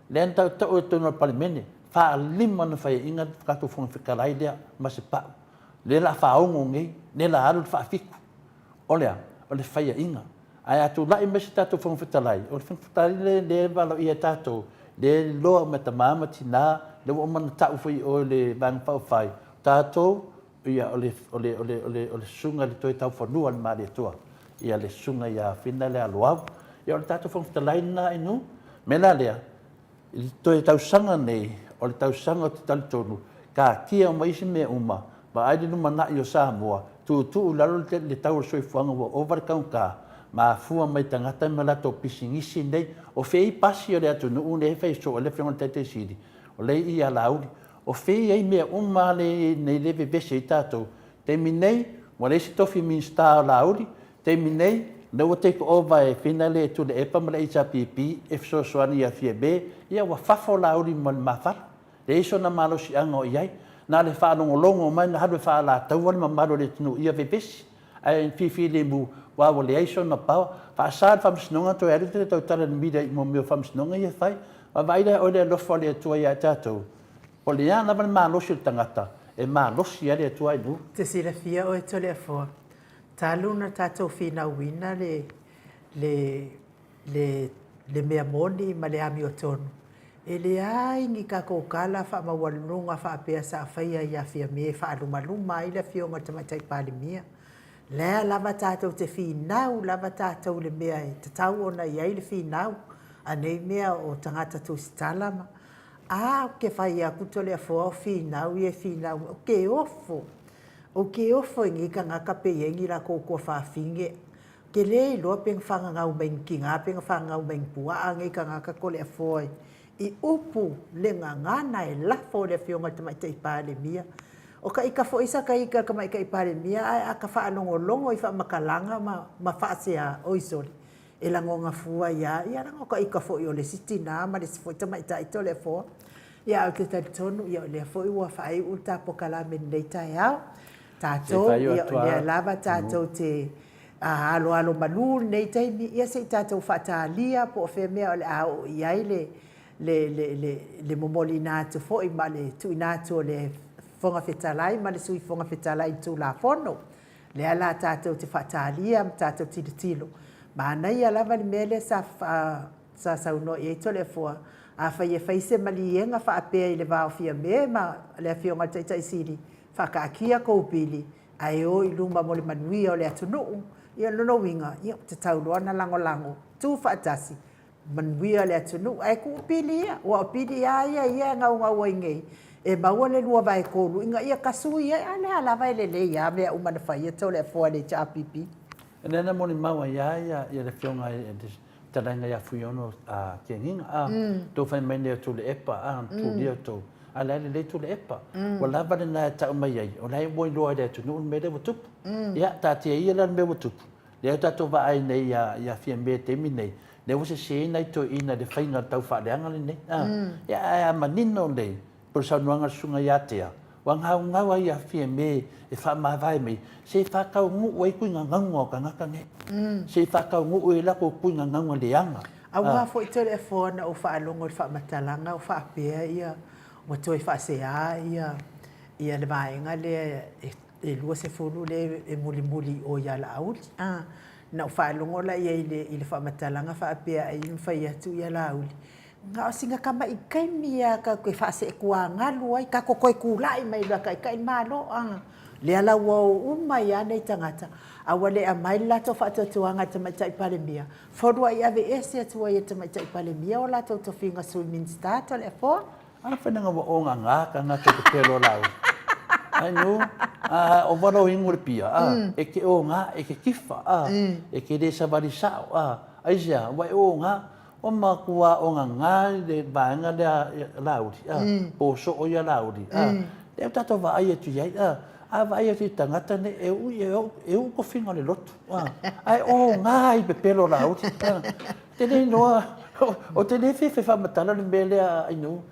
Lea na tautau i totonu o le Palemene, faalima ona faiaina le tatou Fofoga Fetalai lea ma se pau. Lea la faaogo nei, lea la alu le faafitu. O le a? O le faiaina. Ae a tulai mai se tatou Fofoga Fetalai, o le Fofoga Fetalai lea e valoia e tatou, lea e iloa uma e tama ma tina, lea ua uma ona tau foi i o i le Vaega Faaupufai, o tatou, ia, o le, o le, o le, o le, o le susuga i le Toetaufanua a le Malietoa, ia le susuga ia Fina lea Loau. Ia o le tatou Fofoga Fetalai lena Inu. O le mea la lea, i le toe tausaga nei, o le tausaga ou te talitonu, taatia uma isi mea uma, vaai le lumanai o Samoa, tuutuu i lalo le tau o le soifuaga ua ova le taugata, mafua mai tagata ma latou pisinisi nei. O fea pasi o le atunuu lea e fai soo ai le Afioga i le Taitai Sili? O lea e i i Alauli. O fea e i ai mea uma nei lea e vevesi ai tatou? Taimi nei, ua leai se tofi Minisita o Laauli, taimi nei, lea ua take over e Fina le Tuilaepa ma le HRPP e fesoasoani ia Fiame, ia ua fafo Laauli ma le mafala. Leai sona malosiaga o i ai. Na o le faalogologo mai na alu e faalataua le mamalu o le atunuu ia vevesi, ae fifilemu aua ua leai sona power. Faasa le faamasinoga toe alu toe tautala i le media i mea o faamasinoga ia e fai. Vaavaai la oe i le alofa o le Atua ia i tatou. O le a lava le malosi o le tagata, e malosi ai le Atua i luga. Te silafia oe Toleafoa, talu ona tatou finauina le, le, le, le mea moni ma le amiotonu, e leai ni tatou tala faamaualuluga faapea sa faia ia Fiame e faalumaluma ai le Afioga i le Tamaitai Palemia. Lea lava tatou te finau lava tatou i le mea e tatau ona i ai le finau, a nei mea o tagata tusitala ma, a, ou te fai atu Toleafoa o finau ia e finau mai, ou te ofo, ou te ofo i nei tagata pe i ai ni latou tuafafine, ou te le iloa pe na fananau mai ni tina pe na fananau mai ni puaa nei tagata Toleafoa i upu le gagana e lafo e le Afioga i le Tamaitai Palemia. O ka ita foi sa ta ita i le Tamaitai Palemia ae a ta faalogologo i faamatalaga ma ma faasea, oi sole, e lagona fua ai lava, ia leaga o ta ita foi o le isi tina ma le isi foi tamaitai Toleafoa. Ia ae ou te talitonu ia o lea foi ua faaiu le ta polokalame i lenei taeao. Tatou, ia o lea lava tatou te aloalo malu i lenei taimi, ia se i tatou faatalia po o fea mea o le a oo i ai le, le, le, le, le momoliina atu foi ma le tuuina atu o le Fofoga Fetalai ma le Sui Fofoga Fetalai i le Tulafono. Lea la tatou te faatalia ma tatou tilotilo. Manaia lava le mea lea sa, sa saunoa i ai Toleafoa, afai e fai se maliega faapea i le va o Fiame ma le Afioga i le Taitai Sili, faataatia tou pili, ae o i luma mo le manuia o le atunuu, ia o lona uiga, ia ua tatau loa ona lagolago, tu faatasi, manuia le atunuu. Ae tuu pili ia, aua o pili lava ia ia e gaugau ai nei, e maua le 2/3 ina ia tasui ai, a lea lava e lelei lava mea uma na faia Toleafoa e le HRPP. O lea na molimau ai lava le Afioga i le Fetalaiga ia Fuiono Kegiga, a, tou fai mai nei o Tuilaepa, a, tulia outou, a o la e lelei Tuilaepa. Ua lava lena e tau mai ai, o la e ua iloa e le atunuu le mea lea ua tupu. Ia, taatia ia la le mea ua tupu, lea ua tatou vaai nei ia Fiame i le taimi lenei, lea ua sese nai toeaiina i le faiga o le taufaaleaga lenei. A, ia, ae a manino lelei, pei o le saunoaga a le Susuga ia Tea, ua gaugau ai ia Fiame e faamavae mai, se i faataunuu ai tuigagauga o tagata nei, se i faataunuu ai latou tuigagauga leaga. Aua foi Toleafoa na ou faalogo i le faamatalaga o faapea ia ua toe faasea ia ia le vaega lea e 20 lea e mulimuli i o ia Laauli. A, na ou faalogo la i ai i le faamatalaga faapea ai na fai atu ia Laauli, Na o sina tamai taimi lava tatou te faaseetuagalu ai, tatou toe tulai mai loa e taitai le Malo. A, lea la ua o uma ai lava nei tagata, a ua le aumai le latou faatuatuaga i le Tamaitai Palemia, foluai aveese atu ai e le Tamaitai Palemia o latou tofiga Sui Minisita, Toleafoa. A fai leaga ua ogaga tagata i pepelo o Laauli. Ai nu, a o valo ingu le pia, a, e ke oga, e ke kifa, a, e ke le savali sao, a, aisea, ua e oga, Ua matua ogaga le vaega lea Laauli, a, po o soo ia Laauli, a, lea ua tatou vaai atu i ai, a, a vaai atu i tagata nei, e ui, e uu tofiga o le lotu, a, ae oga i pepelo o Laauli, a. Te le iloa, ou te le fia fai faamatala le mea lea Ainuu,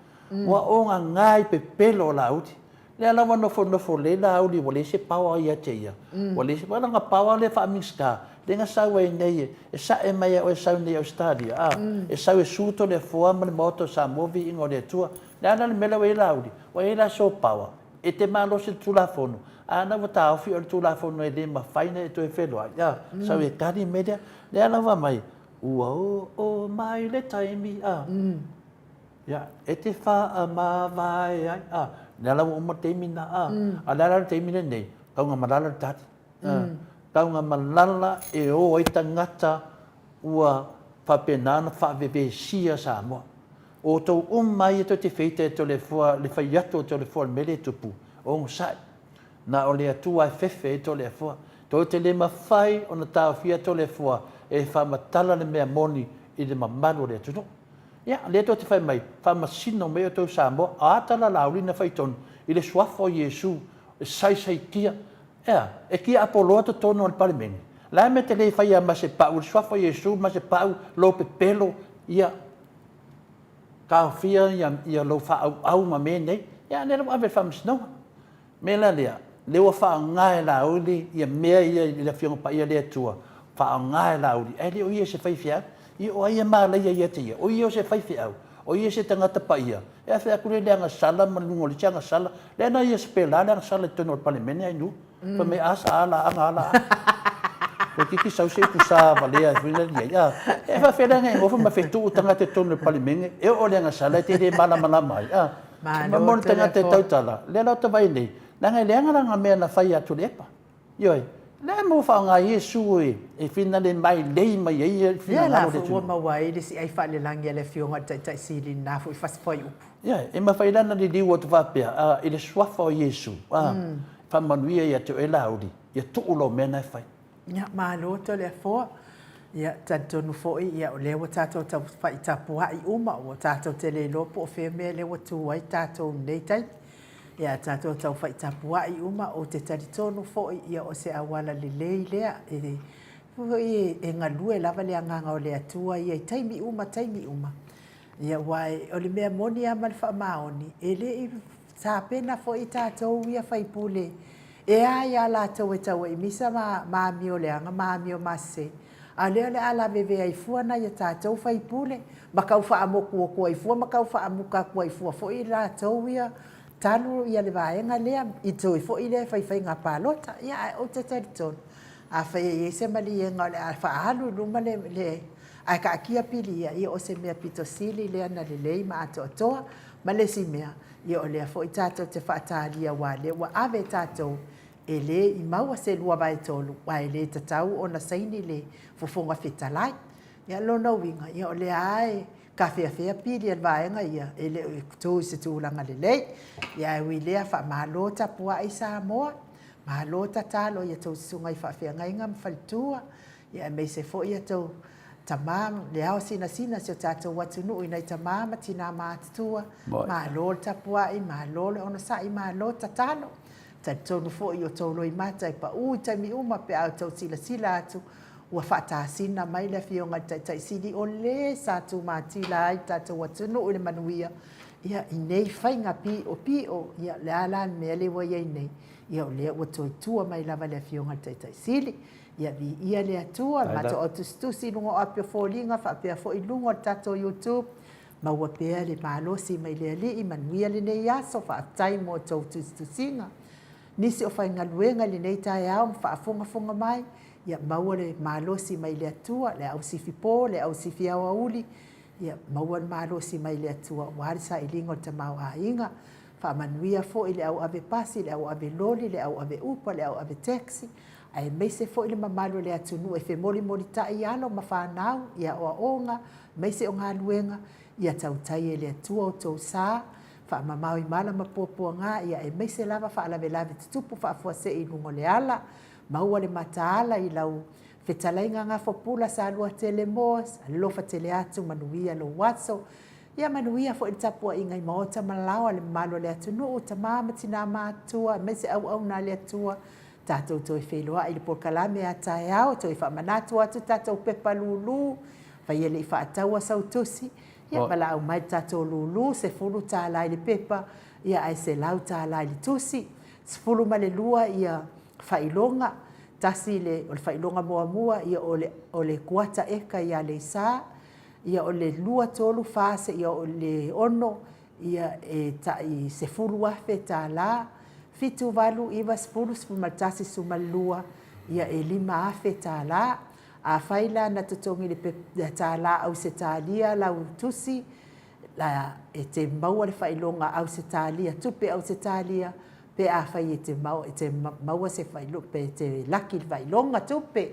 ua ogaga i pepelo o Laauli. Lea la ua nofonofo lelei Laauli ua leai se power ia te ia. Ua leai se, leaga power lea faa-Minisita, lea na sau ai nei, e sae mai lava oe e sau nei i Ausetalia, a, e sau e su Toleafoa ma le Maota o Samoa viiga o le Atua. Le a la le mea lea ua i ai Laauli? Ua i ai la so power, e te malosi i le Tulafono, a na ua taofi oe i le Tulafono e le mafai ona e toe feloai, a, sau e tali le mea lea. Lea la ua aumai, ua oo mai le taimi, a. Ia, e te whaamavae ai, a, lea la ua uma le taimi na, a, a lea la le taimi lenei, taugamalala le tali. A, taugamalala e o ai tagata ua faapena ona faavevesia Samoa. O outou uma ia tou te feita e Toleafoa, le fai atu o Toleafoa i le mea lea e tupu, onosai. Na o le Atua e fefe ai Toleafoa. Tou te le mafai ona taofia Toleafoa e faamatala le mea moni i le mamalu o le atunuu. Ia, lea tou te fai mai, faamasino mai outou Samoa, a tala Laauli na fai tonu, i le suafa o Iesu, e saisaitia. Ea, e tiapoloa totonu o le Palemene. Le a mea te le faia ma se pau i le suafa o Iesu, ma se pau, lou pepelo, ia, taofia ia, ia lou faaauau ma mea nei. Ia, lea la ua ave i le faamasinoga. Mea la lea, lea ua faaaoga e Laauli ia mea ia i le Afioga Paia le Atua, faaaoga e Laauli, ae le o ia se faifeau. Ia o ai e malaia ia te ia? O ia o se faifeau? O ia se tagata paia? E afe atu lea i le agasala ma luga o le isi agasala. Lea na ia sepela le agasala i totonu o le Palemene ai nu. Fai mai a sa a la aga a la a. Toeitiiti sau se upu sa valea foi la i ai. A, e faafefea la ona e nofo ma fetuu tagata i totonu o le Palemene, e oo i le agasala e te le malamalama ai. A, ma mo le tagata e tautala, lea la ou te vaai nei, leaga e leaga la ngā mea na fai ia Tuilaepa. Ioe. Lea mo faaaoga Iesu e finale mai lei mai ai le finagalo o le atunuu. Lea la foi ua maua ai le isi ai faalelagi a le Afioga i le Taitai Sili i lena foi fasi fuaiupu. Ia, e mafai la ona liliu atu faapea, a, i le suafa o Iesu, a, faamanuia ia te oe Laauli, ia tuu lou mea na e fai. Ia, malo Toleafoa. Ia, talitonu foi, ia, o lea ua tatou taufai tapuai uma, ua tatou te le iloa po o fea mea lea ua tu ai tatou i lenei taimi. Ia, tatou taufai tapuai uma, ou te talitonu foi, ia, o se auala lelei lea e, foi e galue lava le Agaga o le Atua ia i taimi uma, taimi uma. Ia, aua o le mea moni lava ma le faamaoni, e le i tapena foi tatou ia faipule e a ia latou e tau ai misa ma amio leaga ma amio masese, a o lea o le a lavevea ai fua nai a tatou faipule ma tau faamotuotu ai fua ma tau faamuta atu ai fua foi latou ia talu ia le vaega lea i toe foi lea e fai faiga palota. Ia, ae ou te talitonu, afai e i ai se maliega o le a faaalu i luma le Ae taatia pili ia, ia o se mea pito sili lea na lelei ma atoatoa. Ma le isi mea, ia o lea foi tatou te faatalia aua o lea ua ave tatou e le i maua se 2/3 aua e le tatau ona saini le Fofoga Fetalai. Ia o lona uiga, ia o lea lava e tafeafea pili a le vaega ia, e le o tu i se tulaga lelei. Ia ae ui i lea, faamalo tapuai Samoa, malo tatalo i a outou susuga i faafeagaiga ma faletua, Ia aemaise foi a tou tama, le ao sinasina o si o tatou atunuu i nai tama ma tina matutua, malo le tapuai, malo le onosai, malo tatalo. Talitonu foi i o tou loimata e pau i taimi uma pe a outou silasila atu ua faatasina mai le Afioga i le Taitai Sili o le sa tumatila ai le tatou atunuu i le manuia, ia, i nei faiga piopio. Ia, o le a la le mea lea ua i ai nei? Ia, o lea ua toe tua mai lava le Afioga i le Taitai Sili. Ia viia le Atua, le matou au tusitusi i luga o api o foliga faapea foi i luga o le tatou YouTube. Maua pea le malosi mai le Alii, manuia lenei aso, faafetai mo tou tusitusiga. Nisi o faigaluega i lenei taeao ma faafogafoga mai, ia maua le malosi mai le Atua, le au sifi po, le au sifi aoauli, ia maua le malosi mai le Atua aua le sailiga o le tamaoaiga. Faamanuia foi le au ave pasi, le au ave loli, le au ave upa, le au ave taxi, aemaise foi le mamalu o le atunuu e femolimolitai alo ma fanau i aoaoga, aemaise o galuega, ia tautai e le Atua outou sa, faamamao i mala ma puapuaga, ia aemaise lava faalavelave tutupu faafuasei i luga o le ala, maua le mataala i lau fetalaiga Gafopula Saluatele Moss, alofa tele atu, manuia lou aso. Ia manuia foi le tapuaiga i maota ma laoa le mamalu o le atunuu, tama ma tina matutua, aemaise auauna a le Atua. Tatou toe feiloai i le polokalame a taeao, toe faamanatu atu tatou pepa lulu, fai e le i faataua sau tusi, ia valaau mai le tatou lulu, $10 i le pepa, ia ae $100 i le tusi. 12 ia faailoga, tasi le, o le faailoga muamua, ia o le, o le kuata eka i Aleisa, ia o le 2, 3, 4 seia oo i le 6, ia e tai $10,000, 7, 8, 9, 10, 11, 12, ia e $5,000. Afai la na totogi i le tala Ausetalia lau tusi, la e te maua le faailoga Ausetalia, tupe Ausetalia, pe afai e te maua se faailoga, pe te laki i le faailoga tupe.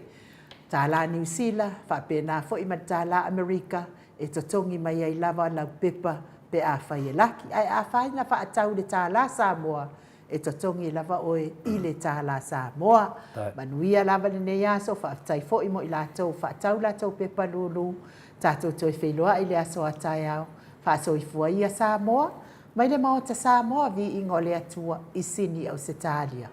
Tālā Niu Sila, faapena foi ma le tālā Amerika, e totogi mai ai lava lau pepa pe afai e laki. Ae afai na faatau i le tālā Samoa, e totogi lava oe i le tālā Samoa. Manuia lava lenei aso, faafetai foi mo i latou faatau latou pepa lulu. Tatou toe feiloai i le aso a taeao. Faasoifua ia Samoa, mai le Maota Samoa, viiga o le Atua i Sini Ausetalia.